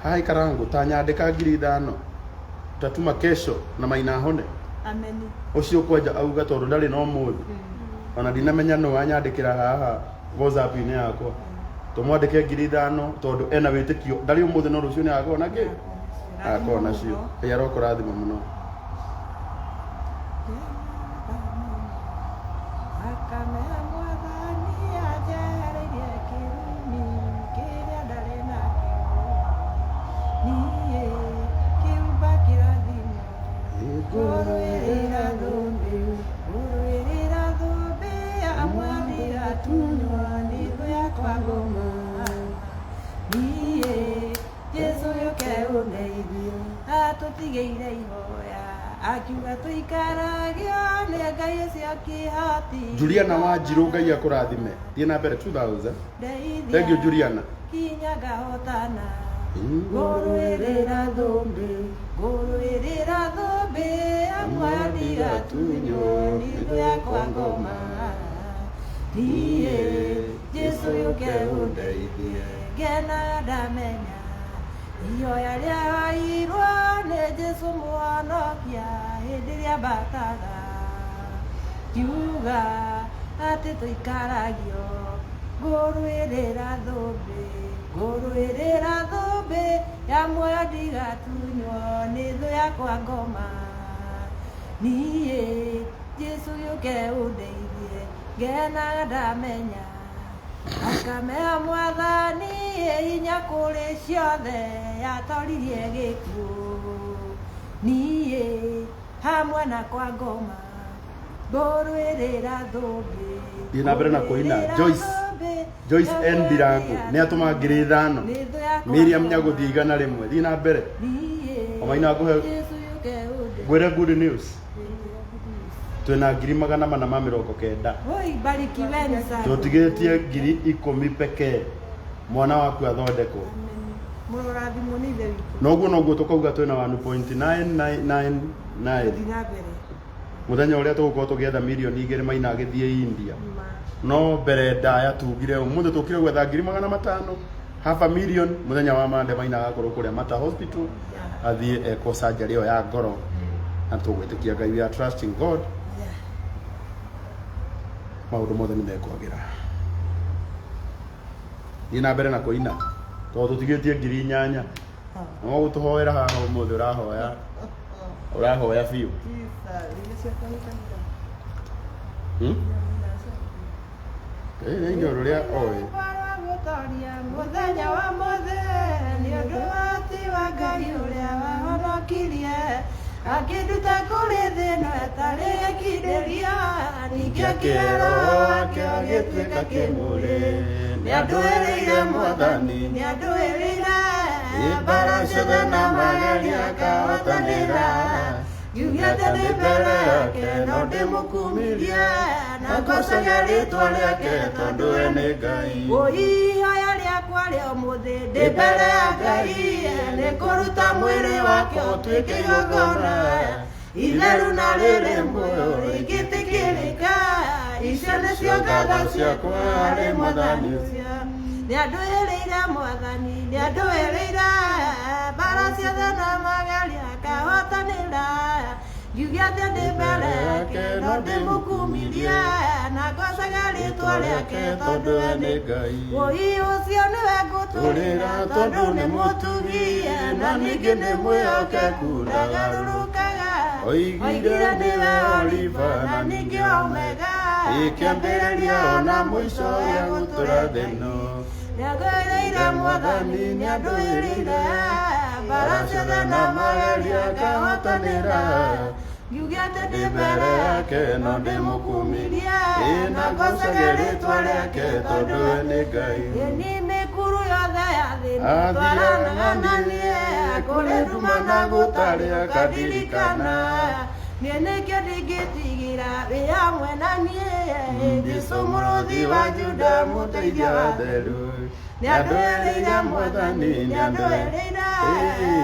Hai Karangu, tanyandĩka 5,000 tatuma kesho na Maina ahone. Ameni. Ũcio kwanja auga tondũ ndarĩ na ũmũthĩ ona ndinamenya nũ wanyandĩkĩra haha WhatsApp-inĩ yakwa, tũmwandĩke 5,000 tondũ ena wĩtĩkio ndarĩ ũmũthĩ no rũciũ nĩ agakorwo na kĩ agakorwo nacio. Ngai arokũrathima mũno. Thakame ya Mwathani yanjehereirie kĩrumi kĩrĩa ndarĩ nakĩo. Niĩ kĩũmba kĩrathimo ngũrũĩrĩra thũmbĩ, ngũrũĩrĩra thũmbĩ ya mwathiratunywo. Akiuga tũikaragio nĩ Ngai ũcio kĩhoti. Juliana Wanjirũ, Ngai akũrathime. Thiĩ na mbere, 2000. Ndeithia Thank you, Juliana. Kinya ngahotana. Ngũrũĩrĩra thũmbĩ, ngũrũĩrĩra thũmbĩ ya muoyo ndigatunywo nĩ thũ yakwa ngoma. Niĩ Jesũ yũke ũndeithie. Ngenaga ndamenya ihoya rĩahoirwo nĩ Jesũ mũhonokia hĩndĩ ĩrĩa ambataga. Kiuga atĩ tũikaragio ngũrũĩrĩra thũmbĩ, ngũrũĩrĩra thũmbĩ ya muoyo ndigatunywo nĩ thũ yakwa ngoma. Niĩ Jesũ yũke ũndeithie. Ngenaga ndamenya thakame ya mwathani ĩ hinya kũrĩ ciothe yatoririe gĩkuũ. Niĩ hamwe na kwa ngoma ngũrũĩrĩra thũmbĩ. Thiĩ na mbere na kũina. Joyce, Joyce N Ndirangu nĩ atũma 5000. Miriam Nyagũthiĩ 100. Thiĩ na mbere. Omaina ngũhe ngwĩre good news. Twĩna 490,000. Oi, barikiweni sana. Tũtigĩtie 10,000 pekee mwana waku athondekwo. Mũrorathimwo nĩ Ithe witũ. Noguo noguo tũkauga twĩna 1.9999. Thiĩ na mbere. Mũthenya ũrĩa tũgũkorwo tũgĩetha 2 mirioni Maina agĩthiĩ India. No mbere ndaya tugire ũmũthĩ tũkire gwetha 500,000, half a million. Mũthenya wa mande Maina agakorwo kũrĩa Mata Hospital athiĩ ekwo surgery ĩyo ya ngoro, na tũgwĩtĩkia Ngai, we are trusting God, maũndũ mothe nĩ mekwagĩra. Thiĩ na mbere na kũina tondũ tũtigĩtie 8,000. No gũtũhoera haha ũmũthĩ, ũrahoya, ũrahoya biũ. Hmm? Ĩĩ, nĩ inyoro rĩa oĩ. Gũtoria mũthenya wa mũthĩ nĩ ũndũ wa ti wa Ngai ũrĩa wahonokirie akĩnduta kũrĩ thĩna ĩtarĩ gĩkindĩria, ningĩ akĩhe Roho wake agĩtuĩka kĩmũrĩ. Nĩ andũĩrĩire mwathani, nĩ andũĩrĩire mbara ciothe na mageria akahotanĩra. Ngiuge atĩ ndĩ mbere yake no ndĩmũkumirie na ngocage rĩtwa rĩake tondũ we nĩ Ngai. Ihoya rĩakwa rĩa ũmũthĩ ndĩ mbere ya Ngai nĩ kũruta mwĩrĩ wake ũtuĩke igongona itheru na rĩrĩ muoyo rĩngĩtĩkĩrĩka. Icio nĩcio ngatho ciakwa harĩ mwathani ũcio. Nĩ andũĩrĩire mwathani, nĩ andũĩrĩire mbara ciothe na mageria akahotanĩra. Ngiuge atĩ ndĩ mbere yake no ndĩmũkumirie na ngocage rĩtwa rĩake tondũ we nĩ Ngai. Ũi ũcio nĩwe ngũtũrĩra tondũ nĩ mũtugi na ningĩ nĩ mwĩhokeku, ndagarũrũkaga. Oigire nĩwe Oliva na ningĩ Omega, ĩkĩambĩrĩria ona mũico ya gũtũra thĩno. Nĩandũĩrĩire mwathani, nĩandũĩrĩire mbara ciothe na mageria akahotanĩra. Ngiuge atĩ ndĩ mbere yake no ndĩmũkumirie ĩ na ngocage rĩtwa rĩake tondũ we nĩ Ngai. Ĩni mĩkuru yothe ya thĩ Athiaga twaranaga na niĩ kũrĩ nduma na gũtarĩ akandirikana. Niĩ nĩkĩo ndingĩtigĩra wĩ hamwe na niĩ, Jesũ mũrũthi wa Juda, mũteithia wa theru. Nĩandũĩrĩire mwathani, nĩandũĩrĩire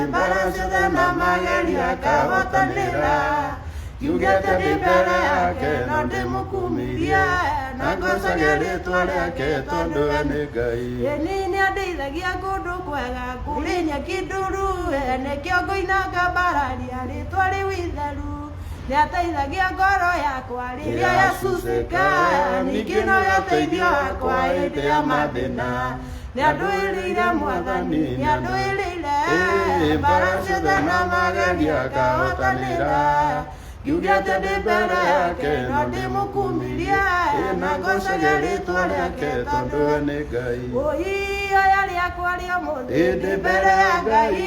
mbara ciothe na mageria akahotanĩra. Ngiuge atĩ ndĩ mbere yake no ndĩmũkumirie na ngocage rĩtwa rĩake tondũ we nĩ Ngai. Ĩni nĩandeithagia kũndũ kwega kũrĩ nyeki nduru, nĩkĩo ngũina ngambararia rĩtwa rĩu itheru. Nĩateithagia ngoro yakwa rĩrĩa yacucĩka, ningĩ no yateithio wakwa hĩndĩ ya mathĩna. Nĩandũĩrĩire mwathani, nĩandũĩrĩire mbara ciothe na mageria akahotanĩra. Ngiuge atĩ ndĩ mbere yake no ndĩmũkumirie na ngocage rĩtwa rĩake tondũ we nĩ Ngai. Ihoya rĩakwa rĩa ũmũthĩ ndĩ mbere ya Ngai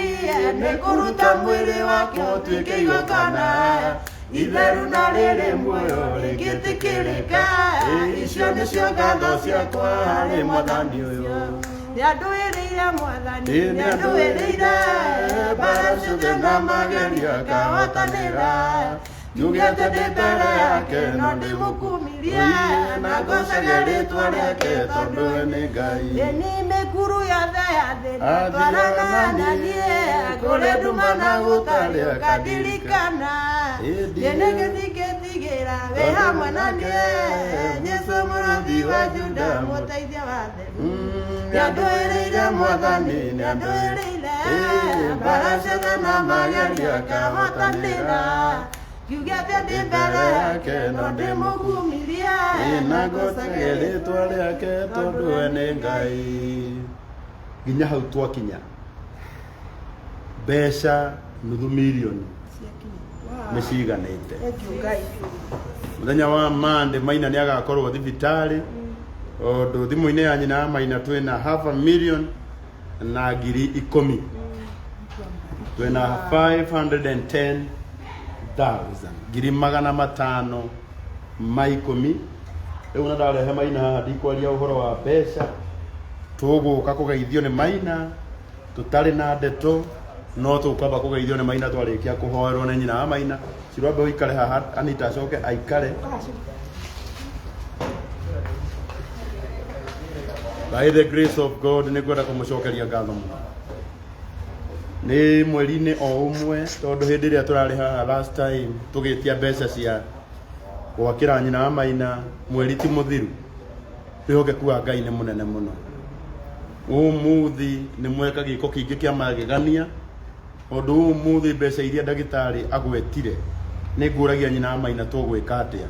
nĩ kũruta mwĩrĩ wake ũtuĩke igongona itheru na rĩrĩ muoyo rĩngĩtĩkĩrĩka. Icio nĩcio ngatho ciakwa harĩ mwathani ũyũ. Nĩandũĩrĩire mwathani, Ĩĩ, nĩandũĩrĩire mbara ciothe na magerio ngahotanĩra. Njuge atĩ ndĩ mbere yake no ndĩmũkumirie na ngocage rĩtwa rĩake tondũ we nĩ Ngai. Ĩni mĩkuru yothe ya thĩ Athiaga ndatwarana na na niĩ, niĩ kũrĩa kũrĩa nduma nduma na na gũtarĩ gũtarĩ ũkandirikana. ũkandirikana. Ĩĩ, Niĩ nĩngĩtigĩtigĩra wĩ hamwe na niĩ Jesũ mũrũthi wa Juda mũteithia wa theru. Nĩandũĩrĩire mwathani, nĩandũĩrĩire mbara ciothe na magerio ngahotanĩra. Ngiuge atĩ ndĩ mbere yake no ndĩmũkumirie Ĩĩ, na ngocage rĩtwa rĩake tondũ we nĩ Ngai. Nginya hau twakinya mbeca nuthu mirioni nĩ ciganĩte. Thank you Ngai. Mũthenya wa Monday Maina nĩ agakorwo thibitarĩ tondũ thimũ-inĩ ya nyina ya Maina twĩna half a million na 10,000, twĩna 510,000, 510,000. Rĩu na ndarehe Maina haha ndikwaria ũhoro wa mbeca, tũgũka kũgeithio nĩ Maina tũtarĩ na ndeto, no tũkwamba kũgeithio nĩ Maina twarĩkia kũhoerwo nĩ nyina wa Maina. Cirwambe ũikare haha, Anita acoke aikare. By the grace of God nĩ ngwenda kũmũcokeria ngatho mũno nĩ mweri-inĩ o ũmwe, tondũ hĩndĩ ĩrĩa tũrarĩ haha last time tũgĩtia mbeca cia gwakĩra nyina wa Maina, mweri ti mũthiru. Wĩhokeku wa Ngai nĩ mũnene mũno. Ũmũthĩ nĩ mweka gĩko kĩingĩ kĩa magegania, tondũ ũmũthĩ mbeca iria ndagĩtarĩ agwetire nĩ ngũragia nyina wa Maina tũgwĩka atĩa.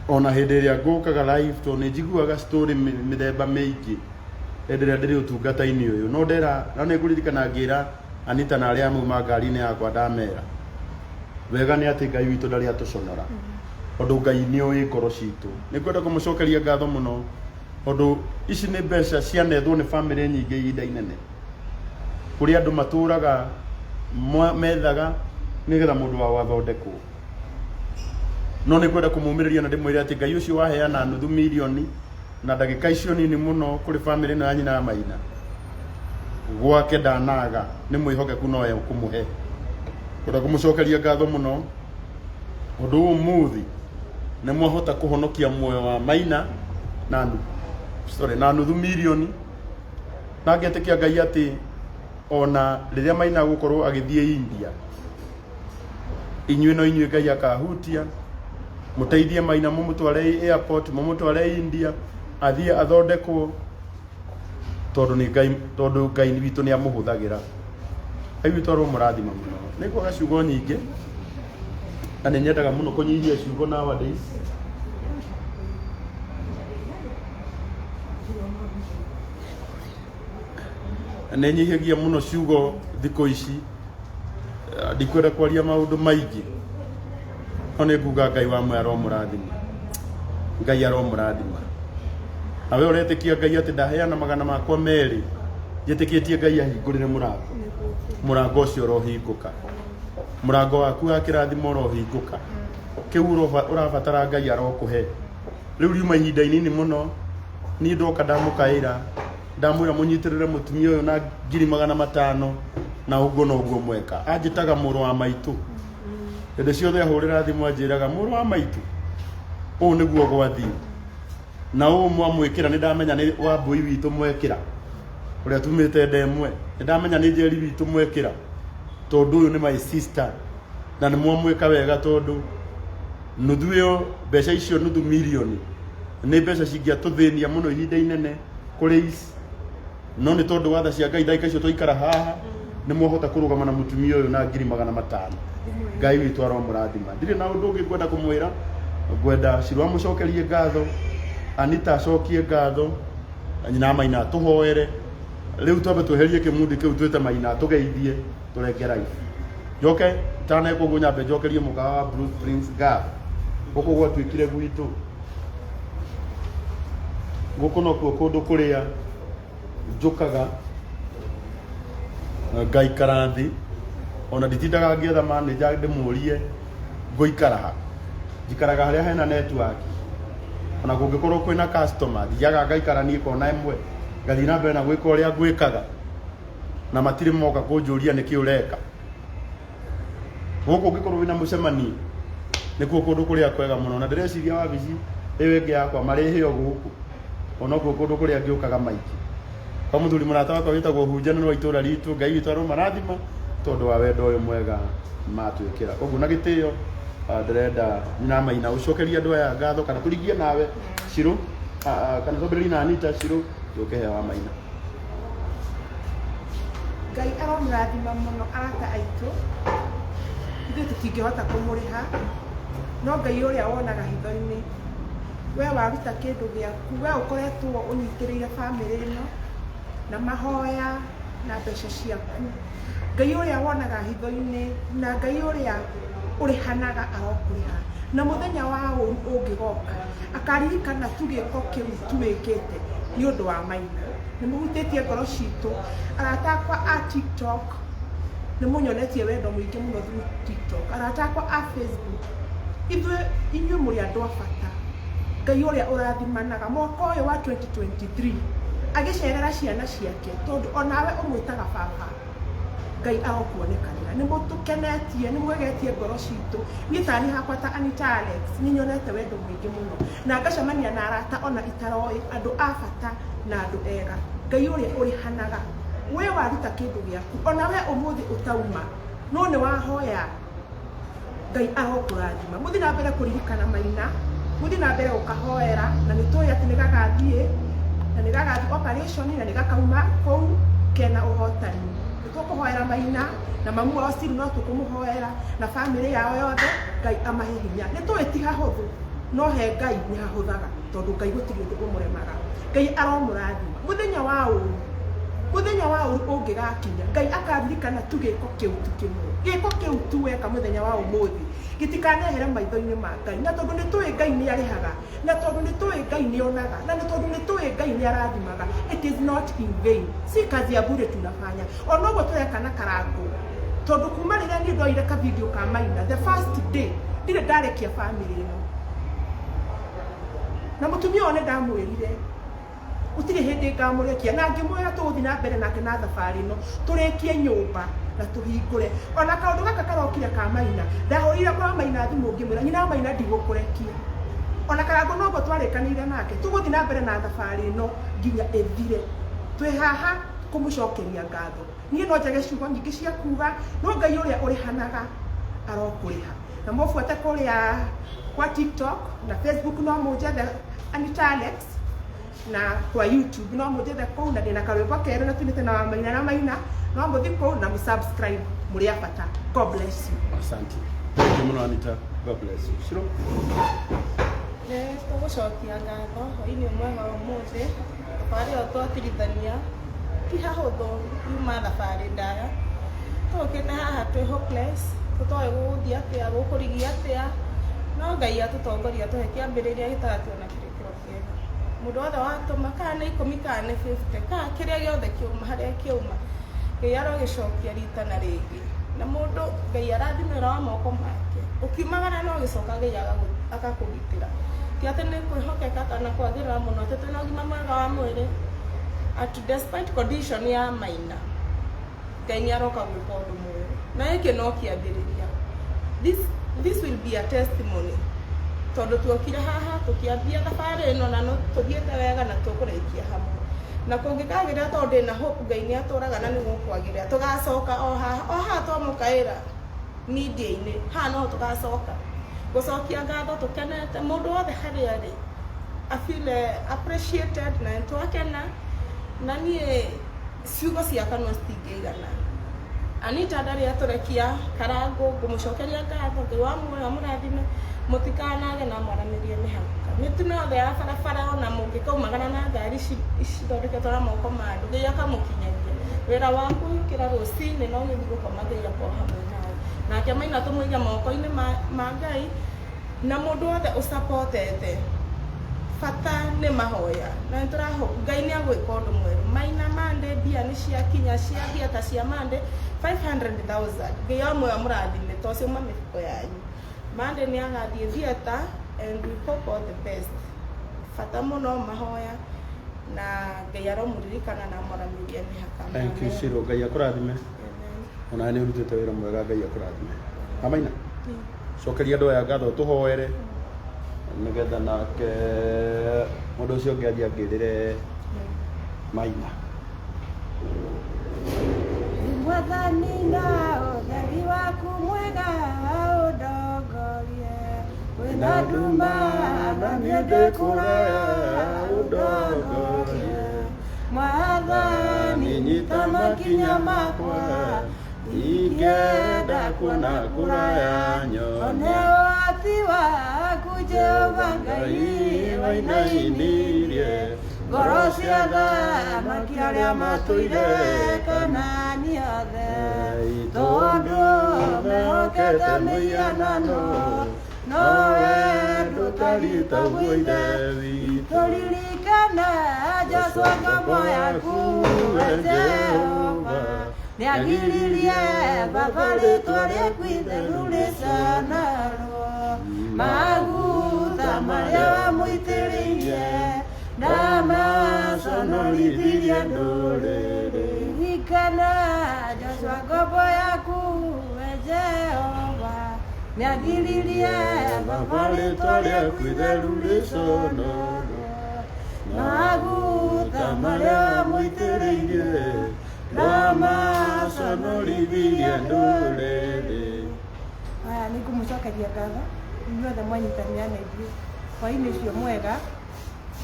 Ona hĩndĩ ĩrĩa ngũkaga live, tondũ nĩ njiguaga story mĩthemba mĩingĩ hĩndĩ ĩrĩa ndĩrĩ ũtungata-inĩ ũyũ, no ndera no nĩ ngũririkana ngĩra Anita na arĩa mauma ngari-inĩ yakwa, ndamera wega nĩ atĩ Ngai witũ ndarĩ atũconora, tondũ Ngai nĩ oĩ ngoro citũ. Nĩ ngwenda kũmũcokeria ngatho mũno, tondũ ici nĩ mbeca cianethwo nĩ bamĩrĩ nyingĩ ihinda inene, kũrĩa andũ matũraga methaga nĩgetha mũndũ wao athondekwo. No nĩ ngwenda kũmũmĩrĩria na ndĩmwĩre atĩ Ngai ũcio waheana nuthu mirioni na ndagĩka icio nini mũno kũrĩ bamĩrĩ ĩno ya nyina ya Maina, gwake ndanaga, nĩ mwĩhokeku no ekũmũhe. Ngwenda kũmũcokeria ngatho mũno ũndũ ũmũthĩ nĩ mwahota kũhonokia muoyo wa Maina na sorry, na nuthu mirioni, na ngetĩkia Ngai atĩ ona rĩrĩa Maina gũkorwo agĩthiĩ India, inyuĩ no inyuĩ Ngai akahutia mũteithie Maina, mũmũtware airport, mũmũtware India athiĩ athondekwo, tondũ nĩ Ngai, tondũ Ngai witũ nĩ amũhũthagĩra. Ngai witũ aromũrathima mũno. Nĩ kwaga ciugo nyingĩ na nĩ nyendaga mũno kũnyihia ciugo nowadays. Nĩ nyihagia mũno ciugo thikũ ici. Ndikwenda kwaria maũndũ maingĩ, no nĩ nguga Ngai wa mwe aromũrathima, Ngai aromũrathima. Na we ũretĩkia Ngai atĩ ndaheana 200 njĩtĩkĩtie Ngai ahingũrĩre mũrango, mũrango ũcio ũrohingũka, mũrango waku wa kĩrathimo ũrohingũka, kĩu ũrabatara Ngai arokũhe. Rĩu riuma ihinda inini mũno, niĩ ndoka ndamũkaĩra, ndamwĩra mũnyitĩrĩre mũtumia ũyũ na 500,000, na ũguo noguo mweka. Anjĩtaga mũrũ wa maitũ hĩndĩ ciothe, ahũrĩra thimũ anjĩraga mũrũ wa maitũ, ũũ nĩguo gwathiĩ na ũũ mwamwĩkĩra. Nĩ ndamenya nĩ wambui witũ mwekĩra, ũrĩa tumĩte nda ĩmwe, nĩ ndamenya nĩ njeri witũ mwekĩra, tondũ ũyũ nĩ my sister, na nĩ mwamwĩka wega, tondũ nuthu ĩyo, mbeca icio nuthu mirioni nĩ mbeca cingĩatũthĩnia mũno ihinda inene kũrĩ ici, no nĩ tondũ wa tha cia Ngai ndagĩka icio twaikara haha nĩ mwahota kũrũgama na mũtumia ũyũ na 500,000. Ngai witũ aromũrathima. Ndirĩ na ũndũ ũngĩ ngwenda kũmwĩra. Ngwenda Shiro amũcokerie ngatho, Anita acokie ngatho, nyina Maina atũhoere. Rĩu twambe tweherie kĩmundi kĩu, twĩte Maina atũgeithie, tũrenge live. Njoke itaneka ũguo nyambe njokerie mũkawa wa Blue Springs ngatho. Gũkũ gwatuĩkire gwitũ, gũkũ nokuo kũndũ kũrĩa njũkaga ngaikara thĩ, ona nditindaga ngĩetha manager ndĩmũrie ngũikara ha. Njikaraga harĩa hena network, ona kũngĩkorwo kwĩna customer thiaga ngaikara niĩ kona ĩmwe. Ngathiĩ na mbere na gwĩka ũrĩa ngwĩkaga na matirĩ moka kũnjũria nĩkĩ ũreka. Gũkũ ũngĩkorwo wĩna mũcemanio nĩkuo kũndũ kũrĩa kwega mũno, na ndĩreciria wabici ĩyo ĩngĩ yakwa marĩhĩo gũkũ onokuo kũndũ kũrĩa ngĩũkaga maingĩ. Kwa mũthuri mũrata wakwa wĩtagwo Hunja na nĩ wa itũra ritũ, Ngai witũ aromarathima tondũ wa wendo ũyũ mwega matwĩkĩra. Ũguo na gĩtĩo ndĩrenda nyina Maina ũcokerie andũ aya ngatho kana tũrigie nawe Shiro, kana twambĩrĩrie na Anita Shiro tũke he wa Maina. Ngai aromũrathima mũno arata aitũ, ithuĩ tũtingĩhota kũmũrĩha, no Ngai ũrĩa wonaga hitho-inĩ, we waruta kĩndũ gĩaku, we ũkoretwo ũnyitĩrĩire bamĩrĩ ĩno na mahoya na mbeca ciaku. Ngai ũrĩa wonaga hitho-inĩ na Ngai ũrĩa ũrĩhanaga arokũrĩha, na mũthenya wa ũru ũngĩgoka akaririkana tu gĩko kĩu tu wĩkĩte nĩ ũndũ wa Maina. Nĩ mũhutĩtie ngoro citũ. Arata akwa a TikTok nĩ mũnyonetie wendo mũingĩ mũno through TikTok. Arata akwa a Facebook, ithuĩ inyuĩ mũrĩ andũ a bata. Ngai ũrĩa ũrathimanaga mwaka ũyũ wa 2023 agĩcerera ciana ciake, tondũ onawe ũmwĩtaga baba, Ngai arokuonekanĩra. Nĩ mũtũkenetie, nĩ mwegetie ngoro citũ. Niĩ tani hakwa ta Anita Alex nĩ nyonete wendo mũingĩ mũno na ngacemania na arata ona itaroĩ, andũ a bata na andũ ega. Ngai ũrĩa ũrĩhanaga, we waruta kĩndũ gĩaku, ona we ũmũthĩ ũtauma no nĩ wahoya, Ngai arokũrathima. Mũthiĩ na mbere kũririkana Maina, mũthiĩ na mbere gũkahoera, na nĩ tũĩ atĩ nĩ gagathiĩ, na nĩ gagathiĩ operation na nĩ gakauma kũu kena ũhotani. Nĩ tũkũhoera Maina na mamu wao Siru, no tũkũmũhoera na bamĩrĩ yao yothe, Ngai amahe hinya. Nĩ tũĩ ti hahũthũ, no he Ngai nĩ hahũthaga, tondũ Ngai gũtirĩ ũndũ ũmũremaga. Ngai aromũrathima. Mũthenya wa ũru, mũthenya wa ũru ũngĩgakinya, Ngai akaririkana tu gĩko kĩu tu kĩmwe. Gĩko kĩu tu weka mũthenya wa ũmũthĩ gĩtikanehere maitho-inĩ ma Ngai. Na tondũ nĩ tũĩ Ngai nĩ arĩhaga, na tondũ nĩ tũĩ Ngai nĩ onaga, na nĩ tondũ nĩ tũĩ Ngai nĩ arathimaga, it is not in vain. Si kazi ya bure tunafanya. Ona ũguo tũreka na Karangũ, tondũ kuma rĩrĩa niĩ ndoire ka video ka Maina the first day, ndirĩ ndarekia family ĩno. Na mũtumia ũyũ nĩ ndamwĩrire gũtirĩ hĩndĩ ngamũrekia, na ngĩmwĩra tũgũthiĩ na mbere nake na thabarĩ ĩno tũrĩkie nyũmba na tũhingũre. Ona kaũndũ gaka karokire ka Maina, ndahũrĩire kwa Maina thimũ ngĩmwĩra nyina wa Maina ndigũkũrekia. Ona Karangũ noguo twarĩkanĩire nake, tũgũthiĩ na mbere na thabarĩ ĩno nginya ĩthire. Twĩ haha kũmũcokeria ngatho. Niĩ no njage ciugo nyingĩ cia kuga, no Ngai ũrĩa ũrĩhanaga arokũrĩha. Na mũbuate kũrĩa kwa TikTok na Facebook, no mũnjethe Anita Alex, na kwa YouTube no mũnjethe kũu, na ndĩna karwĩmbo kerũ na tunĩte na Maina na Maina, no mũthi kũu na mũsubscribe. Mũrĩ a bata. God bless you. Asante. Thank you mũno Anita. God bless you. Shiro. Nĩ tũgũcokia ngatho hwainĩ mwega wa ũmũthĩ. Thabarĩ ĩyo twatirithania ti hahũthũ, yuma thabarĩ ndaya. Tũkĩte haha twĩ hopeless, tũtoĩ gũgũthiĩ atĩa, gũkũrigia atĩa, no Ngai atũtongoria tũhe kĩambĩrĩria gĩtagatĩ ona kĩrĩkĩro kĩega. Mũndũ wothe watũma, kana nĩ 10 kana nĩ 50 kana kĩrĩa gĩothe kĩuma harĩa kĩuma, Ngai arogĩcokia rita na rĩngĩ. Na mũndũ Ngai arathime wĩra wa moko make. Ũkiumagara no ũgĩcoka Ngai agakũgitĩra. Ti atĩ nĩ kwĩhokeka kana kwagĩrĩra mũno atĩ twĩna ũgima mwega wa mwĩrĩ, at despite condition ya Maina, Ngai nĩ aroka gwĩka ũndũ mwerũ. Na gĩkĩ no kĩambĩrĩria. This will be a testimony. Tondũ tuokire haha tũkĩambia thabarĩ ĩno na no tũthiĩte wega na tũkũrĩkia hamwe. Na kũngĩkagĩrĩra, tondũ ndĩna hope Ngai nĩ atũraga na nĩ gũkwagĩrĩra, tũgacoka o haha o haha twamũkaĩra media-inĩ, haha no tũgacoka gũcokia ngatho tũkenete. Mũndũ wothe harĩa arĩ a feel appreciated na nĩ twakena, na niĩ ciugo cia kanua citingĩigana. Anita ndarĩ atũrekia. Karangũ ngũmũcokeria ngatho. Ngai wa muoyo amũrathime, mũtikanage na mwaranĩrie mĩhaka mĩtino yothe ya barabara, ona mũngĩkaumagara na ngari cithondeketwo na moko ma andũ, Ngai akamũkinyagia wĩra waku. Ũkĩra rũcinĩ na ũgĩthiĩ gũkoma, Ngai akorwo hamwe nawe. Nake Maina tũmũige moko-inĩ ma Ngai na mũndũ wothe ũsapotete. Bata nĩ mahoya na nĩ tũraho Ngai nĩ agwĩka ũndũ mwerũ. Maina Monday mbia nĩ ciakinya cia theatre cia Monday 500,000. Ngai wa muoyo amũrathime to ciauma mĩhuko yanyu. Monday nĩ agathiĩ theatre and we hope all the best. Bata mũno mahoya. Na Ngai aromũririkana na amwaramĩrie mĩhaka. Thank you, Shiro. Ngai akũrathime. Ona nĩ ũrutĩte wĩra mwega, Ngai akũrathime. Mamaina, cokeria andũ aya ngatho, tũhoere nĩgetha nake mũndũ ũcio ũngĩ athiĩ angĩrĩre Maina. Mwathani na ũtheri waku mwega ũndongorie, kwĩna nduma na niĩ ndĩ kũraya ũndongorie. Mwathani nyita makinya makwa, Ingĩenda kuona kũraya, one nyonia ũhoti waku Jehova Ngai wainainirie ngoro cia thamaki arĩa matũire Kanaani othe, tondũ mehokete mĩhianano nowe ndũtariĩ taguo Ithe witũ. Tũririkane Joshua ngombo yaku we Jehova, nĩagiririe baba rĩtwa rĩaku itheru rĩcanarwo, maguta marĩa wamũitĩrĩirie na maconorithirie ndũrĩrĩ. Ririkana Joshua ngombo yaku we Jehova, nĩagiririe baba rĩtwa rĩaku itheru rĩconorwo, maguta marĩa wamũitĩrĩirie na maconorithirie ndũrĩrĩ. Aya, nĩ ngũmũcokeria ngatho inyuothe mwanyitanĩra na ithuĩ hwainĩ ũcio mwega.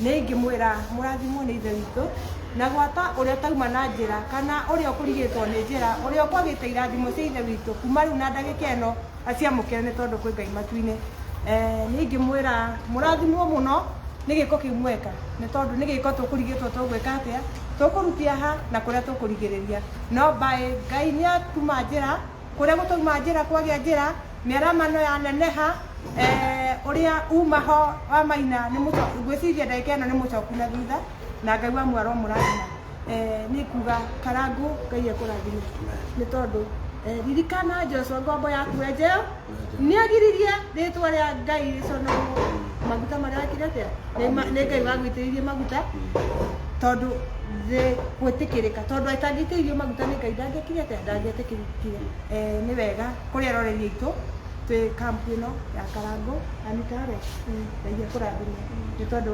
Nĩ ingĩmwĩra mũrathimwo nĩ Ithe witũ, na gwata ũrĩa tauma na njĩra kana ũrĩa ũkũrigĩtwo nĩ njĩra, ũrĩa ũkwagĩte irathimo cia Ithe witũ kuma rĩu na ndagĩka ĩno aciamũkĩre, nĩ tondũ kwĩ Ngai matu-inĩ. Nĩ ingĩmwĩra mũrathimwo mũno nĩ gĩko kĩu mweka, nĩ tondũ nĩ gĩko tũkũrigĩtwo tũgwĩka atĩa, tũkũrutia ha na kũrĩa tũkũrigĩrĩria. No mbaĩ Ngai nĩ atuma njĩra, kũrĩa gũtauma njĩra kwagĩa njĩra, mĩaramano yaneneha, ũrĩa uma ho wa Maina nĩ mũcoku, ngwĩciria ndagĩka ĩno nĩ mũcoku na thutha, na Ngai wa mwaro mũrathima. Nĩ kuga Karangũ, Ngai ekũrathime nĩ tondũ ririkana Joshua ngombo yaku we Jehova nĩagiririe rĩtwa rĩa Ngai rĩconorwo, maguta marĩa wekire atĩa, nĩ Ngai wagũitĩrĩirie maguta, tondũ thĩ gwĩtĩkĩrĩka, tondũ atangĩitĩrĩirio maguta nĩ Ngai ndangĩekire atĩa, ndangĩetĩkĩrĩkire. Nĩ wega kũrĩ eroreri aitũ twĩ kampu ĩno ya Karangũ Anitare, Ngai akũrathime nĩ tondũ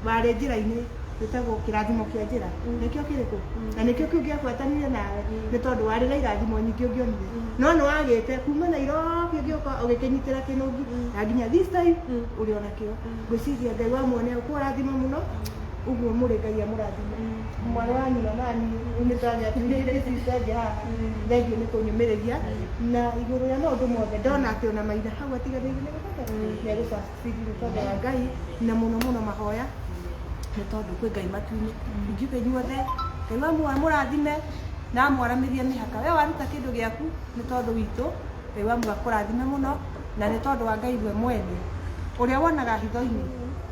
warĩ njĩra-inĩ gĩtagwo kĩrathimo kĩa njĩra, nĩkĩo kĩrĩkũ na nĩkĩo kĩu gĩakwatanire nawe, nĩ tondũ warĩ na irathimo nyingĩ ũngĩonire, no nĩ wagĩte kuma Nairobi ũgĩũka ũgĩkĩnyitĩra kĩnũngi na nginya this time ũrĩ ona kĩo. Ngwĩciria Ngai wa muone ũkũrathima mũno ũguo mũrĩ, Ngai amũrathime. Mwarĩ wa nyina nani nĩ twagĩa twĩrĩte haha, thengiũ nĩ kũnyũmĩrĩria na igũrũ rĩa maũndũ mothe ndona atĩ ona Maina hau atiganĩirio nĩ gũbata nĩ egũsucceed nĩ tondũ wa Ngai na mũno mũno mahoya, nĩ tondũ kwĩ Ngai matu-inĩ. Ingiuga inyuothe Ngai wa muoyo mũrathime na amwaramĩrie mĩhaka. We waruta kĩndũ gĩaku nĩ tondũ witũ, Ngai wa muoyo akũrathime mũno, na nĩ tondũ wa Ngai we mwene ũrĩa wonaga hitho-inĩ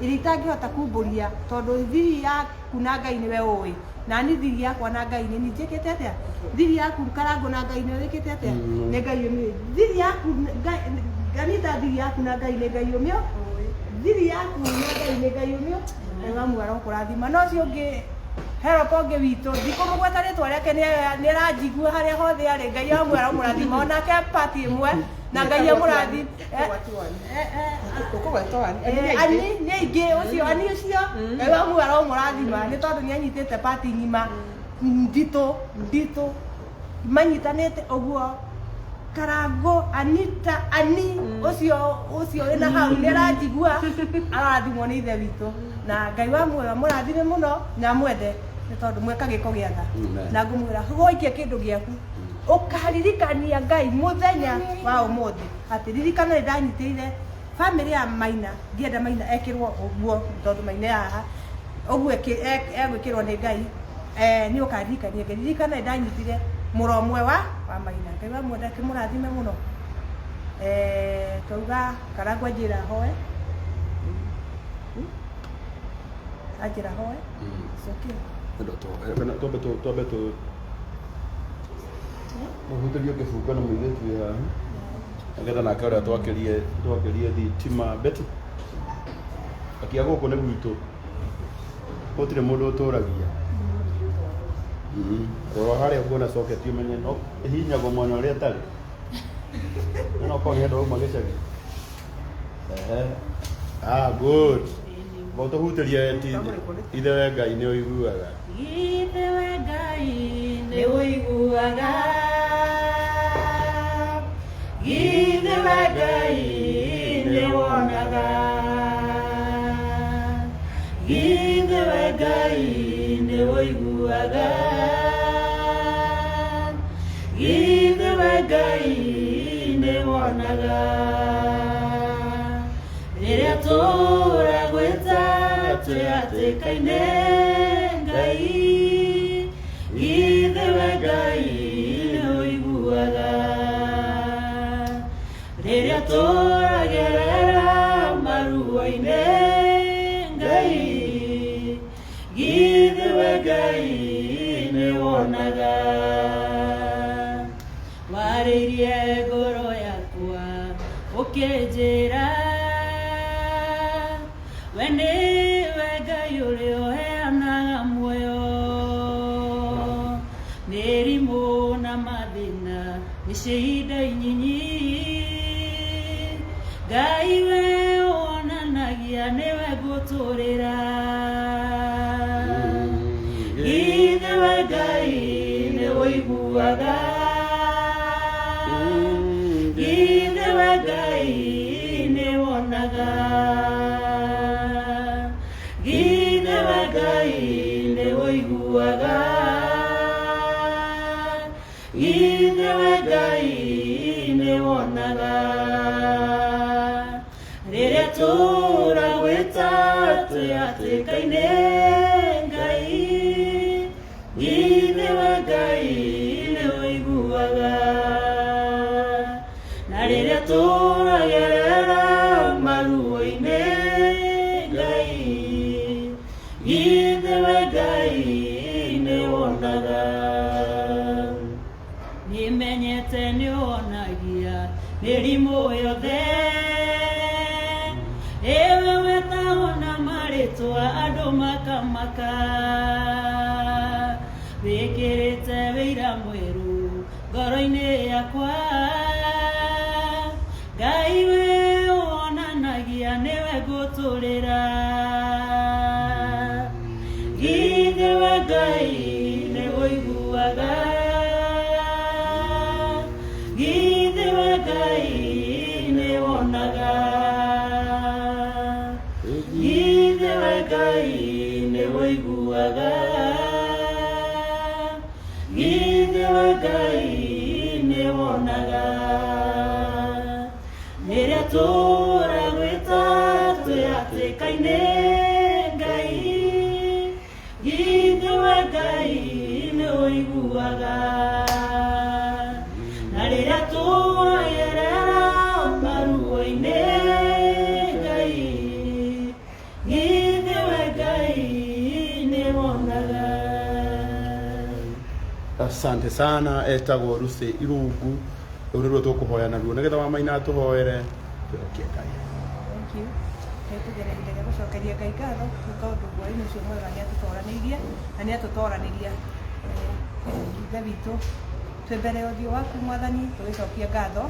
iria itangĩhota kumbũria, tondũ thiri yaku na Ngai nĩwe ũĩ, na ni thiri yakwa na Ngai nĩ njĩkĩte atĩa, thiri yaku Karangũ na Ngai nĩ wĩkĩte atĩa, nĩ Ngai ũmĩũĩ. Thiri yaku Anita, thiri yaku na Ngai nĩ Ngai ũmĩũĩ, thiri yaku na Ngai nĩ Ngai ũmĩũĩ. Ngai wa muoyo arokũrathima. No ũcio ũngĩ Heroko ũngĩ witũ, ndikũmũgweta rĩtwa rĩake, nĩ aranjigua harĩa hothe arĩ. Ngai wa muoyo aromũrathima onake pati ĩmwe, na Ngai amũrathime. Ani nĩ aingĩ ũcio, ani ũcio Ngai wa muoyo aromũrathima nĩ tondũ nĩ anyitĩte pati ng'ima nditũ nditũ manyitanĩte ũguo. Karangũ Anita, ani ũcio ũcio wĩna hau nĩ aranjigua, ararathimwo nĩ Ithe witũ, na Ngai wa muoyo amũrathime mũno na amwende nĩ tondũ mweka gĩko gĩa tha. Amen. Na ngũmwĩra gwaikia kĩndũ gĩaku ũkaririkania Ngai mũthenya wa ũmũthĩ atĩ ririkana nĩ ndanyitĩrĩire bamĩrĩ ya Maina, ndienda Maina ekĩrwo ũguo tondũ Maina haha ũguo egwĩkĩrwo nĩ Ngai. Nĩ ũkaririkania Ngai, ririkana nĩ ndanyitire mũro ũmwe wa Maina. Ngai wa muoyo akĩmũrathime mũno. Twauga Karangũ anjĩra hoe, anjĩra hoe. It's okay. Twambe tũ mũhutĩrio kĩbungo na mũirĩtu wĩ haha nĩgetha nake ũrĩa twakĩrie thitima. Betty, akia gũkũ nĩ gwitũ. Gũtirĩ mũndũ ũtũragia. Rora harĩa ũkuona socket ũmenye no ĩhihinyagwo mwena ũrĩa ĩtarĩ. No korwo nĩ andũ auma gĩcagi. Ehe. Ah, good. Ba tũhutĩrie ti ithe we Ngai nĩ ũiguaga. Ithe we Ngai nĩ ũiguaga. Ithe we Ngai nĩ wonaga. Ithe we Ngai nĩ ũiguaga. Ithe we Ngai nĩ wonaga. Rĩrĩa tũragwĩta twĩ hatĩka-inĩ Ngai, Ithe we Ngai nĩ ũiguaga. Rĩrĩa tũragerera maruo-inĩ Ngai, Ithe we Ngai nĩ wonaga. Warĩirie ngoro yakwa ũkĩnjĩra we nĩwe Ngai ũrĩa ũheanaga muoyo. Mĩrimũ na mathĩna nĩcio ihinda inyinyi, Ngai we wonanagia nĩwe ngũtũrĩra. Ithe we Ngai nĩ ũiguaga. Ithe we Ngai nĩ wonaga. Ithe we Ngai nĩ ũiguaga. Ithe we Ngai nĩ wonaga. Rĩrĩa tũragwĩta twĩ hatĩka-inĩ Ngai, Ithe we Ngai nĩ ũiguaga. Na rĩrĩa tũragerera maruo-inĩ Ngai, Ithe we Ngai nĩ wonaga. Nĩmenyete nĩ wonagia mĩrimũ yothe, ĩwe wetagwo na marĩtwa andũ makamaka. Wĩkĩrĩte wĩira mwerũ ngoro-inĩ yakwa, Ngai we wonanagia nĩwe ngũtũrĩra. Ithe we Ngai nĩ ũiguaga. Ithe we Ngai nĩ wonaga. Ithe we Ngai nĩ ũiguaga. Ithe we Ngai nĩ wonaga. Rĩrĩa tũragwĩta twĩ hatĩka-inĩ Ngai, Ithe we Ngai nĩ ũiguaga. Na rĩrĩa tũragerera maruo-inĩ Ngai, Ithe we Ngai nĩ wonaga. Asante sana etagwo Lucy Irungu rĩu nĩruo tũkũhoya naruo nĩgetha wamaina atũhoere twĩhokie Ngai. Thank you. Ngai tũgĩe na ihinda rĩa gũcokeria Ngai ngatho nĩ tondũ hwaĩ-inĩ ũcio mwega nĩ atũtoranĩirie na nĩ atũtoranĩria. Ithe witũ twĩ mbere ya ũthiũ waku Mwathani tũgĩcokia ngatho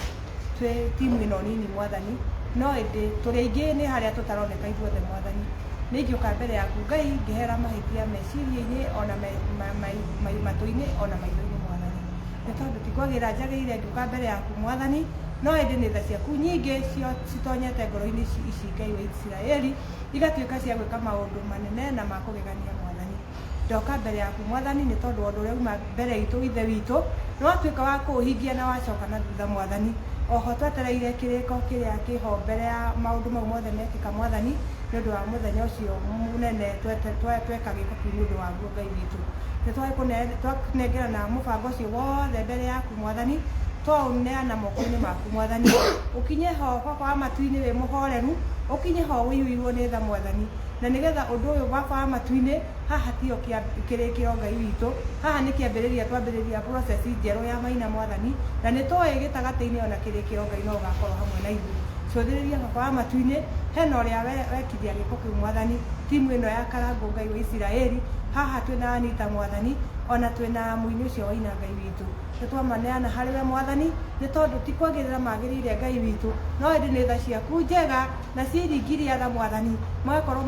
twĩ timu ĩno nini Mwathani, no ĩndĩ tũrĩ aingĩ nĩ harĩa tũtaroneka ithuothe Mwathani. Nĩ ingĩũka mbere yaku Ngai ngĩhera mahĩtia meciria-inĩ ona matũ-inĩ ona maitho-inĩ Mwathani. Nĩ tondũ ti kwagĩra njagĩrĩire ngĩũka mbere yaku Mwathani, no ĩndĩ nĩ tha ciaku nyingĩ citonyete ngoro-inĩ ici Ngai wa Isiraeli, igatuĩka cia gwĩka maũndũ manene na ma kũgegania Mwathani. Ndoka mbere yaku Mwathani nĩ tondũ wa ũndũ ũrĩa uma mbere itũ Ithe witũ, nĩ watuĩka wa kũũhingia na wacoka na thutha Mwathani. Oho twetereire kĩrĩko kĩrĩa kĩho mbere ya maũndũ mau mothe mekĩka Mwathani, nĩ ũndũ wa mũthenya ũcio mũnene tweka gĩko kĩu nĩ ũndũ waguo Ngai witũ. Nĩ twanengerana mũbango ũcio wothe mbere yaku Mwathani, twaũneana moko-inĩ maku Mwathani. Ũkinye ho Baba wa matu-inĩ wĩ mũhoreru, ũkinye ho ũiyũirwo nĩ tha Mwathani. Na nĩgetha ũndũ ũyũ Baba wa matu-inĩ, haha tiyo kĩrĩkĩro Ngai witũ, haha nĩ kĩambĩrĩria twambĩrĩria process njerũ ya Maina Mwathani, na nĩ tũĩ gĩtagatĩ-inĩ ona kĩrĩkĩro Ngai no ũgakorwo hamwe na ithuĩ. Cũthĩrĩria baba wa matu-inĩ, hena ũrĩa wekithia gĩko kĩu mwathani, timu ĩno ya Karangũ Ngai wa Isiraeli, haha twĩna Anita mwathani, ona twĩna mũini ũcio waina Ngai witũ. Nĩ twamaneana harĩ we mwathani, nĩ tondũ ti kwagĩrĩra magĩrĩire Ngai witũ, no ĩndĩ nĩ tha ciaku njega na cia iringi rĩa tha mwathani, magakorwo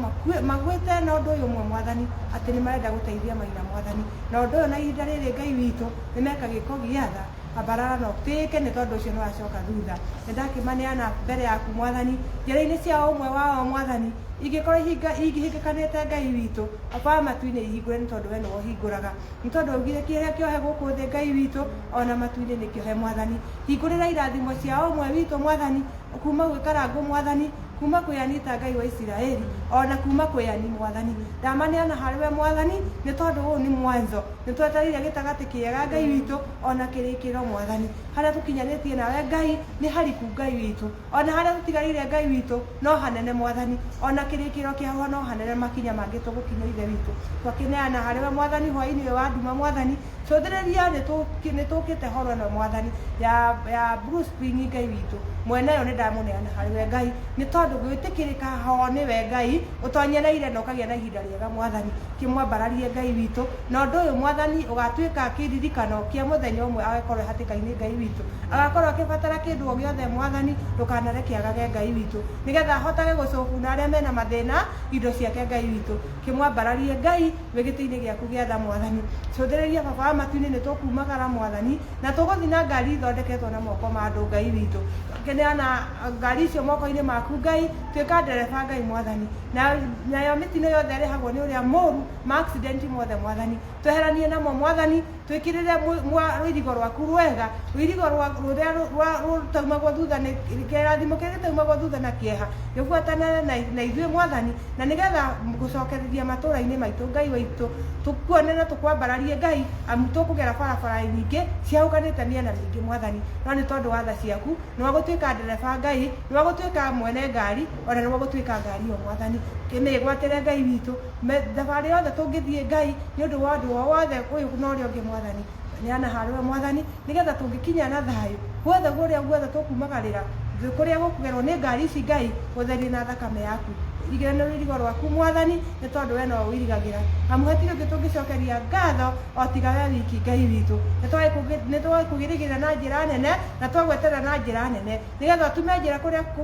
magwĩte na ũndũ ũyũ ũmwe mwathani, atĩ nĩ marenda gũteithia maina mwathani. Na ũndũ ũyũ na ihinda rĩrĩ Ngai witũ, nĩ meka gĩko gĩa tha, ambarara na ũtĩĩke nĩ tondũ ũcio nĩ wacoka thutha. Nĩ ndakĩmaneana mbere yaku mwathani, njĩra-inĩ cia o ũmwe wao mwathani, ingĩkorwo ingĩhingĩkanĩte Ngai witũ, baba wa matu-inĩ ihingũre nĩ tondũ we nĩwe ũhingũraga. Nĩ tondũ waugire kĩrĩa kĩohe gũkũ thĩ Ngai witũ, ona matu-inĩ nĩ kĩohe mwathani. Hingũrĩra irathimo cia o ũmwe witũ mwathani, kuma gwĩ Karangũ mwathani, kuma kwĩ Anita Ngai wa Isiraeli, ona kuma kwĩ Ani mwathani. Ndamaneana harĩ we mwathani, nĩ tondũ ũyũ nĩ mwanzo. Nĩ twetereire gĩtagatĩ kĩega Ngai witũ, ona kĩrĩkĩro mwathani. Harĩa tũkinyanĩtie nawe Ngai, nĩ hariku Ngai witũ. Ona harĩa tũtigarĩire Ngai witũ, no hanene mwathani. Ona kĩrĩkĩro kĩaho no hanene makinya mangĩ tũgũkinya Ithe witũ. Twakĩneana harĩ we mwathani hwaĩ-inĩ ũyũ wa nduma mwathani, cũthĩrĩria nĩ tũkĩte horo ĩno mwathani ya Blue Spring Ngai witũ. Mwene yo nĩ ndamũneana harĩ we Ngai, nĩ tondũ gwĩtĩkĩrĩka ho nĩwe Ngai, ũtonyereire na ũkagĩa na ihinda rĩega mwathani. Kĩmwambararie Ngai witũ, na ũndũ ũyũ mwathani ũgatuĩka kĩririkano kĩa mũthenya ũmwe agakorwo hatĩka-inĩ Ngai witũ. Agakorwo akĩbatara kĩndũ o gĩothe mwathani, ndũkanareke agage Ngai witũ, nĩgetha ahotage gũcũbuna arĩa mena mathĩna indo ciake Ngai witũ. Kĩmwambararie Ngai wĩ gĩtĩ-inĩ gĩaku gĩa tha mwathani. Cũthĩrĩria baba wa matu-inĩ nĩ tũkumagara mwathani, na tũgũthiĩ na ngari ithondeketwo na moko ma andũ Ngai witũ. Kĩneana ngari icio moko-inĩ maku Ngai, tuĩka ndereba Ngai mwathani. Nayo mĩtino yothe ĩrehagwo nĩ ũrĩa mũru, ma accident mothe mwathani, tweheranie namo mwathani, twĩkĩrĩre rũirigo rwaku rwega, rũirigo rũrĩa rũtaumagwo thutha nĩ kĩrathimo kĩrĩa gĩtaumagwo thutha na kĩeha, gĩbuatanĩre na ithuĩ mwathani, na nĩgetha gũcokereria matũũra-inĩ maitũ Ngai witũ, tũkuone na tũkwambararie Ngai, amu tũkũgera barabara nyingĩ ciahũkanĩte mĩena mĩingĩ mwathani, no nĩ tondũ wa tha ciaku, nĩ wa gũtuĩka ndereba Ngai, nĩ wa gũtuĩka mwene ngari, ona nĩ wa gũtuĩka ngari ĩyo mwathani. Kĩmĩgwatĩre Ngai witũ, thabarĩ yothe tũngĩthiĩ Ngai, nĩ ũndũ wa ũndũ o wothe ũyũ na ũrĩa ũngĩ mwathani, neana harĩ we mwathani, nĩgetha tũngĩkinya na thayũ, guothe kũrĩa guothe tũkumagarĩra, kũrĩa gũkũgerwo nĩ ngari ici Ngai, gũtherie na thakame yaku. Irigĩra na rũirigo rwaku mwathani, nĩ tondũ we nowe ũirigagĩra. Amu hatirĩ ũngĩ tũngĩcokeria ngatho o tiga we wiki Ngai witũ. Nĩ twakũgĩrĩgĩrĩra na njĩra nene, na twagweterera na njĩra nene, nĩgetha ũtume njĩra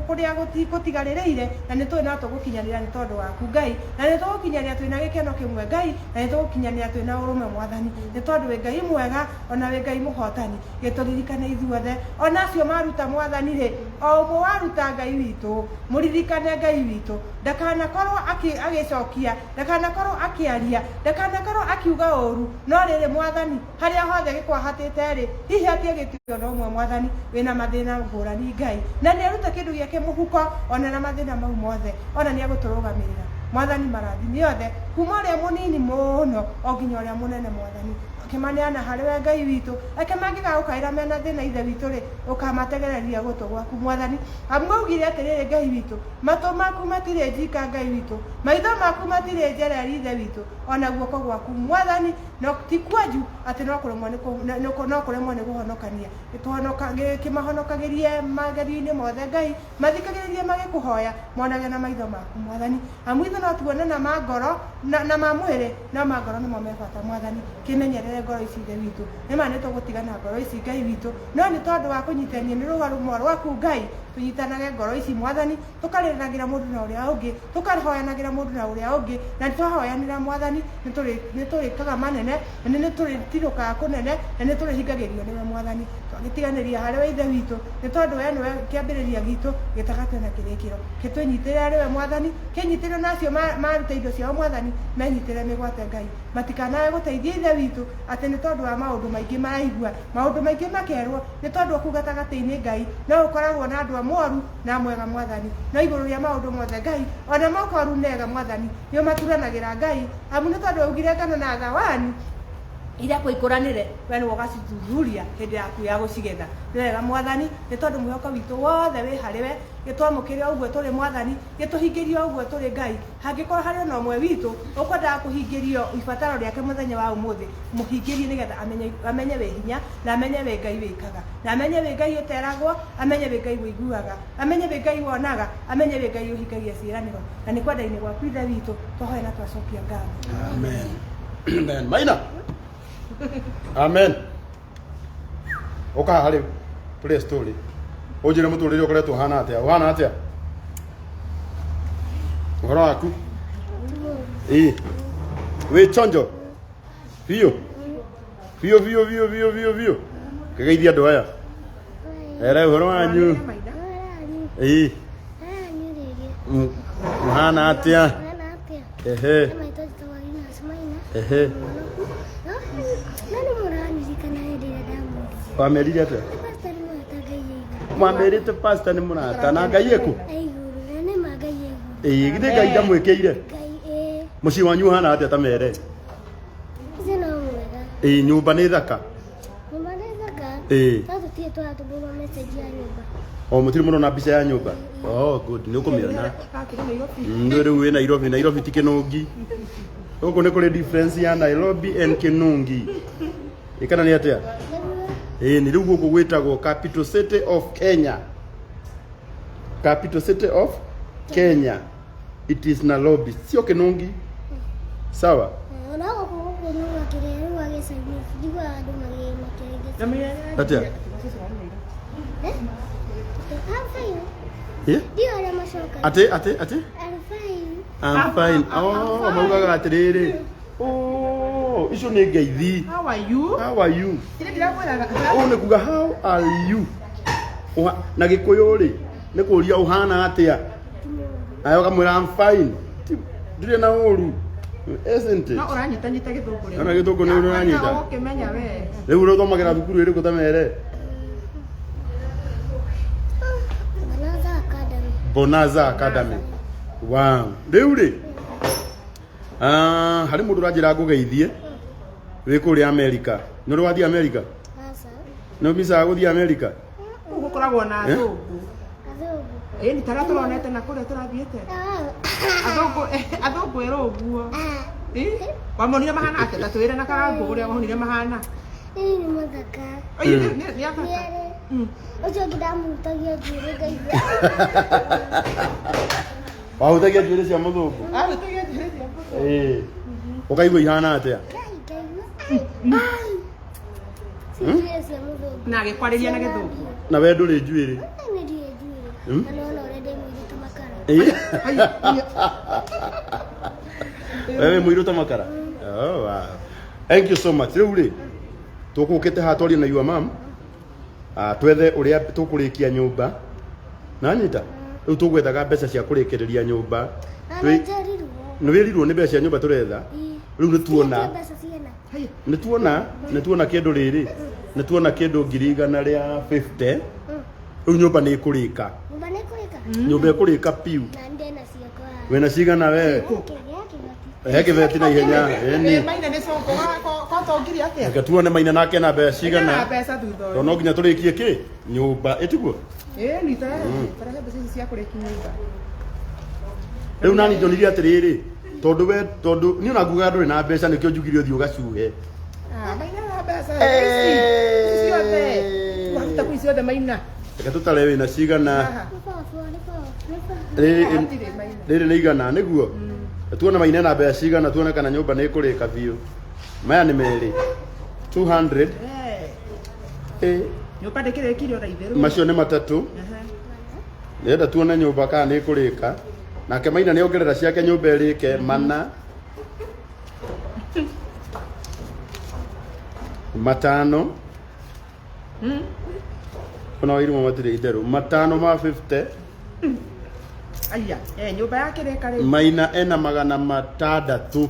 kũrĩa gũtigarĩrĩire, na nĩ tũĩ no tũgũkinyanĩra nĩ tondũ waku Ngai, na nĩ tũgũkinyanĩra twĩna gĩkeno kĩmwe Ngai, na nĩ tũgũkinyanĩra twĩna ũrũmwe mwathani, nĩ tondũ wĩ Ngai mwega, ona wĩ Ngai mũhotani. Gĩtũririkane ithuothe, ona acio maruta mwathani rĩ, o ũmwe waruta Ngai witũ, mũririkane Ngai witũ, ndakanakorwo agĩcokia, ndakanakorwo akĩaria, ndakanakorwo akiuga ũru, no rĩrĩ mwathani, harĩa hothe gĩkwahatĩte rĩ, hihi atiagĩtio na ũmwe mwathani, wĩna mathĩna ngũrani Ngai, na nĩ aruta kĩndũ gĩake mũhuko, ona na mathĩna mau mothe, ona nĩ agũtũrũgamĩrĩra. Mwathani marathime othe, kuma ũrĩa mũnini mũno, o nginya ũrĩa mũnene mwathani. Kĩmaneana harĩ we Ngai witũ, reke mangĩgagũkaĩra mena thĩna Ithe witũ rĩ, ũkamategereria gũtũ gwaku mwathani. Amu waugire atĩrĩrĩ Ngai witũ, matũ maku matirĩ njika Ngai witũ, maitho maku matirĩ njereri Ithe witũ, ona guoko gwaku mwathani no ti kwanju atĩ no kũremwo nĩ kũhonokania. Kĩmahonokagĩrie magerio-inĩ mothe Ngai, mathikagĩrĩrie magĩkũhoya, monage na maitho maku mwathani. Amu ithuĩ no tuone na ma ngoro na ma mwĩrĩ, no ma ngoro nĩmo me bata mwathani. Kĩmenyerere ngoro ici Ithe witũ, nĩ ma nĩ tũgũtigana ngoro ici Ngai witũ, no nĩ tondũ wa kũnyitania nĩ rũga rũmwe rwaku Ngai, tũnyitanage ngoro ici mwathani, tũkarĩranagĩra mũndũ na ũrĩa ũngĩ, tũkahoyanagĩra mũndũ na ũrĩa ũngĩ, na twahoyanĩra mwathani, nĩ tũrĩkaga manene, na nĩ tũrĩtirũkaga kũnene, na nĩ tũrĩhingagĩrio nĩwe mwathani. Twagĩtiganĩria harĩ we Ithe witũ, nĩ tondũ we nĩwe kĩambĩrĩria gitũ, gĩtagatĩ na kĩrĩkĩro. Kĩtũnyitĩrĩre harĩ we mwathani, kĩnyitĩrĩre na acio maruta indo ciao mwathani, menyitĩrĩre mĩgwate Ngai. Matikanae gũteithia Ithe witũ, atĩ nĩ tondũ wa maũndũ maingĩ maraigua, maũndũ maingĩ makerwo, nĩ tondũ kũu gatagatĩ-inĩ Ngai, no ũkoragwo na andũ amoru na mwega mwathani, no igũrũ rĩa maũndũ mothe Ngai, ona moka ũru nega mwathani, nĩ ũmaturanagĩra Ngai, amu nĩ tondũ waugire ngano na thawani, Iria kũikũranĩre we nĩwe ũgacithuthuria hĩndĩ yaku ya gũcigetha. Nĩ wega Mwathani, nĩ tondũ mwĩhoko witũ wothe wĩ harĩ we. Gĩtwamũkĩre o ũguo tũrĩ Mwathani, gĩtũhingĩrie o ũguo tũrĩ Ngai. Hangĩkorwo harĩ ona ũmwe witũ ũkwendaga kũhingĩrio ibataro rĩake mũthenya wa ũmũthĩ, mũhingĩrie nĩgetha amenye, amenye wĩ hinya na amenye wĩ Ngai wĩkaga, na amenye wĩ Ngai ũteragwo, amenye wĩ Ngai ũiguaga, amenye wĩ Ngai wonaga, amenye wĩ Ngai ũhingagia ciĩranĩro. Na nĩ kwenda-inĩ gwaku Ithe witũ twahoya na twacokia ngatho. Amen. Amen. Maina. Amen. Ũka haha rĩu tũrĩe story. Ũnjĩre mũtũrĩre ũkoretwo ũhana atĩa? Ũhana atĩa? Ũhoro waku? Ĩĩ. Wĩ chonjo? Biũ. Biũ biũ biũ biũ biũ biũ. Kĩgeithia andũ aya. Ere ũhoro wanyu. Ĩĩ. Mũhana atĩa? Ehe. Ehe. Wamerire atĩa? Wamerĩte pastor nĩ mũrata na Ngai ĩkũ? Ĩĩ, githĩ Ngai ndamwĩkĩire? Mũciĩ wanyu ũhana atĩa ta mere? Ĩĩ, nyũmba nĩ thaka. Ĩĩ. O mũtirĩ mũrona mbica ya nyũmba? Oh, good, nĩ ũkũmĩona. Rĩu wĩ Nairobi, Nairobi ti Kĩnũngi. Gũkũ nĩ kũrĩ difference ya Nairobi and Kĩnũngi. Ĩ kana nĩ atĩa? Ĩĩ, nĩ rĩu gũkũ gwĩtagwo capital city of Kenya. Capital city of Kenya. It is Nairobi. Sio Kĩnũngi. Sawa? Atĩa? Eh? Atĩ, atĩ, atĩ? I'm fine. Oh, maugaga atĩrĩrĩ. Oh, icio nĩ ngeithi. How are you? How are you? Kĩrĩa ndĩrakwĩraga. Ũũ nĩ kuga how are you? Na gĩkũyũ rĩ, nĩ kũria ũhana atĩa? Nawe ũkamwĩra I'm fine. Ndirĩ na ũru. Isn't it? No ũranyitanyita gĩthũngũ rĩu. Ona gĩthũngũ nĩ ũranyita. Ũkĩmenya we. Rĩu ũrĩthomagĩra thukuru ĩrĩkũ ta mere? Bonaza Academy. Wow. Rĩu rĩ, ah, harĩ mũndũ ũranjĩra ngũgeithie wĩ kũrĩa Amerika. Nĩ ũrĩ wathiĩ Amerika? Nĩ ũmicaga gũthiĩ Amerika? Kũu gũkoragwo na Eh? athũngũ. Ĩni ta arĩa tũronete na kũrĩa tũrathiĩte. Athũngũ athũngũ erũ ũguo. Ĩ? Wamonire mahana atĩa? Ta twĩre na karangũ ũrĩa wonire mahana. Ĩĩ nĩ mũthaka. Oi, nĩ athaka. Nĩarĩ. Ũcio ũngĩ ndamũhutagia njuĩrĩ ngaigua. Wahutagia njuĩrĩ cia mũthũngũ? Ahutagia njuĩrĩ cia mũthũngũ. Ĩĩ. Ũkaigua ihana atĩa? Ngai ngaigua. Ai. Si njuĩrĩ cia mũthũngũ. Na agĩkwarĩria na gĩthũngũ. Na we ndũrĩ njuĩrĩ? Nĩ ndirĩ njuĩrĩ. Mm. Na nĩwona ũrĩa ndĩ mũirũ ta makara. Ĩĩ. Wewe mũirũ ta makara? Oh, wow. Thank you so much. Rĩu rĩ, tũgũkĩte haha twarie na your mom. Ah, twethe ũrĩa tũkũrĩkia nyũmba. Nanyita? Rĩu tũgwethaga mbeca cia kũrĩkĩrĩria nyũmba. Na Twĩ- nĩ njerirwo. Nĩ wĩrirwo nĩ mbeca cia nyũmba tũretha. Ĩĩ. Rĩu nĩ tuona Mbeca cigana? nĩ tuona nĩ tuona kĩndũ rĩrĩ nĩ tuona kĩndũ 150,000 rĩu nyũmba nĩ ĩkũrĩka. Nyũmba nĩ ĩkũrĩka? Nyũmba ĩkũrĩka piu. Na ndĩ na ciakwa. Wĩna cigana we? Kĩgĩa kĩgoti. He kĩbeti na ihenya. Ĩni. Maina nĩ coko kwatongirie atĩa? Reke tuone Maina nake na mbeca Na cigana. mbeca thutha Tondũ ũyũ. no nginya tũrĩkie kĩ? Nyũmba ĩtiguo? Ĩĩ ni tarehe mbeca ici cia kũrĩkia nyũmba. Rĩu nani njonire atĩrĩrĩ, tondũ we tondũ niĩ ona ngugaga ndũrĩ na mbeca nĩkĩo njugire ũthiĩ ũgacuhe. Ah, Maina na mbeca ici. Ici ciothe. Waruta kũ ciothe Maina. Reke tũtare wĩna cigana. Haha. Nĩ baba, nĩ baba, nĩ baba. Rĩrĩ Hatirĩ Maina. rĩrĩ nĩ igana nĩguo? Tuone Maina na mbeca cigana tuone kana nyũmba nĩ ĩkũrĩka biũ. Maya nĩ merĩ. 200. Eh, Eh, Nyũmba ndĩkĩrĩkirio na itherũ. macio nĩ matatũ. Aha. Nĩenda tuone nyũmba kana nĩ ĩkũrĩka. Nake Maina nĩ ongerera ciake nyũmba ĩrĩke mana. Matano. Ona wairimũ matirĩ itherũ. Matano ma 50. Aya, eh nyũmba yakĩrĩka rĩu. Maina ena 600.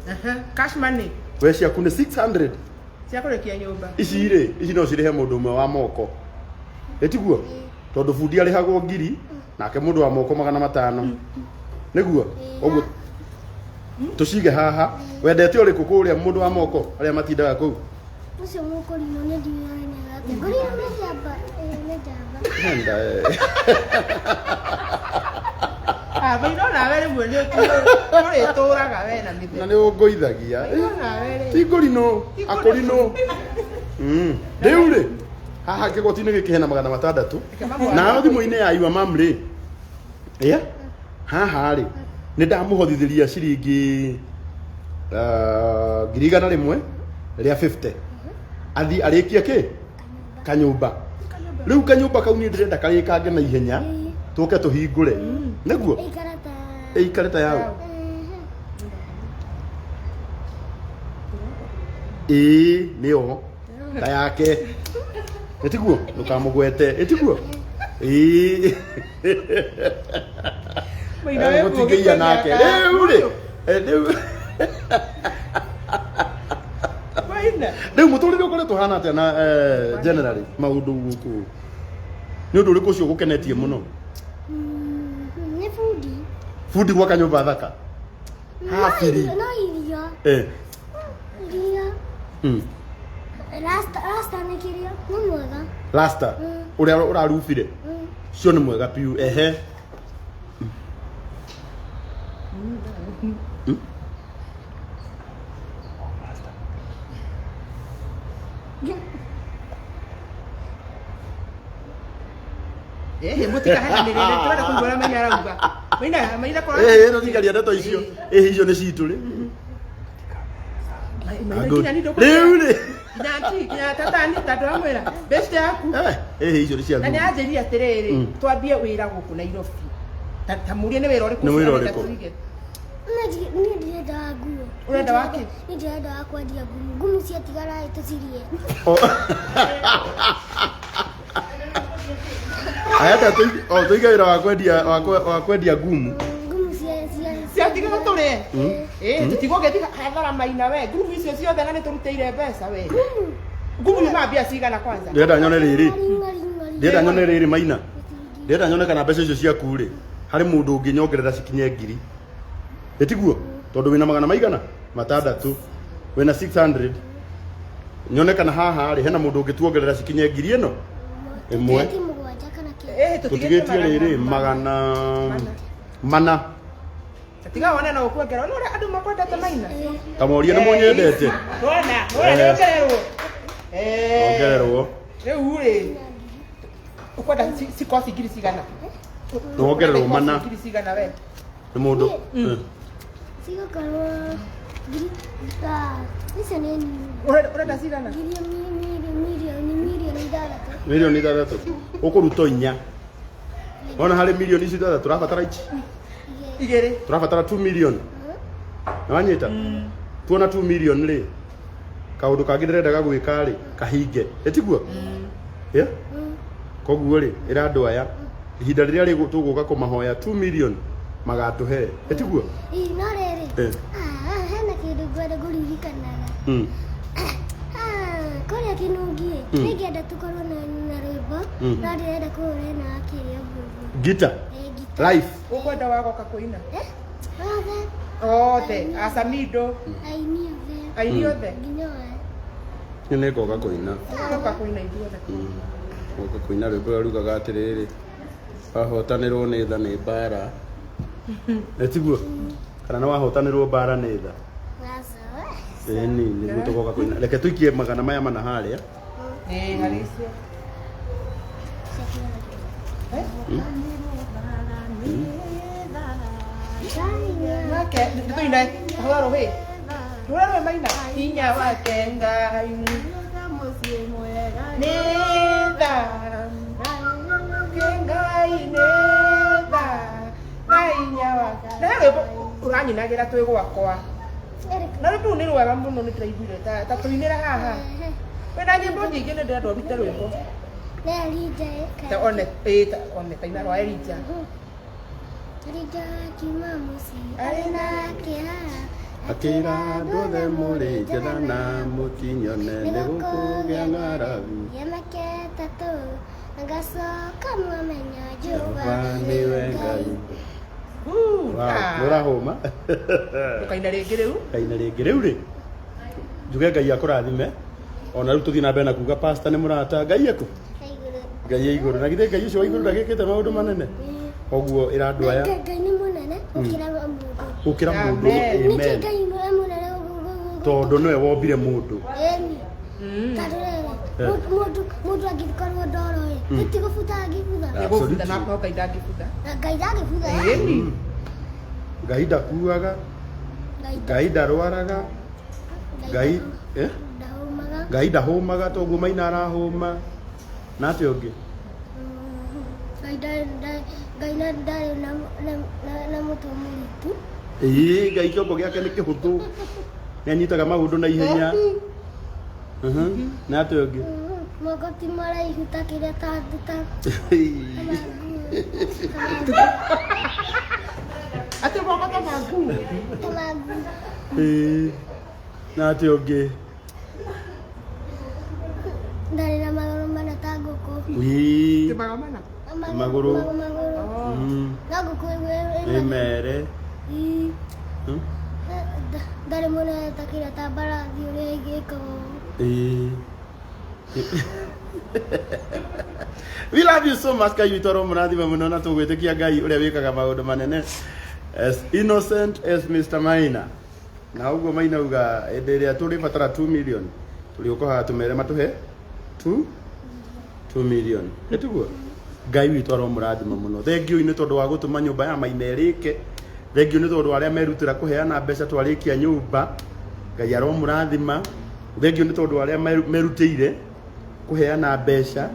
Aha, cash money We ciaku nĩ 600. cia kũrĩkia nyũmba. Ici rĩ, ici no cirĩhe mũndũ ũmwe wa moko. Ĩtiguo? Tondũ bundi arĩhagwo ngiri, nake mũndũ wa moko 500. Nĩguo? Ũguo Tũcige haha. Wendete ũrĩkũ kũrĩa mũndũ wa moko arĩa matindaga kũu? Ũcio mũkũrinũ nĩ ndiũĩ nĩ atĩa. Ngũrinũ nĩ njamba, ĩĩ nĩ njamba. Enda, eh. Ah, maino nawe rĩmwe nĩ ũrĩtũraga we na Na mĩthemba. nĩ ũngũithagia. Maino nawe rĩ. Ti ngũrinũ, akũrinũ. Rĩu rĩ, haha kĩgoti-inĩ gĩkĩ hena 600. Nayo thimũ-inĩ ya your mum rĩ, yeah? Haha rĩ, nĩ ndamũhothithĩria ciringi 150,000. Athi arĩkie kĩ? Kanyũmba. Rĩu kanyũmba kau niĩ ndĩrenda karĩkange na ihenya, tũke tũhingũre. Nĩguo? Ĩikara ta Ĩikare ta yaũ? Ĩĩ, nĩyo. Ta yake. Ĩtiguo? Ndũkamũgwete. Ĩtiguo? Ĩĩ. Maino we Gũtingĩia nake. Rĩu rĩ, rĩu Maina. rĩu mũtũrĩre ũkoretwo ũhana atĩa na generally maũndũ gũkũ? Nĩ ũndũ ũrĩkũ ũcio ũgũkenetie mũno? Nĩ bundi. Bundi gwaka nyũmba thaka. Habiri. No irio. Eh. Irio. Rasta rasta nĩ kĩrĩa nĩ mwega. Rasta. Ũrĩa ũrarubire. Cio nĩ mwega piũ. Ehe. Ĩhĩ mũtikahenanĩrĩre tũrenda kũigua ũrĩa Maina arauga. Maina Maina kwa Eh, no tikaria ndeto icio. Eh, icio nĩ citũ rĩ. Maina Good. nginya nĩ Rĩu rĩ. Nginya ti nginya tatani tondũ amwĩra best yaku. Eh, eh, icio nĩ cia Na nĩ thuri. anjĩrire atĩrĩrĩ twambie wĩra gũkũ Nairobi. Ta mũrie nĩ wĩra ũrĩkũ Nĩ wĩra ũcio arenda ũrĩkũ? tũige. Niĩ ndirenda wa nguo. Ũrenda wa kĩ? Niĩ ndĩrenda wa kwendia ngumu. Ngumu ciatigara ĩ tũcirie. Arenda tũige wĩra wa kwendia wa kwendia ngumu. Ngumu cia cia Ciatigara tũrĩe. Ĩĩ tũtigũgĩthiĩ hathara Maina we. Ngumu icio ciothe na nĩ tũrutĩire mbeca we. Ngumu yuma mbia cigana kwanza? Ndĩrenda nyone rĩrĩ. Ng'ari ng'ari ng'ari. Ndĩrenda nyone rĩrĩ Maina. Ndĩrenda nyone kana mbeca icio ciaku rĩ, harĩ mũndũ ũngĩnyongerera cikinye 1,000. Ĩtiguo? Tondũ wĩna magana maigana? 600. Wĩna 600. Nyone kana haha rĩ, hena mũndũ ũngĩtuongerera cikinye 1,000 ĩno? Ĩmwe. Tũtigĩtie mũgwanja kana kĩ? Ĩhĩ Tũtigĩtie rĩrĩ 400. Tiga wone no ũkuongerera. Nĩ ũrĩa andũ makwendete Maina. Ta morie nĩ mũnyendete. Wona, wona nĩ ongererwo. Ongererwo. Rĩu rĩ ũkwenda cikosi ngiri cigana? Nĩ wongererwo mana. Ngiri cigana we? Nĩ mũndũ. Cigũkorwo ngiri icio nĩ nini. Ũrenda cigana? Ngiri mirioni mirioni ithathatũ. Mirioni 6. Ũkũruta inya. Wona harĩ mirioni icio 6 tũrabatara ici. Igĩrĩ. Tũrabatara 2 million. Nĩwanyita? Tuona 2 million rĩ, kaũndũ kangĩ ndĩrendaga gwĩka rĩ, kahinge. Ĩtiguo? Yeah? Koguo rĩ, ĩra andũ aya, ihinda rĩrĩa rĩ tũgũka kũmahoya 2 million magatũhe. Ĩtiguo? Ĩ no rĩrĩ. Hena kĩndũ ngwenda ngũririkanaga. Kũrĩa Kĩnungi ĩ, nĩngĩenda tũkorwo na rwĩmbo, no ndĩrenda kũhũra na kĩrĩa ũguo. Gita. Gita. Live. Ũkwenda wagoka kũina? Othe. Othe, Asamido. Aini othe. Aini othe. Nginya we. Nĩ nĩngoka kũina. Ngoka kũina ithuothe. Ngoka kũina rwĩmbo rũrĩa rugaga atĩrĩrĩ, wahotanĩrwo nĩ tha nĩ mbara. Ĩtiguo? Kana nĩ wahotanĩrwo mbara nĩ tha? Ĩni, nĩguo tũgoka kũina. Reke tũikie 400 harĩa. Ĩĩ, harĩ icio. Wake, tũine, hũra rũhĩ. Hũra rũhĩ Maina. Hinya wake Ngai. Nĩ tha. Ngai nĩ tha. Na hinya wake. Na he rwĩmbo ũranyinagĩra twĩ gwakwa. Na rwĩmbo rũu nĩ rwega mũno nĩ ndĩraiguire ta tũinĩra haha. Wĩna nyĩmbo nyingĩ nĩ ndĩrenda ũrute rwĩmbo. Nĩ Elijah Ta one, ĩĩ ta one ta ina rwa Elijah. Elijah akiuma mũciĩ arĩ na kĩeha. Akĩra andũ othe mũrĩ njetha na mũtinyone nĩ gũkũgĩa ng'aragu. Mĩaka ĩtatũ na ngacoka mwamenya Jehova Jehova nĩwe Ngai. Wow, nĩ ũrahũma. Ndũkaina rĩngĩ rĩu. Kaina rĩngĩ rĩu rĩ, njuge Ngai akũrathime. Ona rĩu tũthiĩ na mbere na kuga pastor nĩ mũrata. Ngai ekũ? Ngai e igũrũ. Na githĩ Ngai ũcio wa igũrũ ndagĩkĩte maũndũ manene? Koguo ĩra andũ aya Ngai Ngai nĩ mũnene gũkĩra mũndũ. Gũkĩra mũndũ. Amen. Nĩkĩ Amen. Ngai nĩ mũnene Tondũ nĩwe wombire mũndũ. Ĩni. Tondũ rĩrĩ, mũndũ angĩkorwo ndoro ĩ, ti gũbutha angĩbutha. Nĩgũbutha na no Ngai ndangĩbutha. Na Ngai ndangĩbutha. Ĩni. Ngai ndakuaga, Ngai ndarwaraga, Ngai eh? Ndahũmaga. Ngai ndahũmaga toguo Maina arahũma. Na atĩa ũngĩ? Ngai Ngai ndarĩ na mũtwe mũritũ. Ĩĩ, Ngai kĩongo gĩake nĩ kĩhũthũ. Nĩ anyitaga maũndũ na ihenya. Na atĩa ũngĩ? Moko ti maraihu ta kĩrĩa ta ta Atĩ moko ta ma nguo. Ta ma nguo. Ĩĩ. Na atĩa ũngĩ? Ndarĩ na magũrũ mana ta ngũkũ. Ĩĩ. Ti magũrũ mana. Magũrũ. Magũrũ. No ngũkũ Ĩ mere. Ĩĩ. Hmm? Ndarĩ mũnene ta kĩrĩa ta mbarathi ũrĩa ĩgĩkaga ũũ. Ĩĩ. We love you so much. Ngai witũ aromũrathima mũno na tũgwĩtĩkia Ngai ũrĩa wĩkaga maũndũ manene. As innocent as Mr. Maina. Na ũguo Maina uga hĩndĩ ĩrĩa tũrĩbatara 2 million tũrĩũka haha tũmere matũhe 2 million. Ĩtiguo? Ngai witũ aromũrathima mũno. Thengiũ nĩ tondũ wa gũtũma nyũmba ya Maina ĩrĩke. Thengiũ nĩ tondũ wa arĩa merutĩra kũheana mbeca twarĩkia nyũmba. Ngai aromũrathima. Thengiũ nĩ tondũ wa arĩa merutĩire kũheana mbeca.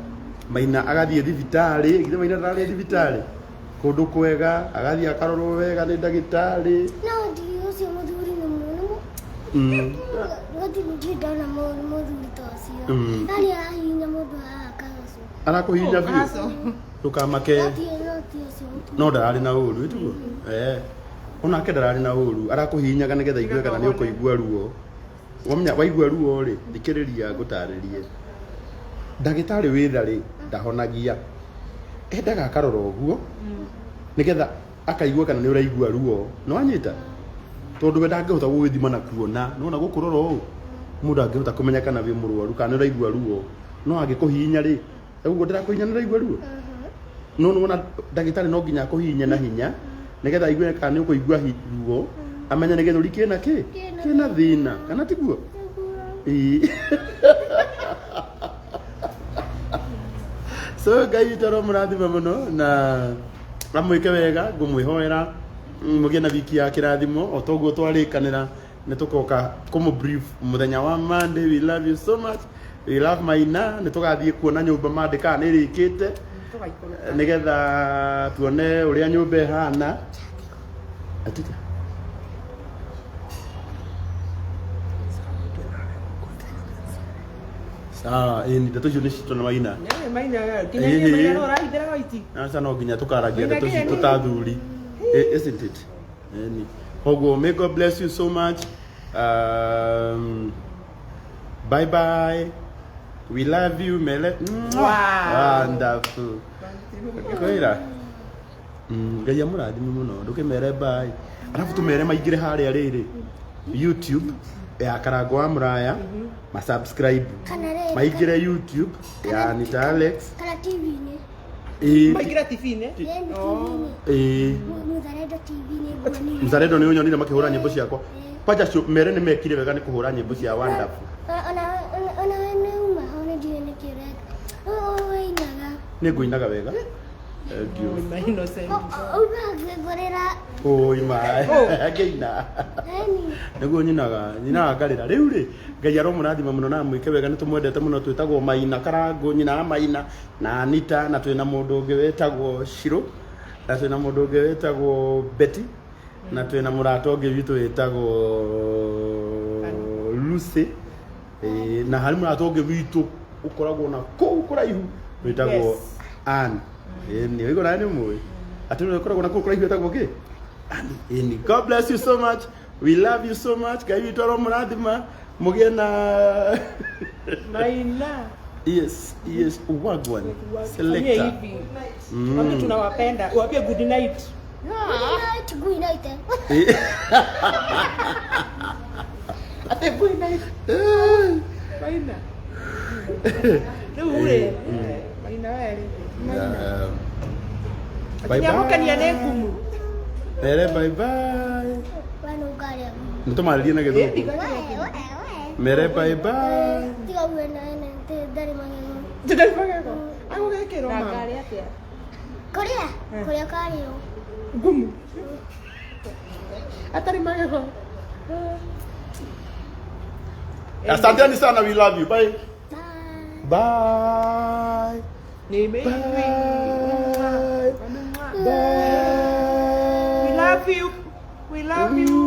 Maina agathiĩ thibitarĩ. Githĩ Maina ndararĩ thibitarĩ? Kũndũ kwega, agathiĩ akarorwo wega nĩ ndagĩtarĩ. No ndi ũcio mũthuri nĩ mũnũ. Gũtirĩ ndirĩ ndona mũthuri ta ũcio. Yani arahihinya mũndũ haha kagoco. Arakũhihinya biũ. Kahaco. Ndũkamake. No ti no ti ũcio mũtumia. No ndararĩ na ũru, ĩtiguo? Eh. Onake ndararĩ na ũru, arakũhihinyaga nĩgetha aigue kana nĩ ũkũigua ruo. Wamenya waigua ruo rĩ, thikĩrĩria ngũtarĩrie. Ndagĩtarĩ wĩ tha rĩ, ndahonagia. Endaga akarora ũguo, nĩgetha akaigua kana nĩ ũraigua ruo. Nĩ wanyita? Tondũ we ndangĩhota gũgĩthima na kuona. Nĩwona gũkũrora ũũ, mũndũ angĩhota kũmenya kana wĩ mũrwaru kana nĩ ũraigua ruo. No angĩkũhihinya rĩ, ũguo ndĩrakũhihinya nĩ ũraigua ruo? No nĩwona ndagĩtarĩ no nginya akũhihinye na hinya nĩgetha aigue kana nĩ ũkũigua ruo, amenye nĩ gĩthũri kĩna kĩ? Kĩna thĩna, kana tiguo? Ĩĩ. So Ngai witũ aromũrathima mũno na amwĩke wega, ngũmwĩhoera mũgĩe na wiki ya kĩrathimo o toguo twarĩkanĩra nĩ tũkoka kũmũ brief mũthenya wa Monday. We love you so much. We love Maina. Nĩ tũgathiĩ kuona nyũmba Monday kana nĩ ĩrĩkĩte Tũgaikũrũka. Nĩgetha tuone ũrĩa nyũmba ĩhana. Atita. Sawa, ĩni ndeto icio nĩ citũ na Maina. Nĩ Maina nginya niĩ Maina no ũrahithĩra waiti. Aca no nginya tũkaragia Maina ndeto nginya citũ niĩ. ta athuri. Isn't it? Ĩni. Koguo may God bless you so much. Bye bye. We love you, Mele. Wow. Wonderful. Kwĩra. Ngai amũrathime mũno. Ndũkĩmere bye. Arabu tũmere maingĩre harĩa rĩrĩ. YouTube ya Karango wa Mũraya. Ma subscribe. Kana rĩrĩ. Maingĩre YouTube ya Anita Alex. Kana TV-inĩ. Ĩĩ. Maingĩra TV-inĩ. Ĩni TV-inĩ. Ĩĩ. Muzalendo TV-inĩ nguonire. Mzalendo nĩ ũnyonire makĩhũra nyĩmbo ciakwa. Kwanja cio mere nĩ mekire wega nĩ kũhũra nyĩmbo cia Wonderful. Ona we nĩ uma ho nĩ ndiũĩ nĩkĩ ũreka. Ũinaga. Nĩ ngũinaga wega. Thank you. Maina innocent. Uga ngĩngũrĩra. Oi ma. Ngĩina. Ĩni. Nĩguo nyinaga, nyinaga ngarĩra. Rĩu rĩ, Ngai aromũrathima mũno na amwĩke wega nĩ tũmwendete mũno twĩtagwo Maina Karangũ, nyina wa Maina na Anita na twĩna mũndũ ũngĩ wĩtagwo Shiro na twĩna mũndũ ũngĩ wĩtagwo Betty na twĩna mũrata ũngĩ witũ wĩtagwo Lucy. Ĩĩ, na harĩ mũrata ũngĩ witũ ũkoragwo na kũu kũraihu wĩtagwo Yes. Ann. Ĩĩ, nĩ ũigua nawe nĩ ũmũĩ atĩ ũrĩa ũkoragwo na kũu kũraihu wĩtagwo kĩ? Ann. Ĩĩ, God bless you so much. We love you so much. Ngai witũ aromũrathima mũgĩe na Maina. Yes, wagwan Fanyie selector. hivi. Waambie tunawapenda. Waambie good night. Good night, good night. Atĩ ngui night. Maina. Rĩu rĩ, Maina we rĩ. Maina. Bye. Nĩamũkenia nĩ ngumu. Mere bye bye. We nĩ ũkarĩa. Nĩ tũmarĩrie na gĩthũngũ. We, we, we. Mere bye bye. Tiga uge na ene ndarĩ magego. Ndarĩ magego. Agũgĩkĩrwo Na mama. ngarĩ atĩa? Kũrĩa? Kũrĩa karĩo. Ngumu. Atarĩ magego. Asanteni sana, we love you. Bye. Bye. Bye. Nĩ Bye. We Bye. love you. We love you.